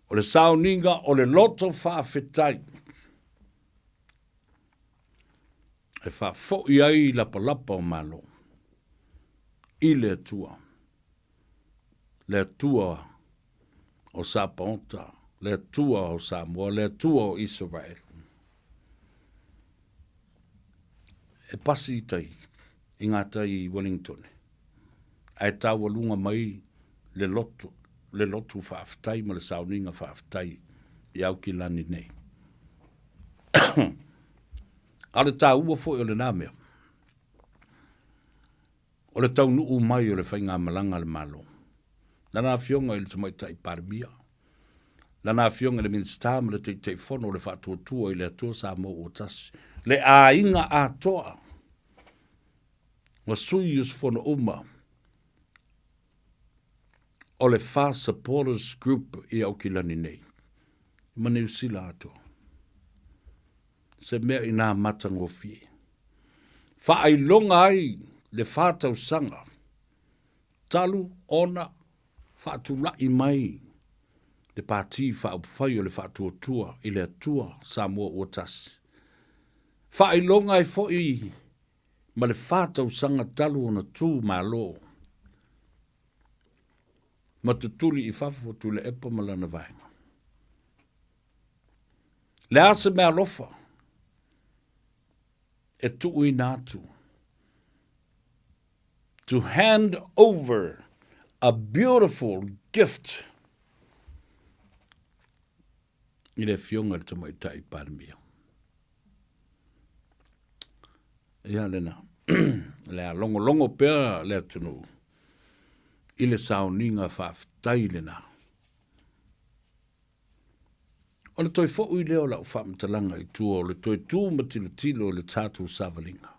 O le sauniga o le loto faafetai e faafoi ai lapalapa o Malo i le Atua, le Atua o Sapaota, le Atua o Samoa, le Atua o Isaraelu. E pasi i tai, i ngā tai i Wellington, ae taualuga mai le loto, le lotu faafetai ma le sauniga faafetai i Aukilani nei. A o le taua foi o lena mea, o le taunuu mai o le faigamalaga a le Malo. Lana Afioga i le Tamaitai Palemia, Lana Afioga i le Minisita ma le Taitaifono o le Faatuatua i le Atua Samoa ua Tasi, le aiga atoa ma sui usufono uma o le FAR Supporters Group i Aukilani nei, ma Niu Sila atoa. Se mea inā matagofie. Faailoga ai le fa tausaga talu ona faatulai mai le Pati Faaupufai o le Faatuatua i le Atua Samoa Ua Tasi. Faailoga ai foi ma le fa tausaga talu ona tu malo ma tutuli i fafo Tuilaepa ma lana vaega. Le a se meaalofa e tuuina atu to hand over a beautiful gift i le Afioga i le Tamaitai Palemia. Ia lena, le a logologo pea le atunuu i le sauniga faafetai lena. O le toe foi lea o lau faamatalaga i tua o le toe tu ma tilotilo i le tatou savaliga.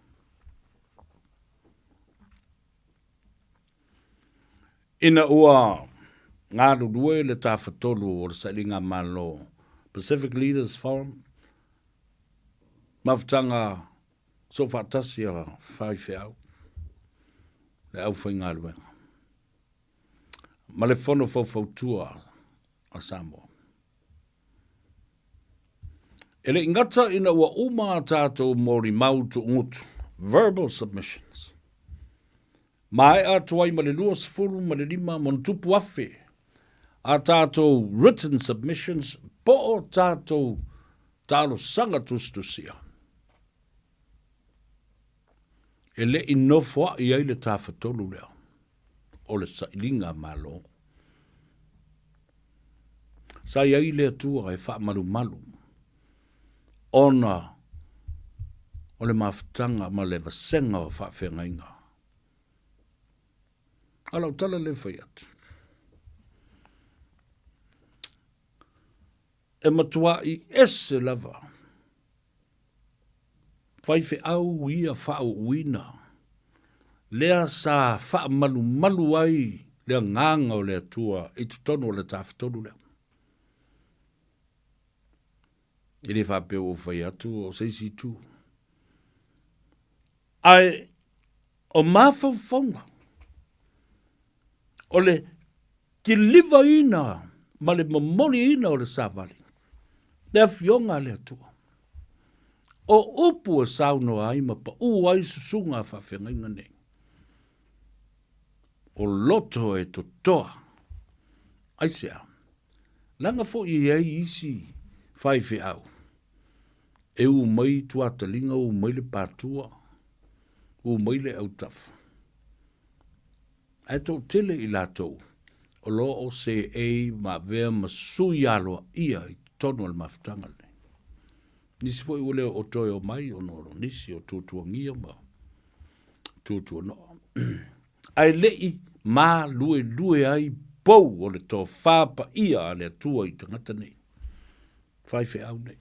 Ina ua galulue le tafatolu o le sailiga Malo Pacific Leaders Forum, mafutaga soofaatasi a faifeau, le aufaigaluega, ma le Fono Faufautua a Samoa. E le i gata ina ua uma a tatou molimau tuugutu, verbal submissions, maea atu ai ma le 25 ma ona tupu afe a tatou written submissions po o tatou talosaga tusitusia. E le i nofoai ai le tafatolu lea o le sailiga Malo. Sa i ai le Atua e faamalumalu. Ona o le mafutaga ma le vasega o faafeagaiga. A o lau tala lea e fai atu, e matuai ese lava faifeau ia faauuina lea sa faamalumalu ai le agaga o le Atua i totonu o le Tafatolu lea. E le faapea ua ou fai atu o se isi itu. Ae o mafaufauga o le kilivaina ma le momoliina o le savali, le Afioga a le Atua. O upu e saunoa ai ma pau ai susuga a faafeagaiga nei, o loto e totoa. Aisea? Leaga foi e i ai isi faifeau e u mai tuataliga, u mai le patua, u mai le autafa, ae toatele i latou o lo o seei ma avea ma sui aloaia i totonu o le mafutaga lenei. Nisi foi ua le o toe omai ona o nisi o tuatuagia ma tuatuanoa. Ae le i maluelue ai pou o le tofa paia a le Atua i tagata nei, faifeau nei.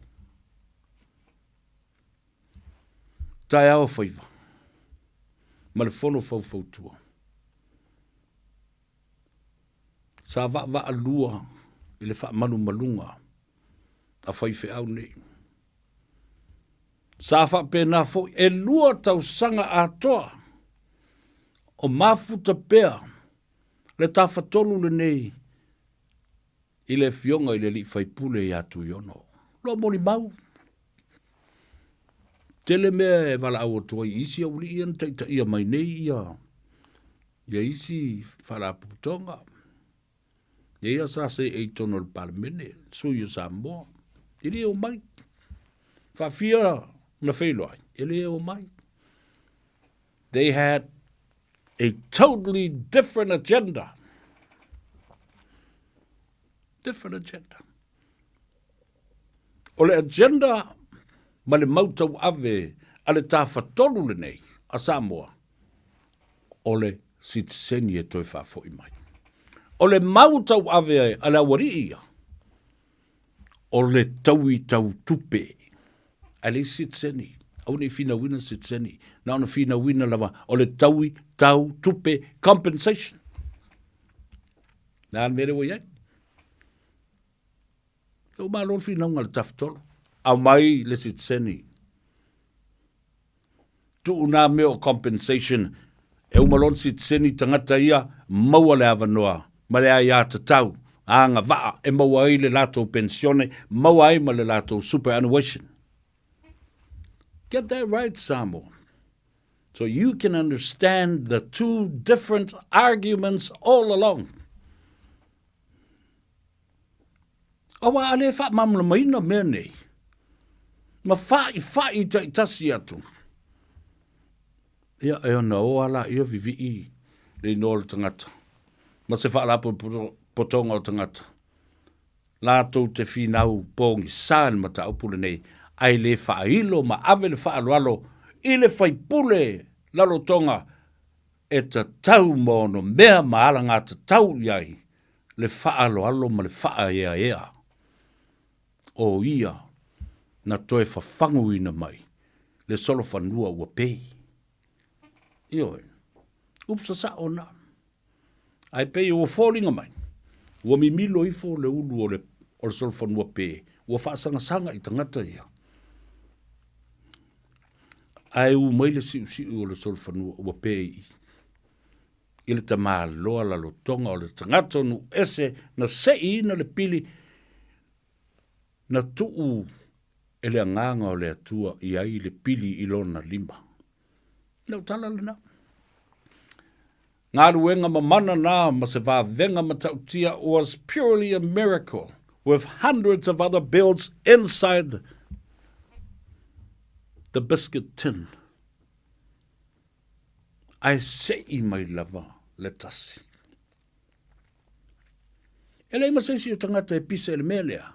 Taeao faiva ma le fono faufautua. Sa vaavaalua i le faamalumaluga a faifeau nei. Sa faapena foi 2 tausaga atoa o mafuta pea le Tafatolu lenei i le Afioga i le alii faipule ia Tuiono. Loa molimau, tele mea e valaau atu ai i isi aualii ia na taitaia mai nei ia, ia isi faalapotopotoga. Ia sa seei i totonu o le Palemene, sui o Samoa, e le omai. Faafia na feiloai, e le omai. They had a totally different agenda. Different agenda. O le agenda ma le mau tauave a le tafatolu lenei a Samoa, o le sitiseni e toe faafoi mai. O le mau tauave a le aualii ia, o le taui tau tupe, ae leai se sitiseni, aua ne i finauina se sitiseni, na ona finauina lava o le taui tau tupe compensation. Le a le mea lea ua i ai? Ua malo le finauga a le Tafatolu, aumai le sitiseni. Tuu nā mea o compensation, e uma loa ona sitiseni tagata ia, maua le avanoa ma le aiatatau agavaa e maua ai le latou penisione, maua ai ma le latou superannuation. Get that right, Samoa. So you can understand the two different arguments all along. Aua a le faamalamalamaina mea nei, ma fa'ifa'i ta'itasi atu, ia e ona o a laia vivi'i le inoa o le tagata, ma se faalapotopotoga o tagata, latou te finau pogisā i le mataupu lenei, ae le faailo ma ave le faaaloalo i le faipule lalotoga e tatau ma ono mea ma alagatatau i ai le faaaloalo ma le faaeaea o ia na toe fafaguina mai le solofanua ua pei. Ioe, upu sasao na. Ae pei ua foliga mai, ua mimilo ifo le ulu o le, o le solofanua pe, ua faasagasaga i tagata ia. Ae u mai le siusiu o le solofanua ua pe i i le tamaloa lalotoga o le tagata o nuu ese na seiina le pili na tuu e le Agaga o le Atua i ai le pili i lona lima. Lau tala lena. Galuega mamana na ma se vavega matautia was purely a miracle with hundreds of other bills inside the biscuit tin. Ae se'i mai lava le tasi. E leai ma se isi o tagata e pisa i le mea lea.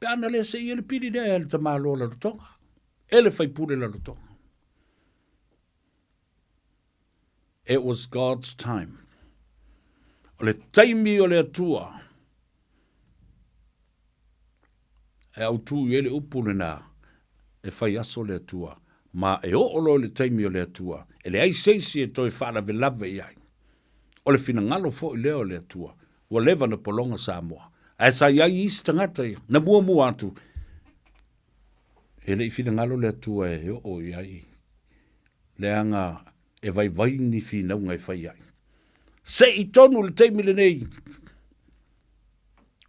Pe ana le seia le pili lea e le tamaloa Rarotonga, e le faipule Rarotonga. It was God's time. O le taimi o le Atua e autū i ai le upu lenā, e fai aso le Atua, ma e oo loa i le taimi o le Atua, e leai se isi e toe faalavelave i ai. O le finagalo foi lea o le Atua, ua leva na pologa Samoa. Ae sa i ai isi tagata ia, na muamua atu, e le i finagalo le Atua e oo i ai, leaga e vaivai ni finauga e fai ai. Se i tonu le taimi lenei,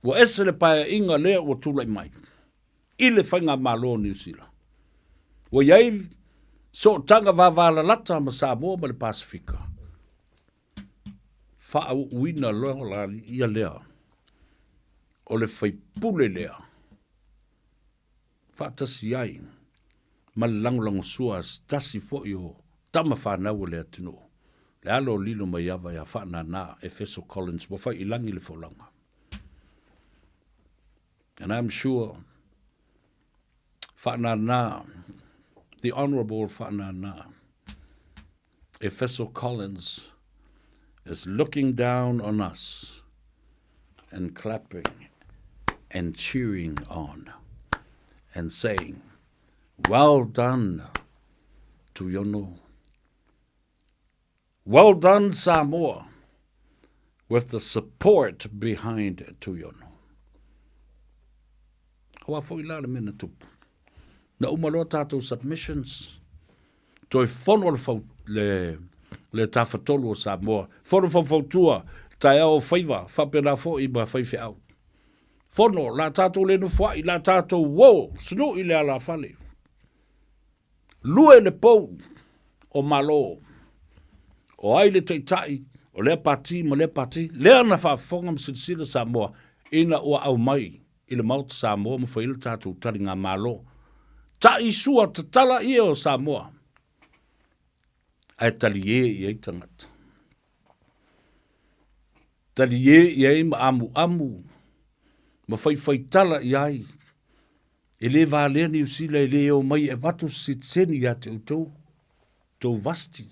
ua ese le paeaiga lea ua tulai mai i le Faigamalo o Niu Sila. Ua i ai sootaga vavalalata ma Samoa ma le Pasefika. Faauuina loa ia lea o le faipule lea faatasi ai ma le lagolagosua a se tasi foi o tama fanau a le atunuu, le alo o Lilomaiava ia Faanana Efeso Collins ua fai i lagi le folauga. And I'm sure Faanana, the Honourable Faanana Efeso Collins is looking down on us and clapping and cheering on and saying, Well done, Tuiono. Well done, Samoa, with the support behind Tuiono. Aua foi la le mea na tupu. Na uma loa tātou submissions, toe fono le, fau, le, le tafatolu o Samoa, fono faufautua, taeao o faiva, faapena foi ma faifeau. Fono, la tātou le nofoai, la tātou uo, sunui le alafale. Lue le pou o Malo. O ai le taitai o lea pati ma lea pati, lea na faafofoga ma silasila Samoa ina ua aumai i le Maota Samoa ma fai ai le tatou taligamalo. Ta'i sua tatala ia o Samoa ae talie i ai tagata. Talie i ai ma amuamu ma faifaitala i ai. E le valea Niu Sila e le omai e avatu se sitiseni ia te outou, tou vasti.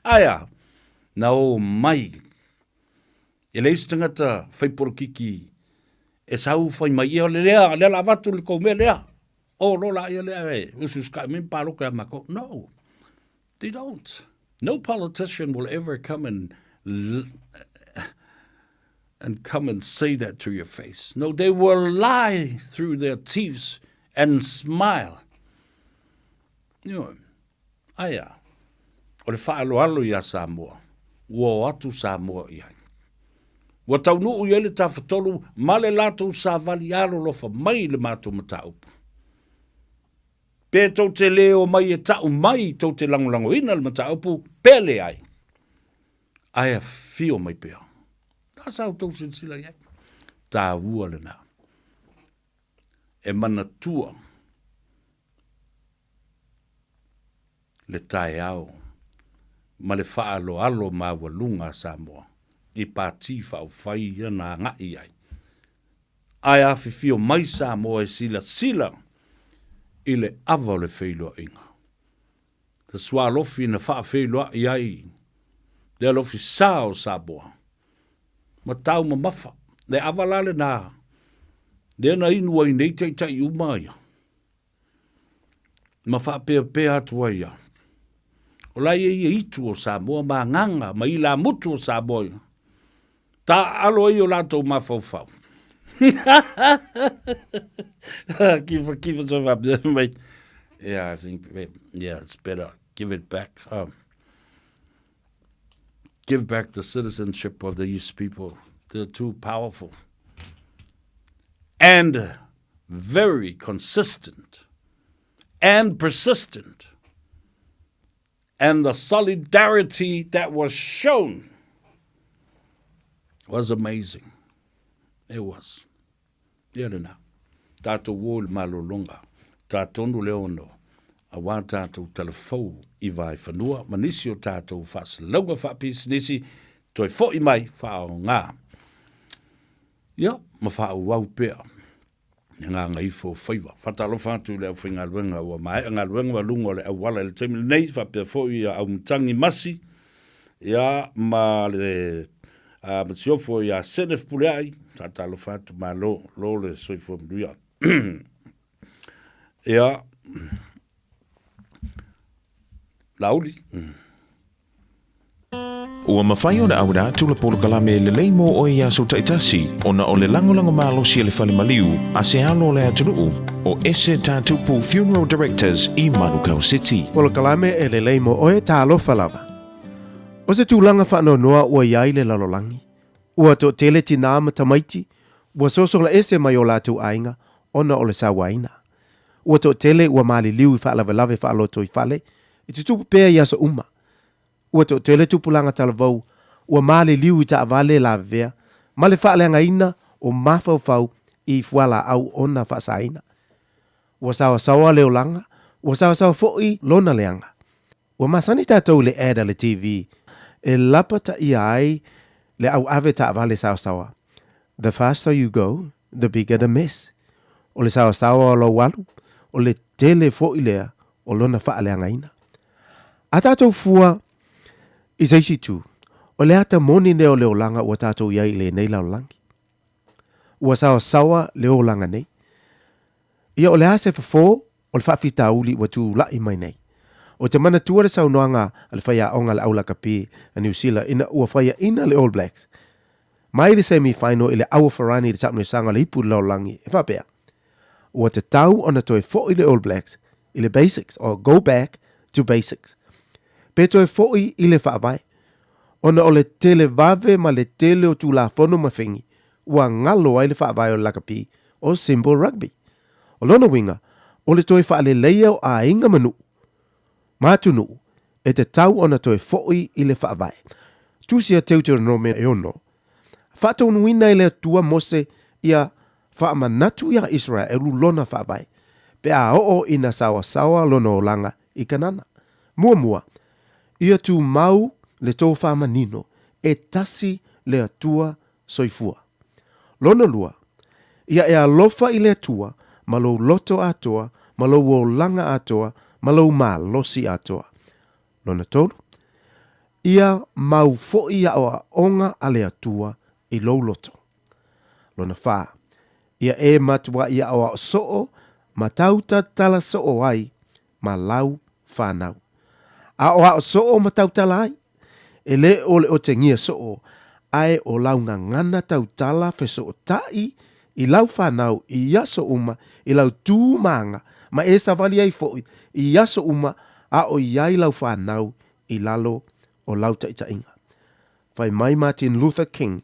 Ae a, na omai. E leai se tagata fai polokiki e sau fai mai, ia o le lea, lea la avatu le tou mea lea. O lo la ia lea e usiusikai mai ma paloka ia matou. No, they don't. No politician will ever come and and come and say that to your face. No, they will lie through their teeth and smile. You know, aia, o le faaaloalo iā Samoa, ua o atu Samoa i ai. Ua taunuu i ai le Tafatolu ma le latou savali alolofa mai i le matou mataupu. Pe tou te le omai e ta'u mai tou te lagolagoina le mataupu, pe leai, ae afio mai pea. Na sa outou silasila i ai. Taua lena. E manatua le taeao ma le faaaloalo maualuga a Samoa i Pati Faaupufai ia na agai i ai. Ae afifio mai Samoa e silasila i le ava o le feiloaiga. Sa sualofi na faafeiloai ai le alofi sa o Samoa ma taumamafa. Le ava la lena lea na inu ai nei taitai uma ia ma faapeapea atu ai ia. O la ia ia itu o Samoa ma agaga ma ilamutu o Samoa ia. Taaalo ai o latou mafaufau. Kifa kifa so faapea mai. Yeah, I think, yeah, it's better give it back. Give back the citizenship of these people. They're too powerful. And very consistent and persistent. And the solidarity that was shown was amazing. It was. Ia lena. Tātou o i le malologa. Tātonu le ono. Auā tātou talafou i Vaefanua ma nisi o tātou faaselauga faapisinisi toe fo'i mai faaoga. Ia, ma faaauau pea i gagaifo o faiva. Faatalofa atu i le aufaigaluega ua maea galuega ma luga o le auala i le taimi lenei, faapea foi ia Aumatagi Masi, ia, ma le masiofo ia Senef Puleai. Faatalofa atu, malo, lo le soifua manuia. Ia, Laauli. Ua mafai ona auina atu le polokalame lelei mo oe i aso taitasi ona o le lagolago malosi a le fale maliu a se alo o le atunuu o Ese Tatupu Funeral Directors i Manukau City. Polokalame e lelei mo oe, talofa lava. O se tulaga faanoanoa ua i ai le lalolagi. Ua toatele tinā ma tamaiti ua sosola ese mai o latou aiga ona o le sauaina. Ua toatele ua maliliu i faalavelave faalotoifale e tutupu pea i aso uma. Ua toatele tupulaga talavou ua maliliu i taavale lavevea ma le faaleagaina o mafaufau i fualaau ona faasaina. Ua saoasaoa le olaga, ua saoasaoa foi lona leaga. Ua masani tatou i le ad a le TV e lapataia ai le auave taavale saoasaoa, The faster you go, the bigger the mess. O le saoasaoa o lou alu, o le tele foi lea o lona faaleagaina. A tatou fua i se isi itu, o le ata moni lea o le olaga ua tatou i ai i lenei lalolagi. Ua saoasaoa le olaga nei. Ia o le a se fofo o le faafitauli ua tulai mai nei? Ou te manatua le saunoaga a le faiaoga a le au lakapi a Niu Sila ina ua faiaina le All Blacks mai le semi final i le Auafarani i le Taamilosaga o le Ipu i le Lalolagi e faapea, Ua tatau ona toe foi le All Blacks i le basics or go back to basics. Pe toe foi i le faavae, ona o le tele vave ma le tele o tulafono ma fegi ua galo ai le faavae o le lakapi o simple rugby. O lona uiga, o le toe faaleleia o aiga ma nuu ma atunuu e tatau ona toe foi i le faavae. Tusi a Teuteronome e 6, Faataunuina e le Atua Mose ia faamanatu iā Iseraelu lona faavae, pe a oo ina saoasaoa lona olaga i Kanana. Muamua, ia tumau le tofa manino e tasi le Atua soifua. Lona lua, ia e alofa i le Atua ma lou loto atoa, ma lou olaga atoa, ma lou malosi atoa. Lona tolu, ia mau foi aoaoga a le Atua i lou loto. Lona whā, ia e matua i aoao soo ma tau tatala soo ai ma lau whānau. Aoao soo ma tautala ai, e le o le otegia soo, ae o lau gagana tautala fesootai i lau whānau i aso uma i lau tūmāga ma e savali ai foi i aso uma a o i ai lau whānau i lalo o lau taitaiga. Fai mai Martin Luther King,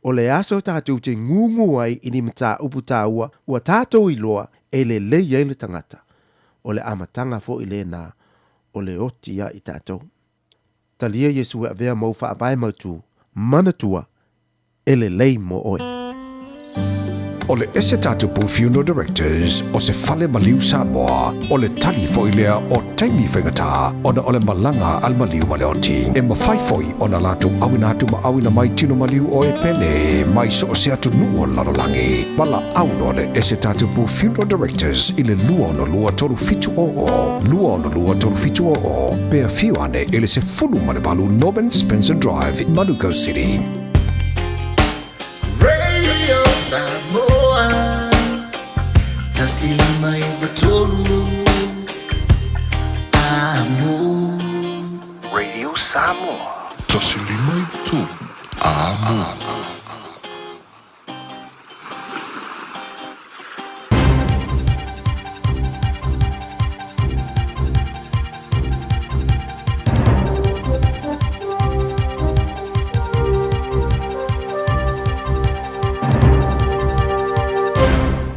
O le aso tatou te ngūngū ai i ni mataupu tāua ua tātou iloa e lelei ai le tagata, o le amataga foi lena o le oti ia i tatou. Talia Iesu e avea mou faavae mautū, manatua e lelei mo oe. O le Ese Tatupu Funeral Directors o se fale maliu Samoa, o le tali foi lea o taimi faigata ona o le malaga a le maliu ma le oti. E mafai foi ona latou auina atu ma auina mai tino maliu o e pele mai so o se atunuu o le lalolagi. Valaau loa le Ese Tatupu Funeral Directors i le 262 3700, 262 3700, pe afio ane i le 18 Norman Spencer Drive, Manukau City. Radio Samoa 153 Amo. Radio Samoa. 153 Amo.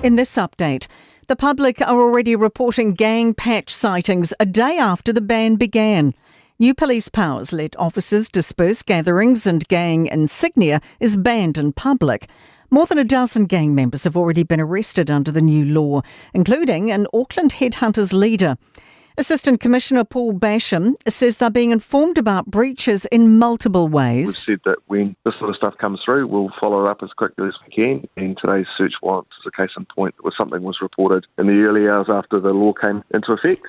In this update, the public are already reporting gang patch sightings a day after the ban began. New police powers let officers disperse gatherings and gang insignia is banned in public. More than a dozen gang members have already been arrested under the new law, including an Auckland headhunters leader. Assistant Commissioner Paul Basham says they're being informed about breaches in multiple ways. We've said that when this sort of stuff comes through, we'll follow up as quickly as we can. And today's search warrant is a case in point where something was reported in the early hours after the law came into effect.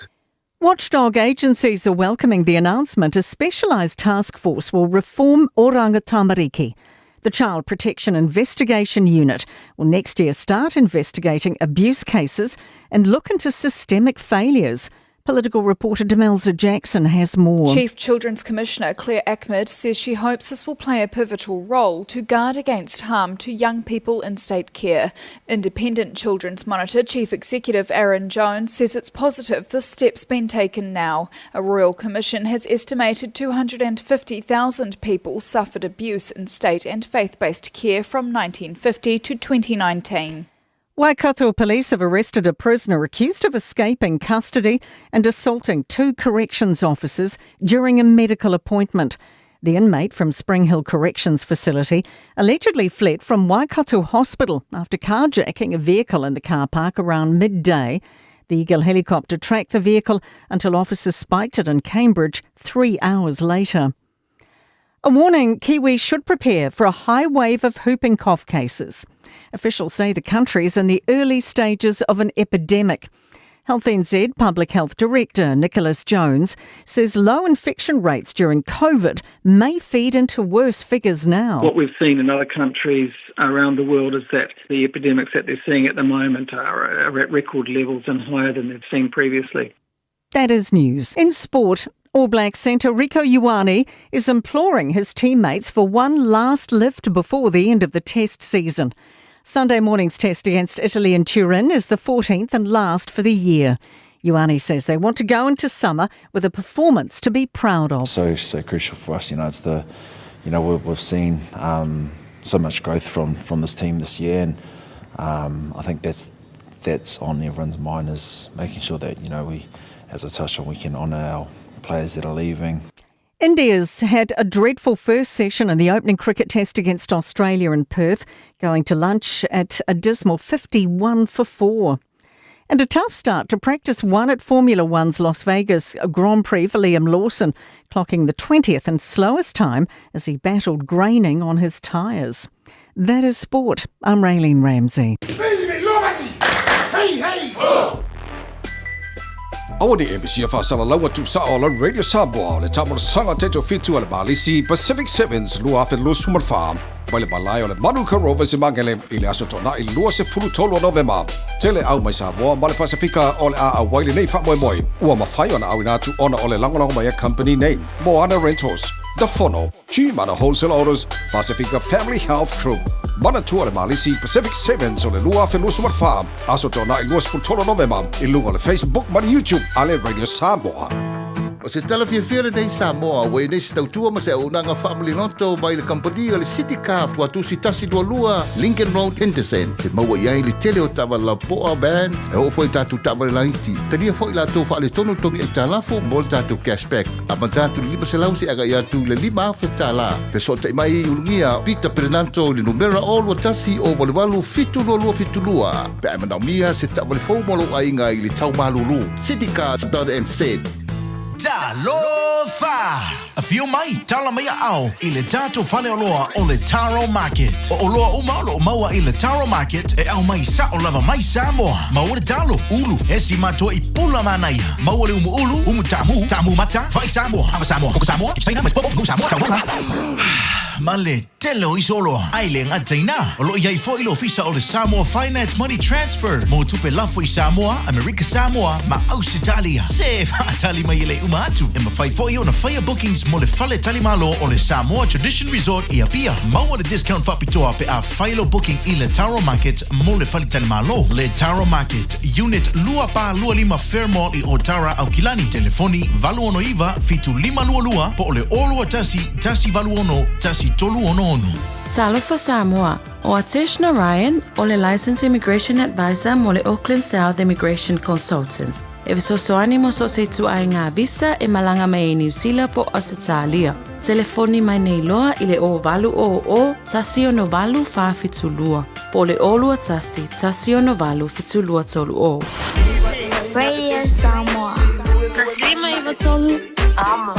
Watchdog agencies are welcoming the announcement a specialised task force will reform Oranga Tamariki. The Child Protection Investigation Unit will next year start investigating abuse cases and look into systemic failures. Political reporter Demelza Jackson has more. Chief Children's Commissioner Claire Ahmed says she hopes this will play a pivotal role to guard against harm to young people in state care. Independent Children's Monitor Chief Executive Aaron Jones says it's positive this step's been taken now. A royal commission has estimated 250,000 people suffered abuse in state and faith-based care from 1950 to 2019. Waikato police have arrested a prisoner accused of escaping custody and assaulting two corrections officers during a medical appointment. The inmate from Springhill Corrections Facility allegedly fled from Waikato Hospital after carjacking a vehicle in the car park around midday. The Eagle helicopter tracked the vehicle until officers spiked it in Cambridge 3 hours later. A warning, Kiwis should prepare for a high wave of whooping cough cases. Officials say the country is in the early stages of an epidemic. Health NZ Public Health Director Nicholas Jones says low infection rates during COVID may feed into worse figures now. What we've seen in other countries around the world is that the epidemics that they're seeing at the moment are at record levels and higher than they've seen previously. That is news. In sport, All Black centre Rieko Ioane is imploring his teammates for one last lift before the end of the test season. Sunday morning's test against Italy in Turin is the 14th and last for the year. Ioane says they want to go into summer with a performance to be proud of. So crucial for us, you know, it's the, you know, we've seen so much growth from this team this year, and I think that's on everyone's mind, is making sure that, you know, we, as I touched on, we can honour our players that are leaving. India's had a dreadful first session in the opening cricket test against Australia in Perth, going to lunch at a dismal 51 for 4. And a tough start to practice one at Formula One's Las Vegas Grand Prix for Liam Lawson, clocking the 20th and slowest time as he battled graining on his tyres. That is sport. I'm Raylene Ramsey. Hey, hey, oh! Aua ne e misia faasalalaua tuusaʻo o lau Radio Samoa o le taamolosaga teto fitu a le Malisi Pacific Sevens 2024 mai le malae o le Manuka Rovers i Magele i le aso Toonai 23 o Novema. Tele au mai Samoa ma le Pasifika o le a auai lenei faamoemoe ua mafai ona auina atu ona o le lagolago mai a kamupani nei Moana Rentals, The Fono, G-Mana Wholesale Autos, Pasifika Family Health Group. Manatua le Malisi Pacific Sevens o le 2024, aso Toonai 23 Novema i luga o le Facebook ma le YouTube a le Radio Samoa. O se tala fiafia lenei Samoa, ua i nei se tautua ma se auaunaga faamaliloto mai le kamupani o le City Car Tuatusi 122 Lincoln Road, Henderson. Te maua i ai le tele o taavale lapoa, van, e oo foi i tatou taavale laiti. Talia foi latou faaletonu togi aitalafu mo le tatou cashback. Amata atu i le 500 seia agai atu i le $5,000. Fesootai mai i Ulugia Peter Perenanto i le numera 021 088 7272 pe a e manaomia se taavale fou mo lou aiga i le tau malulu. Citycars.nz. Talofa! Afio mai, tala mai aao i le tatou faleoloa o le Taro Market. O oloa uma o loo maua i le Taro Market e aumai sao lava mai Samoa. Maua le talo, ulu, esi matoa i pula manaia. Maua le umu ulu, umu taamu, taamu mata, fai Samoa, ava Samoa, koko Samoa, kipi Saina, mais popo, fugu Samoa, taumaga. Ma le tele o isi oloa. Ai le gata i na, o loo iai foi le ofisa o le Samoa Finance Money Transfer mo tupe lafo i Samoa, Amerika Samoa ma Ausetalia. Se faatali mai e le uma atu. E mafai foi ona faia bookings mo le fale talimalo o le Samoa Tradition Resort i Apia. Maua le discount faapitoa pe a fai lou booking i le Taro Market mo le fale talimalo. Le Taro Market, Unit 2425 Fairmont i Otara, Aukilani. Telefoni 869 7522 po o le 021 186 1366. Talofa Samoa, o Atesh Narayan o le Licensed Immigration Advisor mo le Auckland South Immigration Consultants. E fesoasoani mo so o se ituaiga visa e malaga mai ai Niu Sila po o Ausetalia. Telefoni mai nei loa i le 0800 168 472 po o le 021 168 7230. Radio Samoa. 1593 Amo.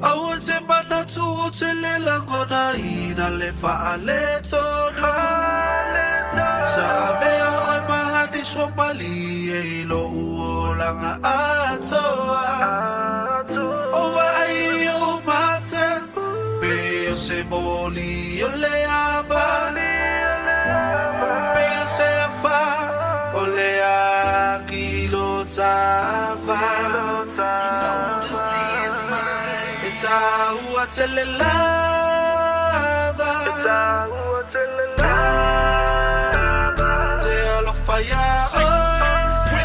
Aua te manatu o te le langona ina le faaletonu Sa avea oe mahaniso malie i lou olaga atoa O vaai o mate Pei o se moli o le ava Pei o se afa o le aki lo tava E taua tele lava Te alofa ia oe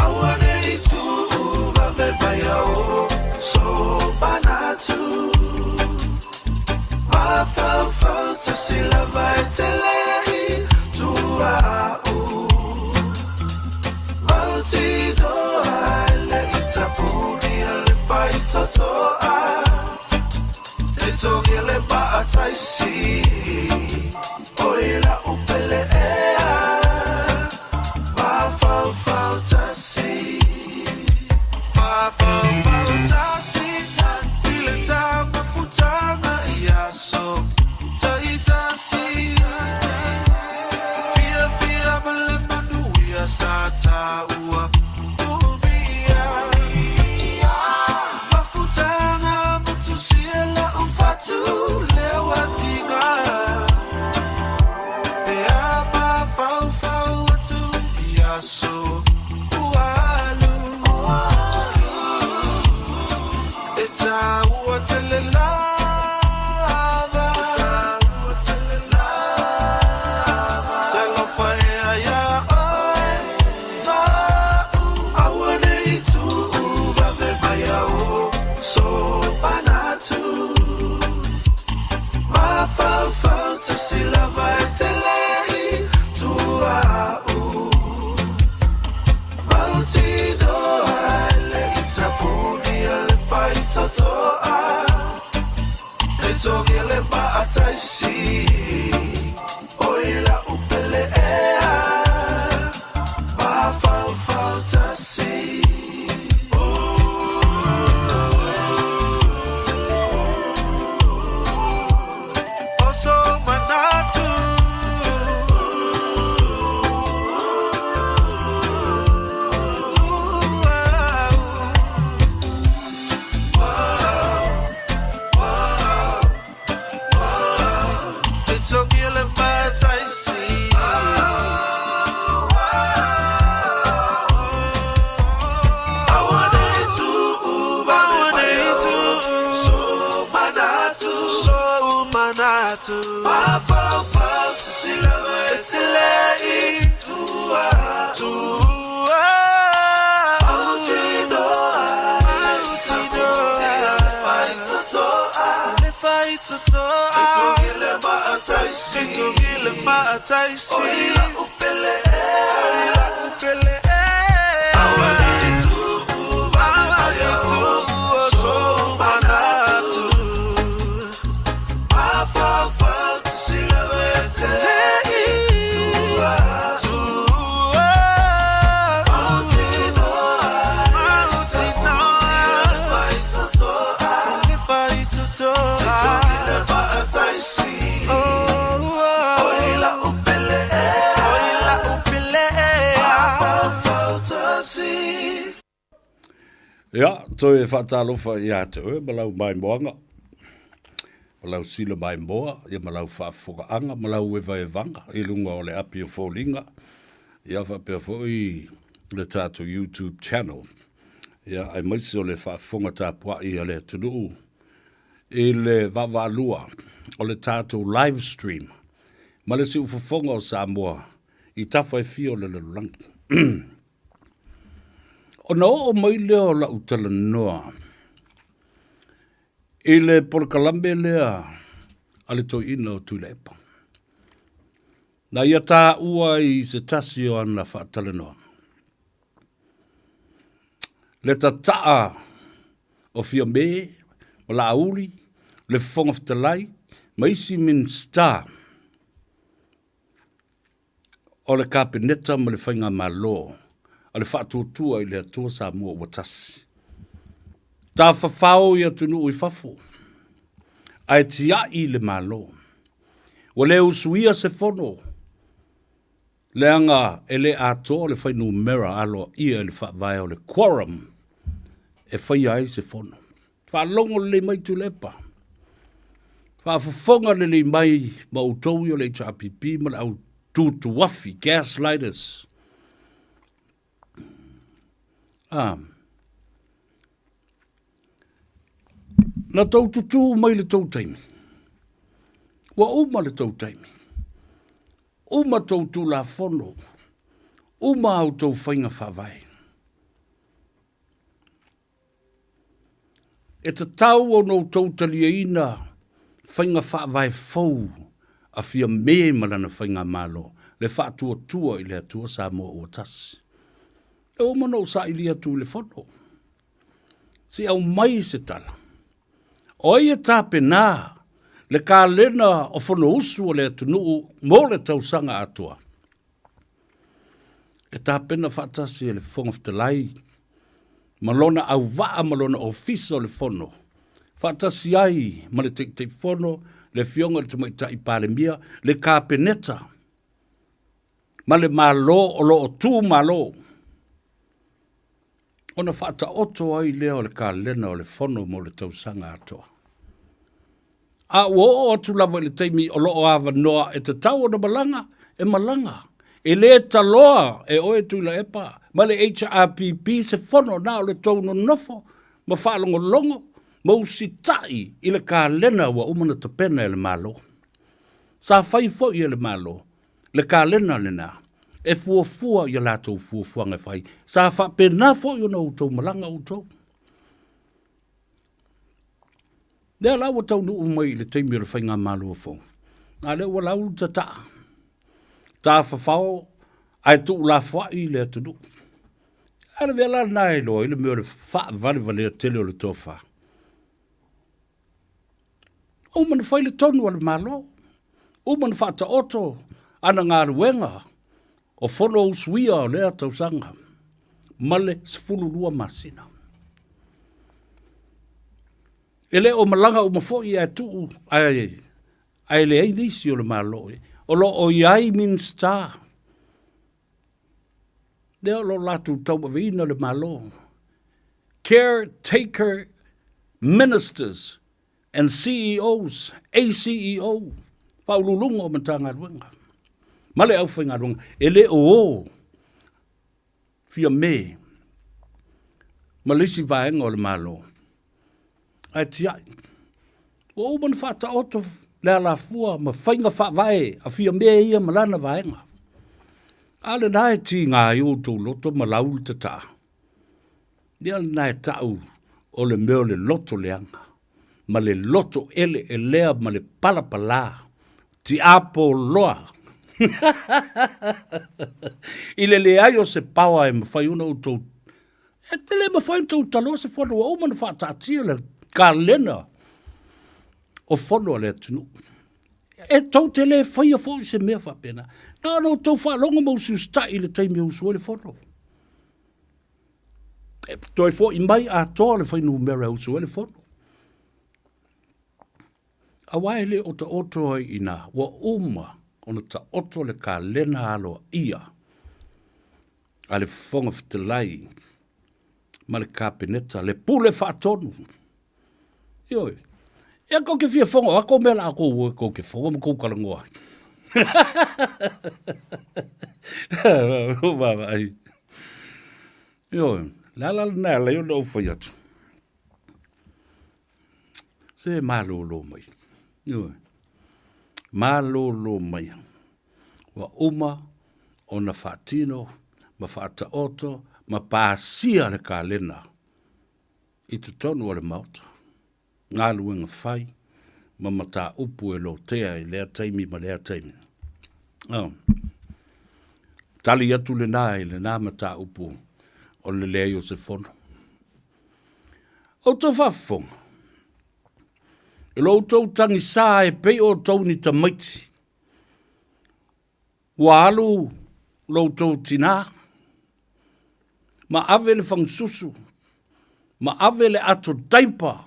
Aua ne i tuu vave mai ao So manatu Mafaufau tasi lava e te lei tua'u Mautinoa e le i tapunia le faitotoa E togia le maataisi O i la'u pele ea Mafaufau tasi Mafaufau tasi I le tafafutaga i aso taitasi Fiafia ma le manuia sa taua umia Mafutaga motusia la'u fatu leo atiga E a mafaufau atu i aso ua alu E taua tele lava Talofa ea ia oe ma'u Aua ne i tuu vave mai ao So manatu Mafaufau tasi lava e te lei tua'u Mautinoa e le i tapunia le faitotoa E togia le maataisi O i la'u pele ea Mafaufau tasi O so manatu E togia le maataisi Aua ne i tuu vave mai ao So manatu So manatu Mafaufau tasi lava e te lei tua Tua Mautinoa Mautinoa Le faitotoa Le faitotoa E togia le maataisi E togia le maataisi O i la'u pele ea O i la'u pele ea Aua ne i tuu vave mai ao So manatu Mafaufau tasi lava e te lei tua Tua Mautinoa Mautinoa Le faitotoa Le faitotoa E togia le maataisi O i la'u pele ea O i la'u pele ea Mafaufau tasi Ia, toe faatalofa ia te oe ma lau maimoaga, ma lau sila maimoa, ia ma lau faafofogaaga, ma lau evaevaga i luga o le api o foliga, ia faapea foi le tatou YouTube channel, ia aemaise o le faafofoga tapuai a le atunuu i le vaavaalua o le tatou live stream ma le siufofoga o Samoa i tafa e fia o le lalolagi. Ona oo mai lea o lau talanoa i le polokalame lea a le toeaina o Tuilaepa. Na ia taua i se tasi o ana faatalanoaga le tataa o Fiame ma Laauli, le Fofoga Fetalai ma isi Minisita. O le Kapeneta ma le Faigamalo a le Faatuatua i le Atua Samoa ua Tasi. Tafafao i atunuu i fafo, ae tiai le Malo. Ua le usuia se fono, leaga e le atoa le fuainumera aloaia i le Faavae o le quorum e faia ai se fono. Faalogo lelei mai Tuilaepa. Faafofoga lelei mai ma outou ia o le HRPP ma le au tutuafi, gaslighters. Ah. Na tou tutū mai le tou taimi. Ua uma le tou taimi. Uma tou tulafono. Uma au tou faiga faavae. E tatau ona outou taliaina faiga faavae fou a Fiame ma lana faigamalo, le faatuatua i le Atua Samoa ua tasi. Lea ua uma ona ou saili atu i le fono. Se i aumai se tala. O ai e tapena le kalena o Fonousu a le atunuu mo le tausaga atoa? E tapena faatasi e le Fofoga Fetalai ma lona auvaa ma lona Ofisa o le Fono, faatasi ai ma le Taitaifono, le Afioga i le Tamaitai Palemia, le Kapeneta ma le Malo o lo o tu malo, ona faataoto ai lea o le kalena o le Fono mo le tausaga atoa. A ua oo atu lava i le taimi o lo o avanoa e tatau ona malaga, e malaga. E lē taloa e oe Tuilaepa ma le HRPP se fono na o le tou nonofo ma faalogologo ma usitai i le kalena ua uma ona tapena e le Malo. Sa fai foi e le Malo le kalena lena e fuafua i a latou fuafuaga e fai. Sa faapena foi ona outou malaga outou. Lea la ua taunuu mai i le taimi o le faigamalo fou, a lea ua lau le tataa, tafafao ae tuulafoai le atunuu. A le mea la lena e iloa ai le mea o le faavalevalea tele o le tofa. Uma ona fai le tonu a le Malo, uma ona faataoto ana galuega o fono usuia o lea tausaga ma le 12 masina. E le o malaga uma foi ae tuu ae, ae leai nisi o le Malo. O lo o i ai Minisita lea o lo o latou tauaveina le Malo. Caretaker Ministers and CEOs, ACEO, Faauluuluga o Matagaluega ma le aufaigaluega, e le o o Fiame ma le isi vaega o le Malo, ae tiai. Ua uma ona faataoto le alafua ma faiga faavae a Fiame ia ma lana vaega. A lena e tiga ai outou loto ma lau le tataa. Ia lena e tau o le mea o le loto leaga ma le loto eleelea ma le palapala tiapoloa i le leai o se paoa e mafai ona outou e te le mafai ona outou taloa se fono ua uma ona faataatia le kalena o fono a le atunuu. E tou te le faia foi se mea faapena. Na ona outou faalogo ma usiusitai i le taimi e usu ai le fono. E toe foi mai atoa le fuainumera e usu ai le fono. Aua e le o taoto ai i ina, ua uma ona taoto le kalena aloaia a le Fofoga Fetalai ma le Kapeneta, le Pule Faatonu. Ioe. Ia kou te fia fono, a kou mea la kou o kou te fono ma kou talanoa ai. Vaavaai. Ioe, le ala lena e ala ai ona ou fai atu. Se malolo mai. Ioe. Malolo mai. Ua uma ona faatino ma faataoto ma pasia le kalena i totonu o le Maota, galuega fai ma mataupu e lotea i lea taimi ma lea taimi. Oh. Tali atu lena i lena mataupu o le leai o se fono. Outou faafofoga, e lo outou tagisā e pei outou ni tamaiti, ua alu lo outou tinā, ma ave le fagususu, ma ave le ato daipa,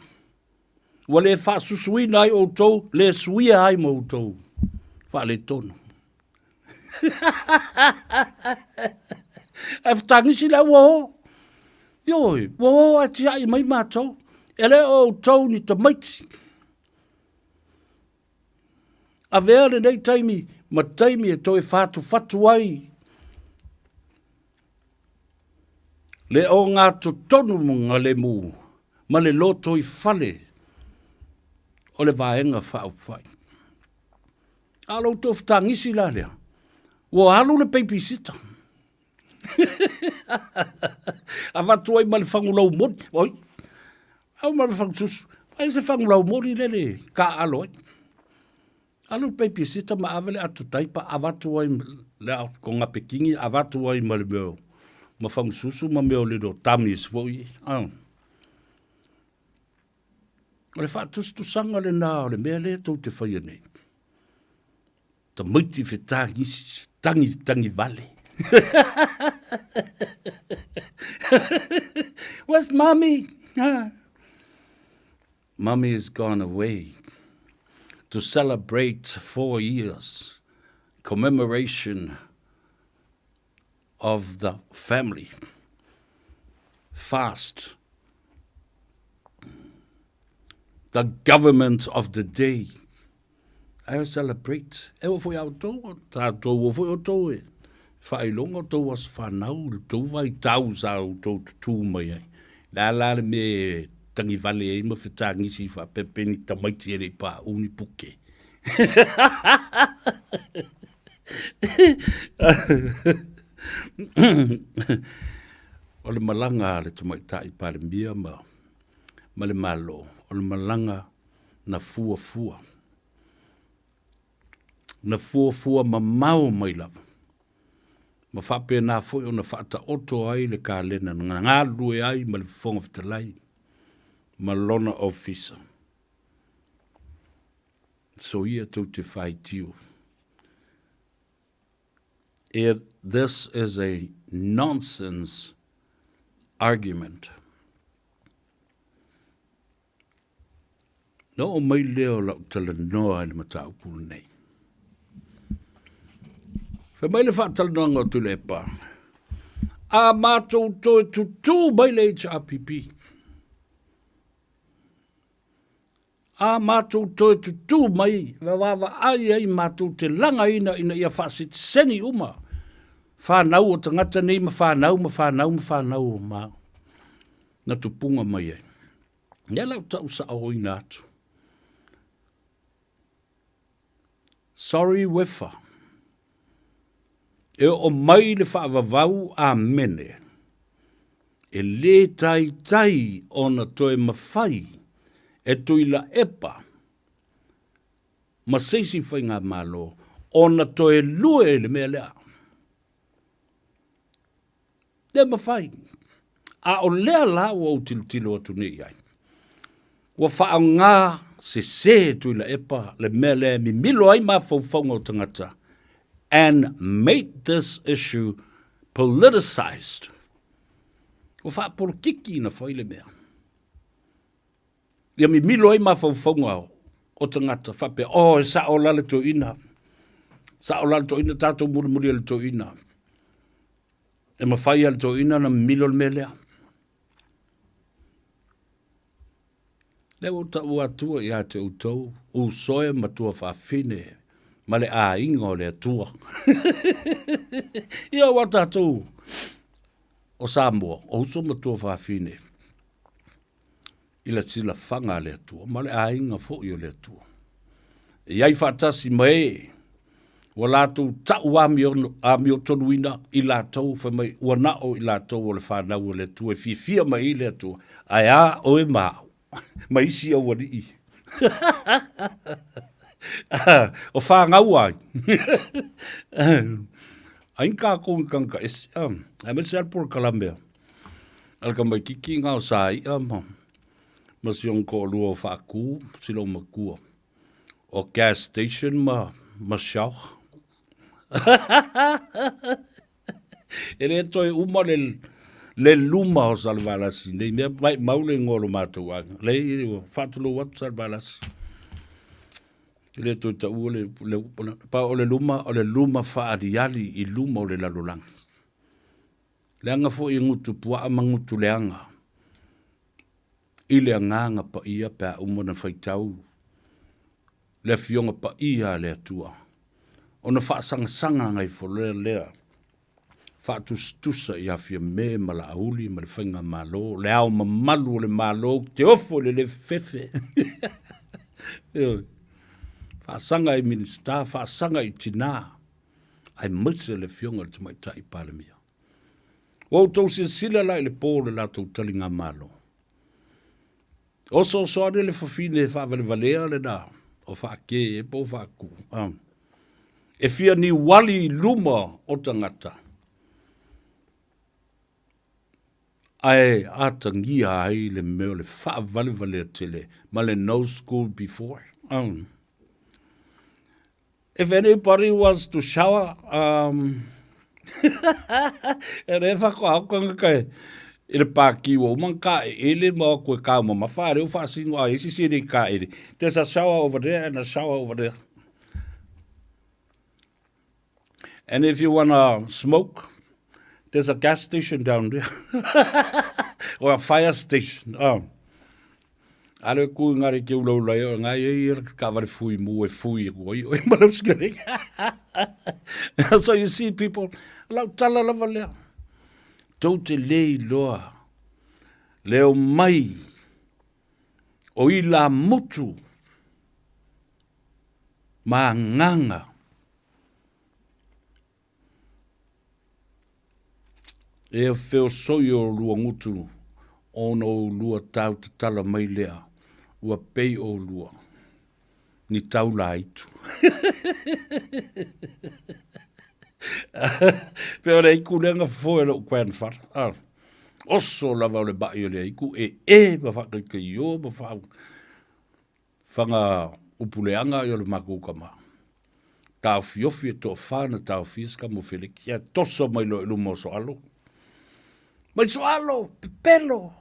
ua le faasusuina ai outou, le suia ai ma outou faaletonu. Ae fetagisi le au ua o. Ioe, ua o ae tiai mai matou. E le o outou ni tamaiti. Avea lenei taimi ma taimi e toe fatufatu ai le ogatotonu galemu ma le lotoifale o le Vaega Faaupufai. A o lo outou fetagisi la lea, ua alu le babysitter. Avatu ai ma le fagu laumoli. Oi, au ma le fagu susu. Ai se fagu laumoli le le taaalo ai. Alu le babysitter ma ave le ato taipa avatu ai le ko gapekingi avatu ai ma le mea ma fagu susu ma mea o le tamis foi. Ah. O le faatusatusaga lena o le mea lea tou te faia nei. Tamaiti fetagisi, tangi tangi vale. Where's mommy? Ah. Mommy has gone away to celebrate 4 years commemoration of the family. Fast. The government of the day. Ae celebrate. E oo foi ia outou, tatou o foi outou e faailoga o tou aso fanau, le tou vaitau sa outou tutū mai ai. Le a la le mea e tagivale ai ma fetagisi faapea pe ni tamaiti e le i paʻu ni puke. O le malaga a le Tamaitai Palemia ma, ma le Malo, o le malaga na fuafua. Na fuafua mamao mai lava. Ma faapena foi ona faataoto ai le kalena na galulue ai ma le Fofoga Fetalai ma lona ofisa. Soia tou te faitio. It, this is a nonsense argument. Na oo mai lea o lau talanoa i le mataupu lenei. Fai mai le faatalanoaga o Tuilaepa, a matou toe tutū mai le HRPP, a matou toe tutū mai, e vaavaai ai matou te lagaina ina ia faasitiseni uma fanau o tagata nei ma fanau ma fanau ma fanau o ma na tupuga mai ai. Lea la ou tau saoina atu. Sorry Wefa. E oo mai le faavavau Amene. E lē taitai ona toe mafai e Tuilaepa ma se isi faigamalo ona toe lue i le mea lea. Le mafai. A o lea la ua ou tilotilo atu nei i ai, ua faaaoga sesē Tuilaepa le mea lea e mimilo ai mafaufauga o tagata and made this issue politicized. Ua faapolokiki na fai le mea. Ia mimilo ai mafaufauga o tagata faapea, oh, e sao la le toeaina, sao la le toeaina, tatou mulimuli e le toeaina. E mafai lava e le toeaina ona mimilo le mea lea. Lea ua ou taua atua ia te outou, usoe ma tuafaafine ma le aiga o le Atua. Ia aua tatou o Samoa, o uso ma tuafaafine i le silafaga a le Atua ma le aiga foi o le Atua. E i ai faatasi ma e ua latou tau amiotonuina i latou, fai mai ua na o i latou o le fanau a le Atua e fiafia mai i le Atua, ae a oe ma au ma isi aualii o fanau ai. Ai kākou i tagata ese, aemaise lava le polokalame a le tamaititi na o Saia ma ma si ona toalua o Faatu ma si loomatua o gas station ma Shell. E le toe uma le, le luma o Salevalasi nei mea mai mau le igoa o lo matou aiga. Le ua faatulou atu Salevalasi. E le toe taua le, le upu lena. Pa o le luma, o le luma faaliali i luma o le lalolagi. Leaga foi e gutu puaa ma gutu leaga i le agaga paia pe a uma ona faitau le Afioga Paia a le Atua, ona faasagasagaga ifo loa lea faatusatusa ia Fiame ma Laauli ma le Faigamalo, le ao mamalu o le Malo ou te ofo i le le fefe. Ioe. Faasaga i Minisita, faasaga i tina, aemaise le Afioga i le Tamaitai Palemia. Ua outou silasila la i le po o le latou taligamalo. Osoosooane le fafine e faavalevalea lena o faakē e po o faakū. Ah. E fia niuali i luma o tagata ae atagia ai le mea o le faavalevalea tele ma le no school before. Ah. If anybody wants to shower, um, e le whakoa kai i le pāki ua uma ka e ele ma o koe ka uma mawha reo whaasino a isi siri ka ele. There's a shower over there and a shower over there. And if you wanna smoke, there's a gas station down there. or a fire station. Oh. Ale ku i ngare ke ula ula i o ngai e i ka ware fui mu e fui e kua i o i malau sikere. So you see people, lau tala lava lea. Tou te le iloa, leo mai o i la mutu ma nganga. E feosoi o lua gutu ona oulua tau tatala mai lea ua pei oulua ni tau laitu. Pe o le aiku lea na foe lou grandfather. Ah. Oso lava o le mai o le aiku e e ma whakaikaio ma wha Whanga upuleanga i o le makou kama. Taofiofi e toafa na taofia se kama o Feleki. Ia toso mai loa i luma o Soalo. Mai Soalo, pepelo!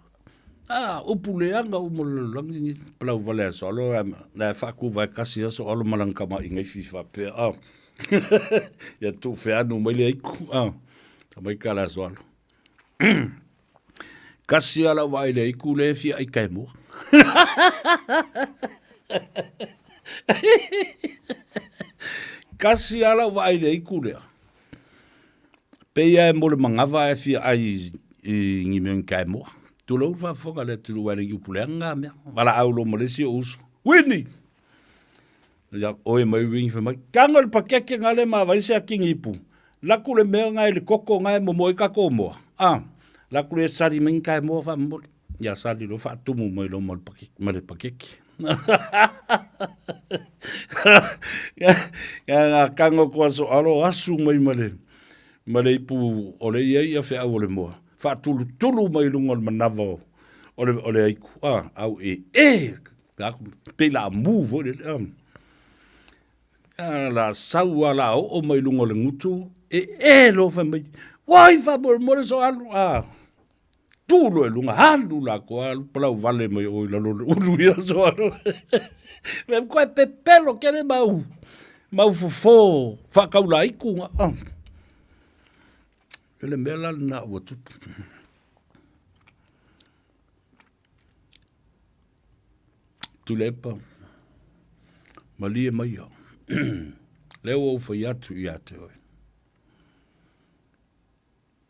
Ah, upuleanga uma o le lalolagi ni palau vale a Soalo, na e faakuva e kasi a Soalo ma lana kama i ngaifi faapea. Ah. Ia tuu feanu mai le aiku. Ah. Mai kala a Soalo. Kasi a lau vaai le aiku le fia ai kai mua. Kasi a lau vaai le aiku lea. Peia e mo le mangawa e fia ai i ngi mea kai mua. Tulou faafofoga le atunuu ai le upu leaga ngā mea. Vala au lo ma le isi o uso. Wini! Ia oe mai wingi fai mai. Kanga le pakeke ngā le mawai se a kingi ipu. Laku le mea ngai le koko ngai momo i ka komoa. Ah, laku le sali mai kai moa fa mo. Ya sali lo fa tumu mai lo mal pakeke, ma le pakeke. Ya nga kango ko aso alo asu mai ma le ma le ipu o le ia ia fe au o le moa. Fa tulu tulu mai lunga o le manava o le o le aiku. Ah, au e e ka pe la mu vo le. Ah. A la sau a la oo mai luga o le gutu, e e loa fai mai, Uai faamolemole so alu, a tu loa i luga, alu lakou, alu palau vale mai o i lalo o le ulu ia so alu. Me koe pepelo kele mau, mau fofo faakaulaiku nga. Ah. E le mea la lena ua tupu. Tuilaepa, malie maia, lea ua ou fai atu ia te oe.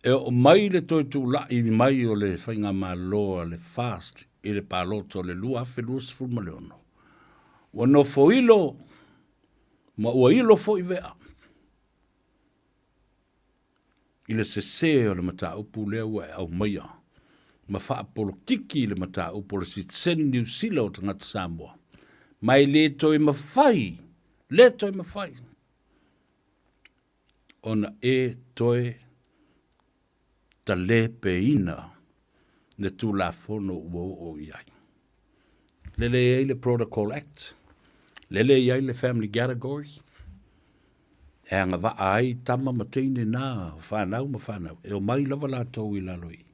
E oo mai le toe tula'i mai o le Faigamalo a le FAST i le palota o le 2026, ua nofoilo ma ua ilo foi vea i le sesē o le mataupu lea ua e aumaia ma faapolokiki i le mataupu o le sitiseni Niu Sila o tagata Samoa, ma e le toe mafai, le toe mafai ona e toe talepeina le Tulafono ua oo i ai. Lele i ai le Protocol Act, lele i ai le Family Category. E agavaa ai tama ma teine na o fanau ma fanau, e omai lava latou i lalo i.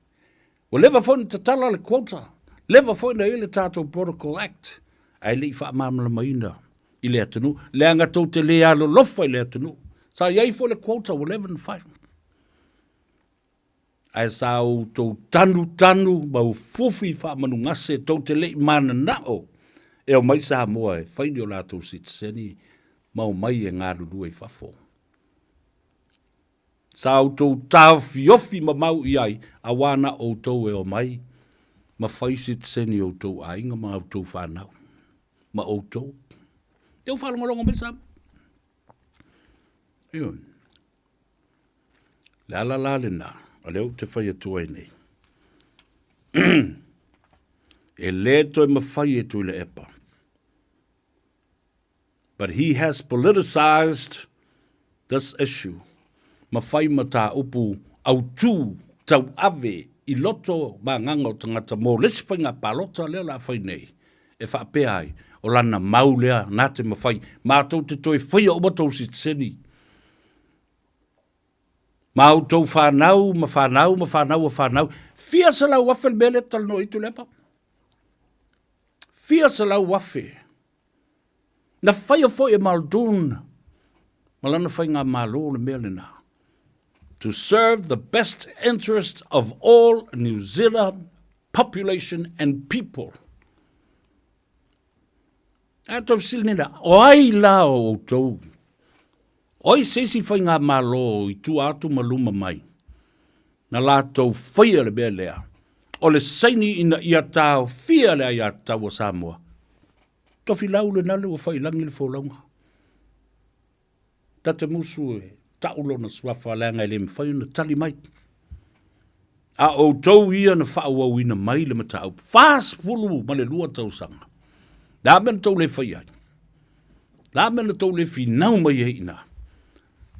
Ua leva foi ona tatala le quota, leva foi ona i ai le tatou Protocol Act, ae le i faamalamalamaina i le atunuu, leaga tou te le alolofa i le atunuu. Sa i ai foi le quota ua leva ona fai. Ae sa outou tanutanu ma ufufi faamanugase tou te le i mananao e omai Samoa e fai ni o latou sitiseni ma omai e galulue i fafo. Sa outou taofiofi mamau i ai aua na outou e omai ma fai sitiseni i outou aiga ma outou fanau ma outou. Ia ua faalogologo mai Samoa. Ioe. Le ala la lena, o lea ou te fai atu ai nei, e le toe mawhai e Tuilaepa. But he has politicized this issue. Ma fai mataupu autū tauave i loto ma agaga o tagata mo le isi faiga palota lea o le a fai nei, e faapea ai, o lana mau lea na te mafai, matou te toe faia uma tou sitiseni, ma outou fanau ma fanau ma fanau a fanau, fia 100,000 le mea lea e talanoa i Tuilaepa. Fia 100,000. Na faia foi e Muldoon ma lana faigamalo le mea lena. To serve the best interest of all New Zealand population and people. Ae tou fesili nei la, o ai la o outou? O ai se isi faigamalo i tua atu ma luma mai na latou faia le mea lea o le saini ina ia taofia le aiatatau a Samoa? Tofilau lena le ua fai i lagi le folauga. Ta te musu e tau lona suafa leaga e le mafai ona tali mai. A outou ia na faaauauina mai le mataupu 42 tausaga. Le a mea na tou le fai ai? Le a mea na tou le finau mai ai i ina?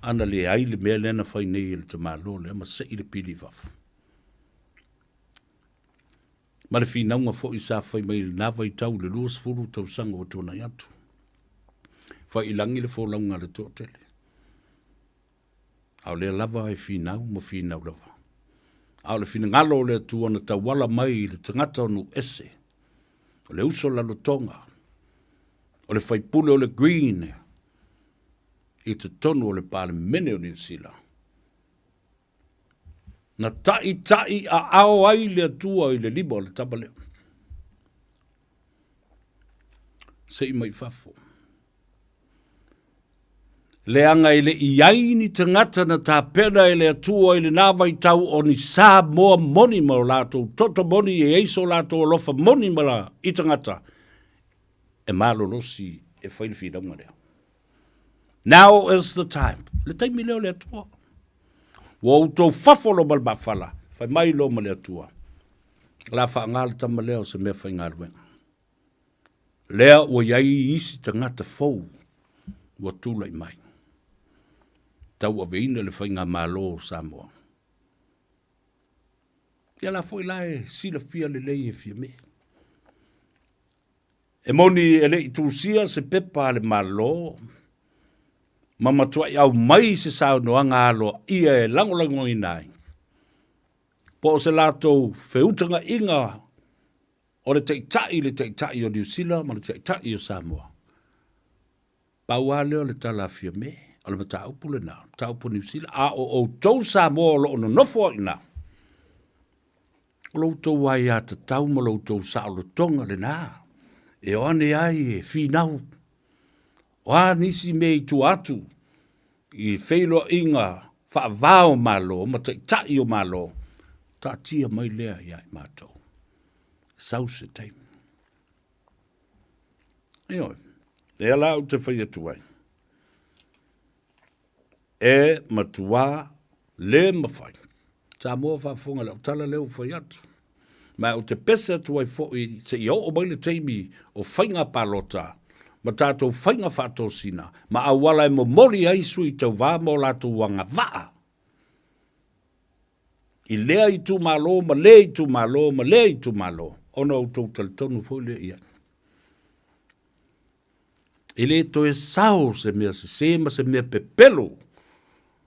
Ana leai le mea lea na fai nei e le tamaloa lea ma sei le pili i fafo. Ma le finauga foi sa fai mai i lena vaitau i le 20 tausaga ua tuanai atu. Fai i lagi le folauga a le toatele. A o lea lava e finau ma finau lava. A o le finagalo o le Atua na tauala mai i le tagata o nuu ese, o le uso lalotoga, o le faipule o le Green i totonu o le Palemene o Niu Sila. Na taʻitaʻi aao ai le Atua i le lima o le tama lea. Se i mai fafo. Leaga e le i ai ni tagata na tapena e le Atua i lena vaitau o ni Samoa moni ma o latou toto moni e ai so latou alofa moni ma la i tagata e malolosi e fai le finauga lea. Now is the time. Le taimi lea o le Atua. Ua outou fafo lo ma le mafala, fai mai lo ma le Atua. La whaanga le tama lea o se mea whaingaluenga. Lea ua iai isi tagata fou ua tulai mai. Tauaveina le faigamalo o Samoa. Ia la foi la e silafia lelei e Fiame. E moni e le i tusia se pepa a le Malo ma matuai aumai se saunoaga aloaia e lagolagoina ai po o se latou feutagaiga o le Taitai i le Taitai o Niu Sila ma le Taitai o Samoa. Pau lava lea o le tala a Fiame, o le mataupu lena, o le mataupu o Niu Sila, a o outou Samoa o lo o nonofo ai i ina, o lo outou aiatatau ma lo outou saolotoga lena e o ane ai e finau. O a nisi mea i tua atu i feiloaiga faava o Malo ma Taitai o Malo, taatia mai lea ia i matou. Sau se taimi. Ioe, lea la ou te fai atu ai, e matuā le mafai. Samoa faafofoga i lau tala lea ua fai atu. Ma ou te pese atu ai foi seia oo mai le taimi o faiga palota ma tatou faiga faatosina ma auala e momoli ai sui tauva ma o latou agavaa i lea itumalo ma lea itumalo ma lea itumalo, ona outou talitonu foi lea i ai. E le toe sao se mea sese ma se mea pepelo.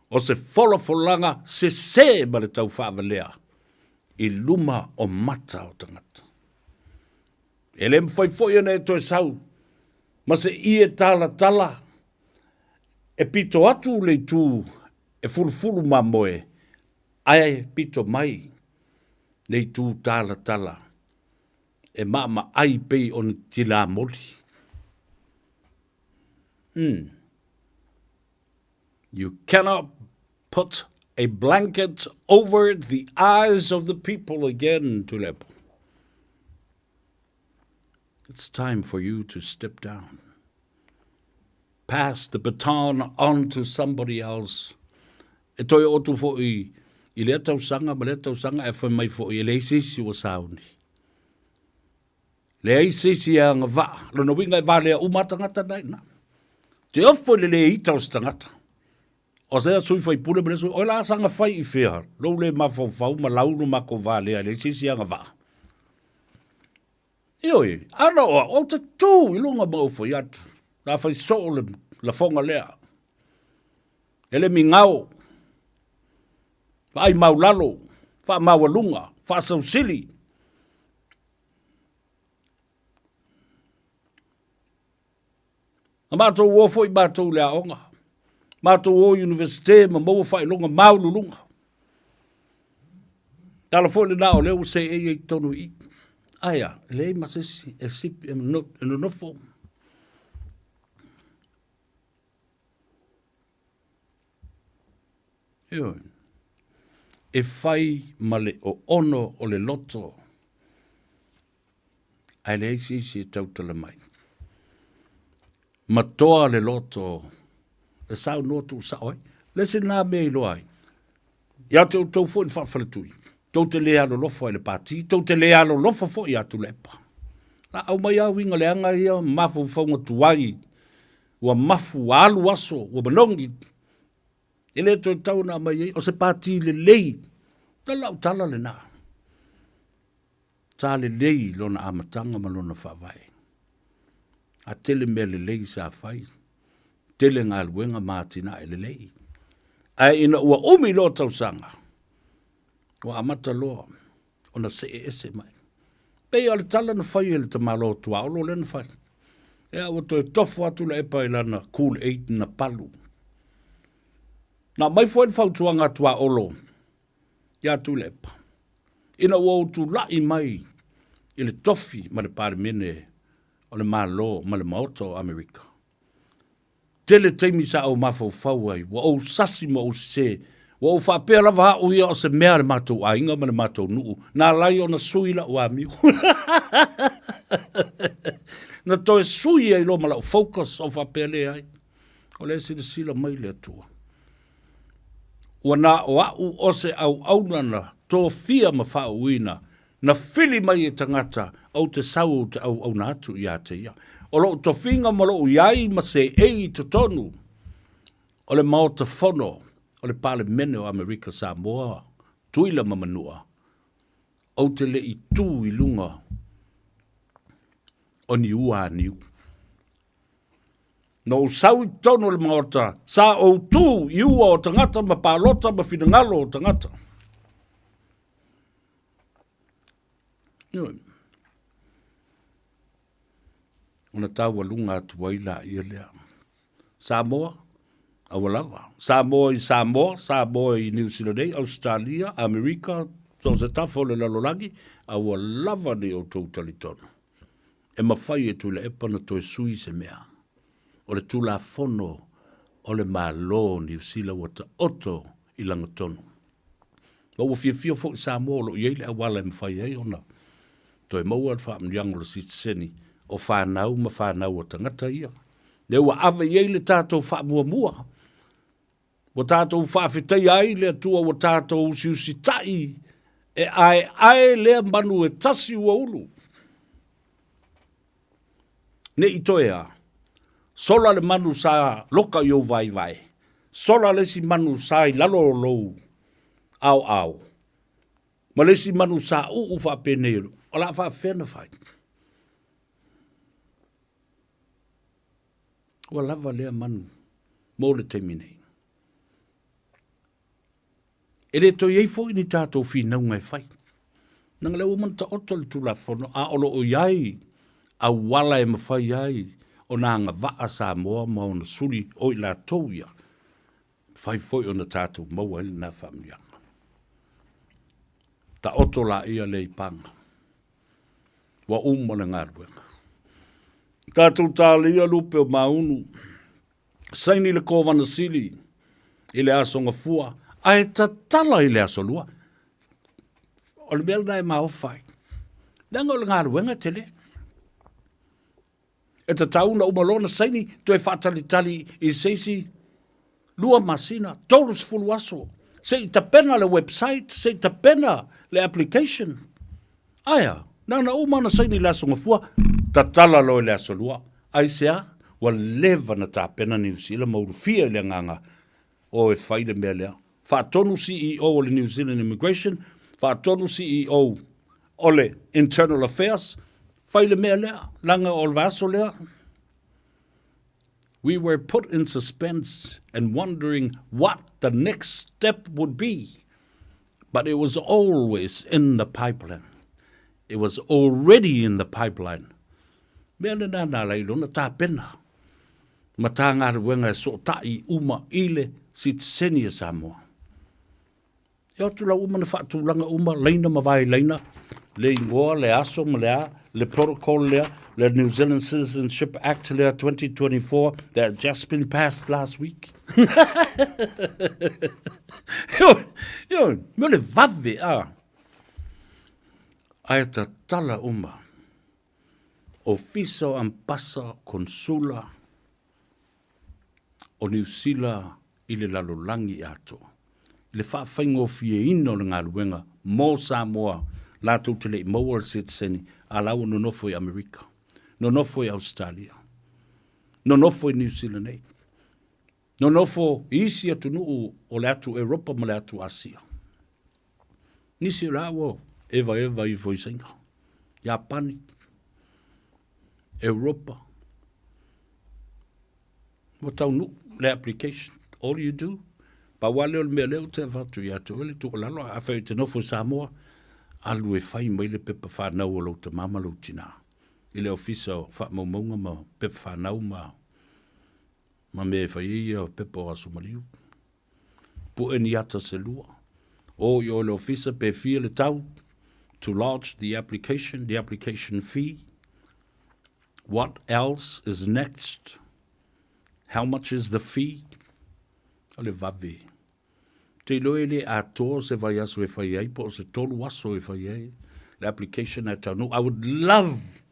O se folafolaga sesē ma le taufaavalea i luma o mata o tagata. E le mafai foi ona e toe sau ma se ie talatala e pito atu le itu e fulufulu mamoe ae pito mai le itu talatala e maamaai pei o ni tilamoli. Mm. You cannot put a blanket over the eyes of the people again, Tuilaepa. It's time for you to step down. Pass the baton on to somebody else. E toe oo atu foi i lea tausaga ma lea tausaga ae fai mai foi e leai se isi ua sauni. Leai se isi e agavaa. Lona uiga e valea uma lava tagata na i ina. Te ofo i le le ita o se tagata. O sea sui faipule ma lea sui, oe la saga fai i fea, lou le mafaufau ma lau lo makou valea e leai se isi e agavaa. Ioe, ana o au, ou te tū i luga ma ou fai atu, la fai soo le lafoga lea. E le migao, vaai maulalo, faamaualuga, faasausili. Na matou o foi matou i le aoga, matou o i Universite ma maua faailoga maualuluga. Tala foi lena o lea ua seei ai i totonu i i. Ae a, e leai ma se isi e sipi, e nonofo. Ioe. E fai ma le oono o le loto ae leai se isi e tautala mai. Matoa le loto e saunoa tuusao ai. Le isi lena mea e iloa ai. Ia te outou foi le faafaletui, tou te le alolofa i le pati, tou te le alolofa foi ia Tuilaepa. La aumai lava uiga leaga ia ma mafaufauga tuai, ua mafu, ua alu aso, ua manogi, E le toe tatau ona aumai ai, o se pati lelei. O lau tala lena. Sa lelei lona amataga ma lona faavae. A tele mea lelei sa fai, tele galuega ma atinae lelei. Ae ina ua umi loa tausaga, ua amata loa ona see ese mai. Pei o le tala na fai e le tamaloa Tuaolo lea na fai. Ea ua toe tofo atu Laepa i lana Kool Aid na palu. Na aumai foi le fautuaga a Tuaolo ia Tuilaepa, ina ua ou tulai mai i le tofi ma le Palemene o le Malo ma le Maota o Amerika. Tele taimi sa ou mafaufau ai, ua ou sasi ma ou sese, ua ou faapea lava au ia o se mea a le matou aiga ma le matou nuu, na ala ai ona sui lau amio. Na toe sui ai loa ma lau focus, ou faapea leai, o lea e silasila mai le Atua. Ua na o au o se auauna na tofia ma faauuina Na fili mai e tagata ou te sau ou te auauna atu ia te ia. O lou tofiga ma lou iai ma seei i totonu o le Maota Fono o le Palemene o Amerika Samoa, Tuila ma Manua, ou te le i tu i luga o ni ua aniu. Na ou sau i totonu o le Maota, sa ou tu i ua o tagata ma palota ma finagalo o tagata. Ioe. Ona taualuga atu ai laia lea. Samoa, aua lava. Samoa i Samoa, Samoa i Niu Sila nei, Ausetalia, Amerika, so o se tafa o le lalolagi, aua lava ne i outou talitonu. E mafai e Tuilaepa ona toe sui se mea. O le Tulafono o le Malo o Niu Sila ua taoto i lagatonu. Ma ua fiafia foi Samoa o lo o i ai le auala e mafai ai ona toe maua le faamanuiaga o le sitiseni o fanau ma fanau a tagata ia. Lea ua ave i ai le tatou faamuamua. Ua tatou faafetaia ai le Atua ua tatou usiusitai e aeae lea manu e tasi ua ulu. Ne i toe a, sola le manu sa loka i ou vaevae, sola le isi manu sa i lalo o lou aoao, ma le isi manu sa uu faapenei, o le a faapefea ona fai? Ua lava lea manu mo le taimi nei. E le toe i ai foi ni tatou finauga e fai. Leaga o lea ua uma ona taoto le Tulafono, a o lo o i ai auala e mafai ai ona agavaa Samoa ma ona suli o i latou ia, mafai foi ona tatou maua ai lena faamanuiaga. Taoto laia lea i paga. Ua uma le galuega. Tatou talia lupe o maunu, saini le Kovana Sili i le Aso Gafua, ae tatala i le Aso Lua. O le mea lena e maofa ai. Leaga o le galuega e tele. E tatau ona uma loa ona saini, toe faatalitali i se isi 2 masina, 30 aso, se i tapena le website, se i tapena le application. Ae a? Na ona uma ona saini i le Aso Gafua, tatala loa i le Aso Lua. Aisea? Ua leva ona tapena Niu Sila ma ulufia i le agaga o e fai le mea lea. Faatonu CEO o le New Zealand Immigration, faatonu CEO o le Internal Affairs, fai le mea lea, leaga o le vaiaso lea, we were put in suspense and wondering what the next step would be, but it was always in the pipeline. It was already in the pipeline. Mea lena na ala i lona tapena. Matagaluega e sootai uma i le sitiseni a Samoa. E o atu la ua uma ona faatulaga uma laina ma vailaina, le igoa, le aso ma le a, le protocol lea, le New Zealand Citizenship Act lea 2024 that just been passed last week. Ioe, mea o le vave, a. Ae tatala uma. Ofisa o Ambasa, Konsula o Niu Sila i le lalolagi atoa, i le faafaigofieina o le galuega mo Samoa latou te le i maua le sitiseni a la ua nonofo i Amerika, nonofo i Ausetalia, nonofo i Niu Sila nei, nonofo i isi atunuu o le atu Europa ma le atu Asia. Nisi o la ua evaeva ifo i Saina, Iapani, Europa. Ua taunuu le application. All you do, pau lava lea o le mea lea ou te avatu ia te oe le tuualalo, afai ou te nofo i Samoa, alu e fai mai le pepa fanau o lou tama ma lou tina i le Ofisa o Faamaumauga ma Pepa Fanau ma ma mea e fai ai ia pepa o aso maliu. Pue ni ata se lua. O i o le ofisa pe fia le tau to lodge the application, the application fee. What else is next? How much is the fee? O le vave. Te iloa e le atoa se vaiaso e fai ai, po o se tolu aso e fai ai le application a taunuu. I would love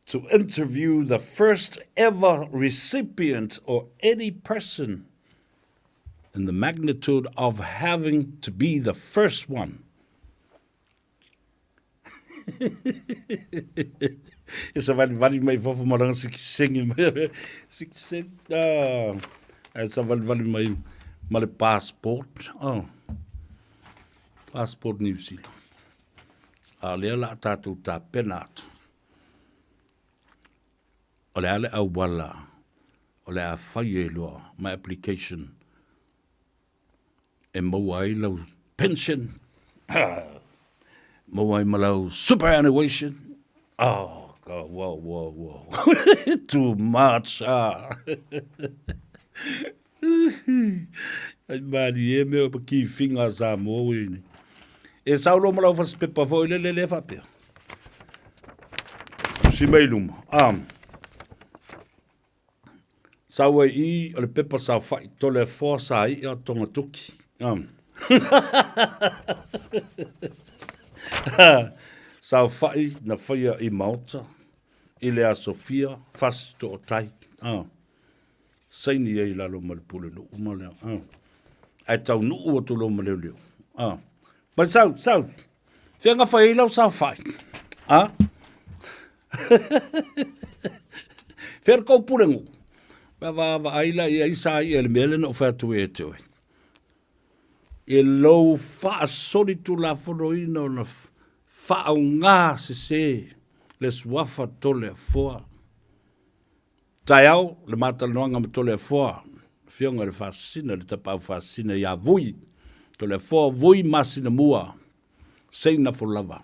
to interview the first ever recipient or any person in the magnitude of having to be the first one. E savalivali mai fafo ma lana sikisengi mai. Sikisengi. Ah. Ae savalivali mai ma le passport. Oh. Passport New Zealand. A lea la tatou tapena atu. O le a le auala o le a fai ai loa ma application e maua ai lau pension, maua ai ma lau superannuation. Oh, God, whoa, whoa, whoa. Too much, ah. Ai malie mea o ki finga Samoa ui nei. E sau loa ma lau fasipepa foi le lele faapea. Tusi mai luma. Ah. Sau ai i o le pepa saofai, Toleafoa sa i'a Togatoki. Saofai na faia i Maota i le Aso Fia fasi tootai. Saini ai i lalo ma le pulenuu ma le ae taunuu atu loa ma leoleo. Mai sau, sau. Fea na fai ai lau saofai? A? Fea le kou pulenuu? Mea vaavaai la i ai sa ia i le mea lea na ou fai atu ai ia te oe. I lou faasolitulafonoina ona faaaoga sese le suafa Toleafoa. Taeao le ma talanoaga ma Toleafoa, Afioga i le Faasisina, le Tapaau Faasisina ia Vui. Toleafoa Vui masina mua Seina fo lava.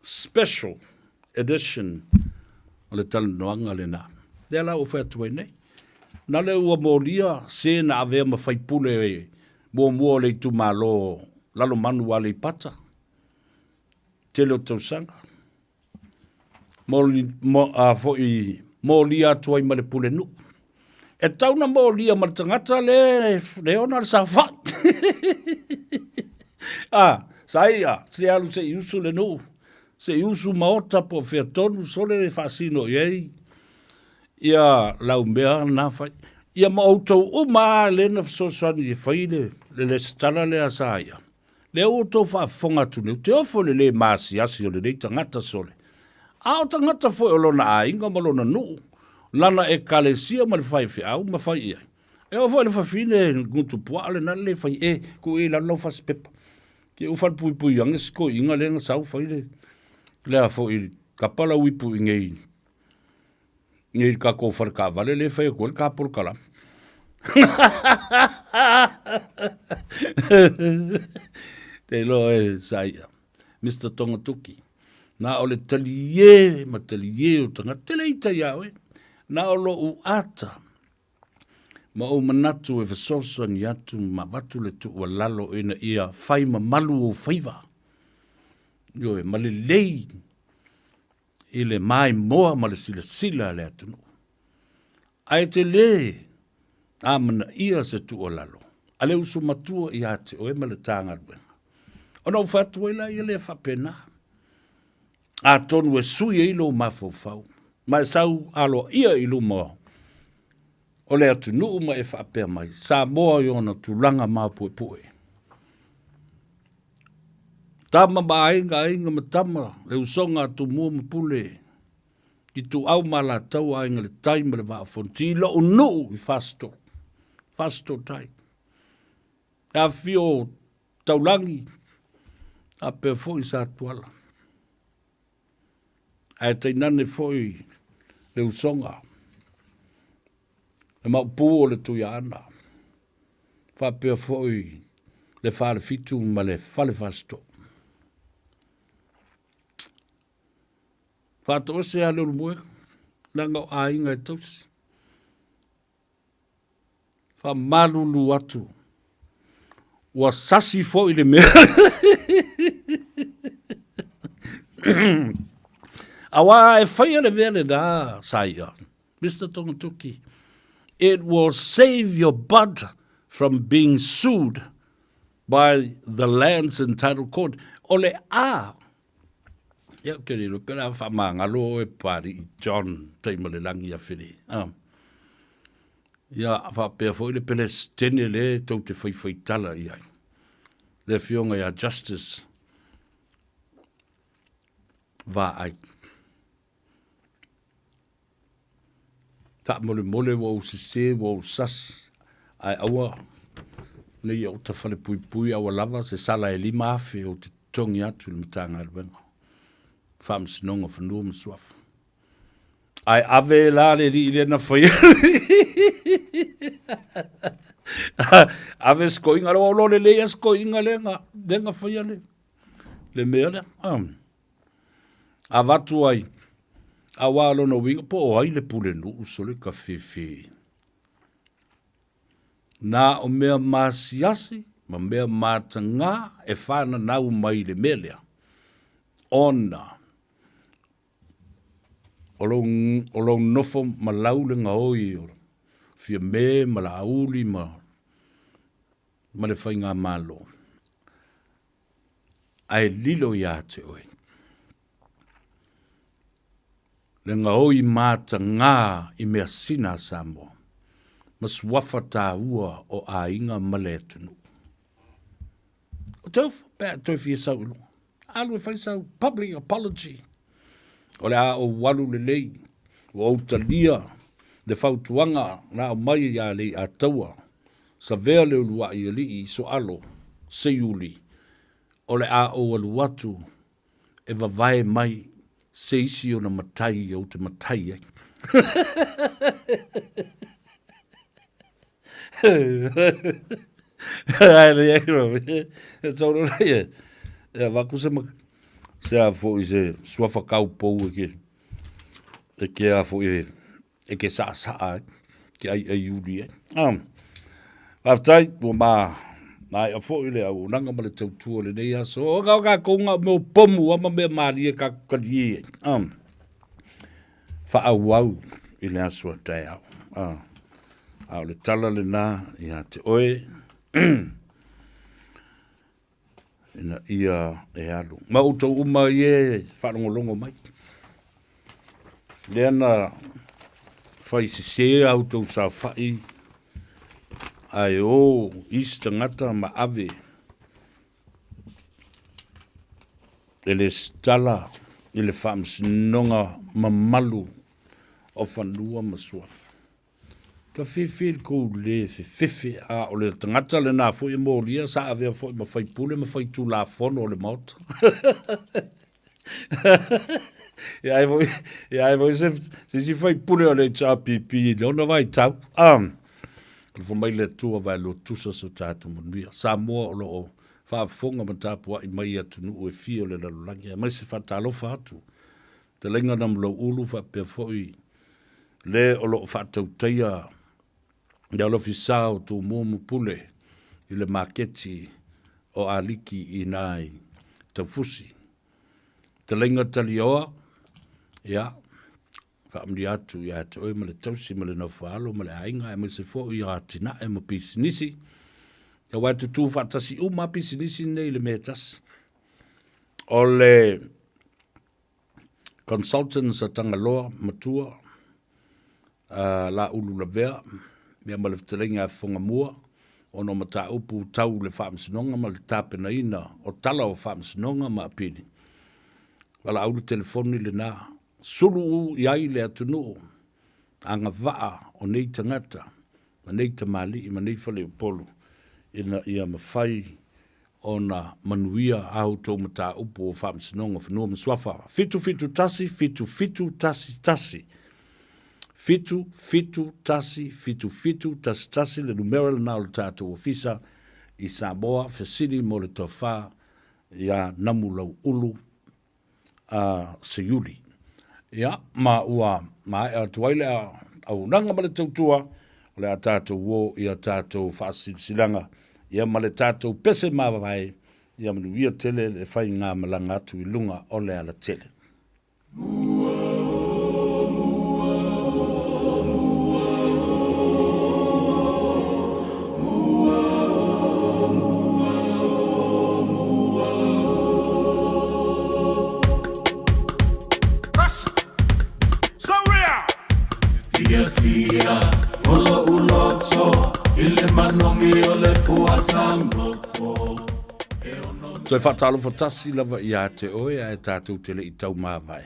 Special edition o le talanoaga lena. Lea la ua fai atu ai nei. Na le ua molia se na avea ma faipule muamua o le itumalo Lalomanu Aleipata. Tele o tausaga. Mo, mo, a foi molia atu ai ma le pulenuu. E tau na molia ma le tagata le, le ona le saofai. a, saia, se alu se i usu le nuu, se i usu maota po o fea tonu, sole le faasino i ai, ia lau mea na fai. Ia ma outou uma a le na fesoasoani e fai le, le lesitala lea saia. Lea ua outou faafofoga atu nei, ou te ofo i le lē maasiasi o lenei tagata sole, a o tagata foi o lona aiga ma lona nuu, lana ekalesia ma le faifeau ma fai i ai. E oo foi i le fafine gutu puaa lena le le fai e, tuu i lalo lau fasipepa. Te u falepuipui ange si toeaina lea na sau fai le, le a foi, kapa lau ipu i nei Nei le tatou fale taavale lea e fai atu ai le ta polokalame. Te iloa e sa ia. Mr. Togatoki. Na o le talie ma talie o tagata. Te le ita ia oe. Na o lou ata ma ou manatu e fesoasoani atu ma avatu le tuualalo ina ia fai mamalu ou faiva. Ioe, ma lelei i le maimoa ma le silasila a le atunuu. Ae te lē amanaia se tuualalo a le uso matua ia te oe ma le ta galuega. Ona ou fai atu ai laia lea faapena, atonu e sui ai lou mafaufau ma e sau aloaia i luma o le atunuu ma e faapea mai, Samoa i ona tulaga mapuepue. Tama ma aiga, aiga ma tama, le usoga a Tumua ma Pule, Ituau ma Alataua, Aiga i le Tai ma le Vaa o Fonoti, i lou nuu i Fasitoo, Fasitoo tai. E afifio o Taulagi, faapea foi Satuala. Ae tainane foi le usoga, le Maopu o le Tuiaana, faapea foi le Falefitu ma le Fale Fasitoo. Faatoese lava Leulumoega, leaga o aiga e tausi. Faamalulu atu, ua sasi foi le mea. Auā e faia le mea lena sa ia, Mister Togatoki, it will save your butt from being sued by the Lands and Title Court. O le a, ia ou te le iloa pe o le a faamagalo oe Papalii John Taimalelagi Afele. Ah. Ia faapea foi le Peresetene lea tou te faifaitala i ai, le Afioga ia Justice Vaai. Faamolemole ua ou sese, ua ou sasi, ae aua ne i ou tafalepuipui a ua lava se sala e $5,000 ou te totogi atu i le Matagaluega o Faamasinoga o Fanua ma Suafa. Ae ave la le alii lea na faia. Ave se koiga, ua iloa lelei lava se koiga lea na, lea na faia le, le mea lea. Avatu ai, aua o lona uiga, po o ai le pulenuu sole ka fefe. Na o mea masiasi ma mea matagā e whananau mai le mea lea. Ona, o lou, o lou nofo ma lau le gaoi o Fiame ma Laauli ma, ma le Faigamalo, ae lilo ia te oe le gaoi matagā i measina a Samoa ma suafa taua o aiga ma le atunuu. O te ofo pe a toe fia sau i luga. Alu e fai sau public apology. O le a ou alu lelei, ua ou talia le fautuaga na aumai ia Leiataua, Savea le uluai alii i Soalo, Seiuli, o le a ou alu atu e vavae mai se isi ona matai ou te matai ai. Ai le ai ro. E tau le e. E avaku se ma se a foi se suafa kaupou e ke e ke a foi e e ke saʻasaʻa ai, ke ʻaiʻai uli ai. Ah. Faafetai, ua ma maea foi le auaunaga ma le tautua o lenei aso. O ka kākou ngā mea o pomu a ma mea mālie kākou kali ai. Ah. Faaauau i le aso a taeao. Ah. A o le tala lenā ia te oe ina ia e alu. Ma outou uma i e faalogologo mai. Lea na fai sesē a outou saofai ae o isi tagata ma ave e lesitala i le Faamasinoga mamalu o Fanua ma Suafa. Ka fefe le kou le fefefe, a o le tagata lenā foi e molia sa avea foi ma faipule ma faitulafono o le Maota. Ia ai foi, ia ai foi se, se isi faipule o le HRPP i lona vaitau. Ah, alofa mai le Atua vae lua tusa so tatou manuia. Samoa o lo o faafofoga ma tapuai mai i atunuu e fia o le lalolagi, aemaise faatalofa atu Fetalaiga Namulauulu faapea foi le o lo o faatautaia le alofisa o Tumua ma Pule i le maketi o Aliki i ina i Taufusi. Fetalaiga Talioa, ia, faamanuia atu ia te oe ma le tausi ma le nofoaalo ma le aiga aemaise foi o atinae ma pisinisi. Aua e tutū faatasi uma lava pisinisi nei i le mea e tasi. O le consultants a Tagaloa Matua, a Laulu Lavea, ia ma le fetalaiga a Fofogamua, ona o mataupu tau le faamasinoga ma le tapenaina o tala o faamasinoga ma apili. Valaau le telefoni lena, sulu i ai le atunuu, agavaa o nei tagata, ma nei tamalii ma nei faleupolu, ina ia mafai ona manuia a outou mataupu o Faamasinoga o Fanua ma Suafa. 771 7711 771 7711 le numera lena o le tatou ofisa i Samoa, fesili mo le tofa ia Namulauulu a Seiuli. Ia, ma ua maea atu ai le auaunaga ma le tautua, o le a tatou o i a tatou faasilasilaga, ia ma le tatou pese mavae, ia manuia tele le faigamalaga atu i luga o le alatele. Toe faatalofa tasi lava ia te oe ae tatou te le i taumavae.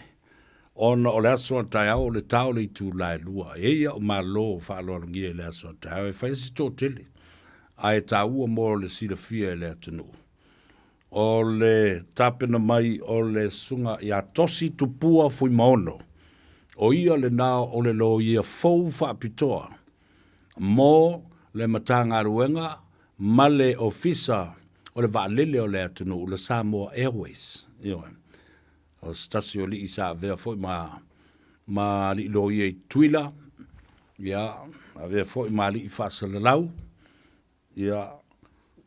Ona o le aso a taeao o le ta o le itula e lua. E ia o Malo faaaloalogia i le aso a taeao e fai ai se toatele ae taua mo le silafia e le atunuu. O le tapena mai o le Susuga ia Tosi Tupua Fuimaono, o ia lena o le loia fou faapitoa mo le Matagaluega ma le Ofisa o le Vaalele o le atunuu, le Samoa Airways. Ioe. O se tasi o alii sa avea foi ma ma alii loia i Tutuila, ia, avea foi ma alii faasalalau, Ia,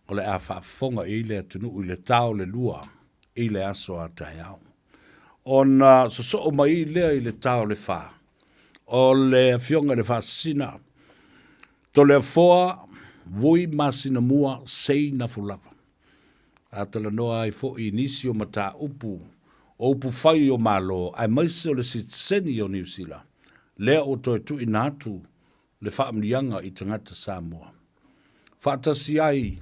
o le a faafofoga i ai le atunuu i le ta o le lua i le aso a taeao. Ona sosoo mai lea i le ta o le fa, o le afioga i le Faasisina, Toleafoa Vui Masinamua Sei Nafulava. A talanoa ai foi i nisi o mataupu o upufai o Malo aemaise o le sitiseni o Niu Sila, lea ua toe tuuina atu le faamanuiaga i tagata Samoa. Faatasi ai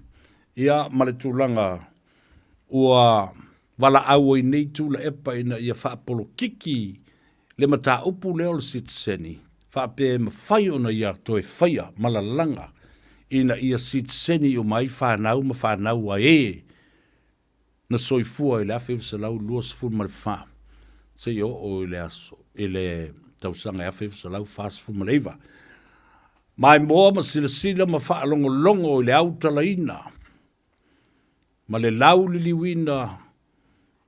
ia ma le tulaga ua valaau ai nei Tuilaepa ina ia faapolokiki le mataupu lea o le sitiseni, faapea e mafai ona ia toe faia ma lalaga ina ia sitiseni uma ai fanau ma fanau a e na soifua i le 1924 seia oo i le aso i le tausaga e 1949. Maimoa ma silasila ma faalogologo i le autalaina. ma le lauliliuina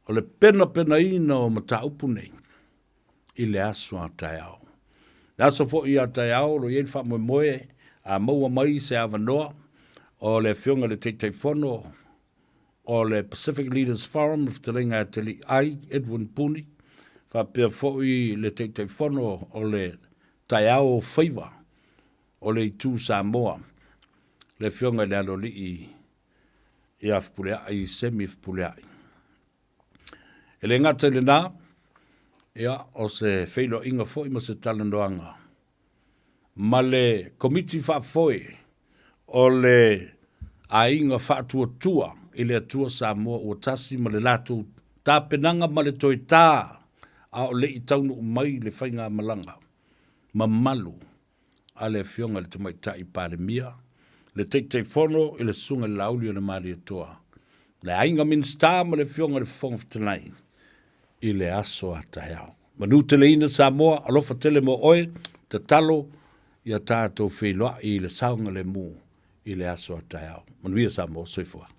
o le penapenaina o mataupu nei i le aso a taeao. Le aso foi a taeao o lo o i ai le faamoemoe a maua mai se avanoa o le Afioga i le Taitaifono o le Pacific Leaders Forum, le fetalaiga ia Taliai Edwin Puni, faapea foi le Taitaifono o le Taeao o Faiva o le Itu Samoa, le Afioga i le Aloalii ia Fepuleai Semi Fepuleai. E le gata i lena, ia, o se feiloaiga foi ma se talanoaga ma le Komiti Faafoe o le Aiga Faatuatua i le Atua Samoa ua tasi ma le latou tapenaga ma le toe tā a o le i taunuu mai le faigamalaga mamalu a le Afioga i le Tamaitai Palemia, le Taitaifono i le Susuga i le Laauli o le Malietoa, le Aiga Minisita ma le Afioga i le Fofoga Fetalai i le aso a taeao. Manuteleina Samoa, alofa tele mo oe, tatalo ia tatou feiloai i le saogalemu i le aso a taeao. Manuia Samoa, soifua.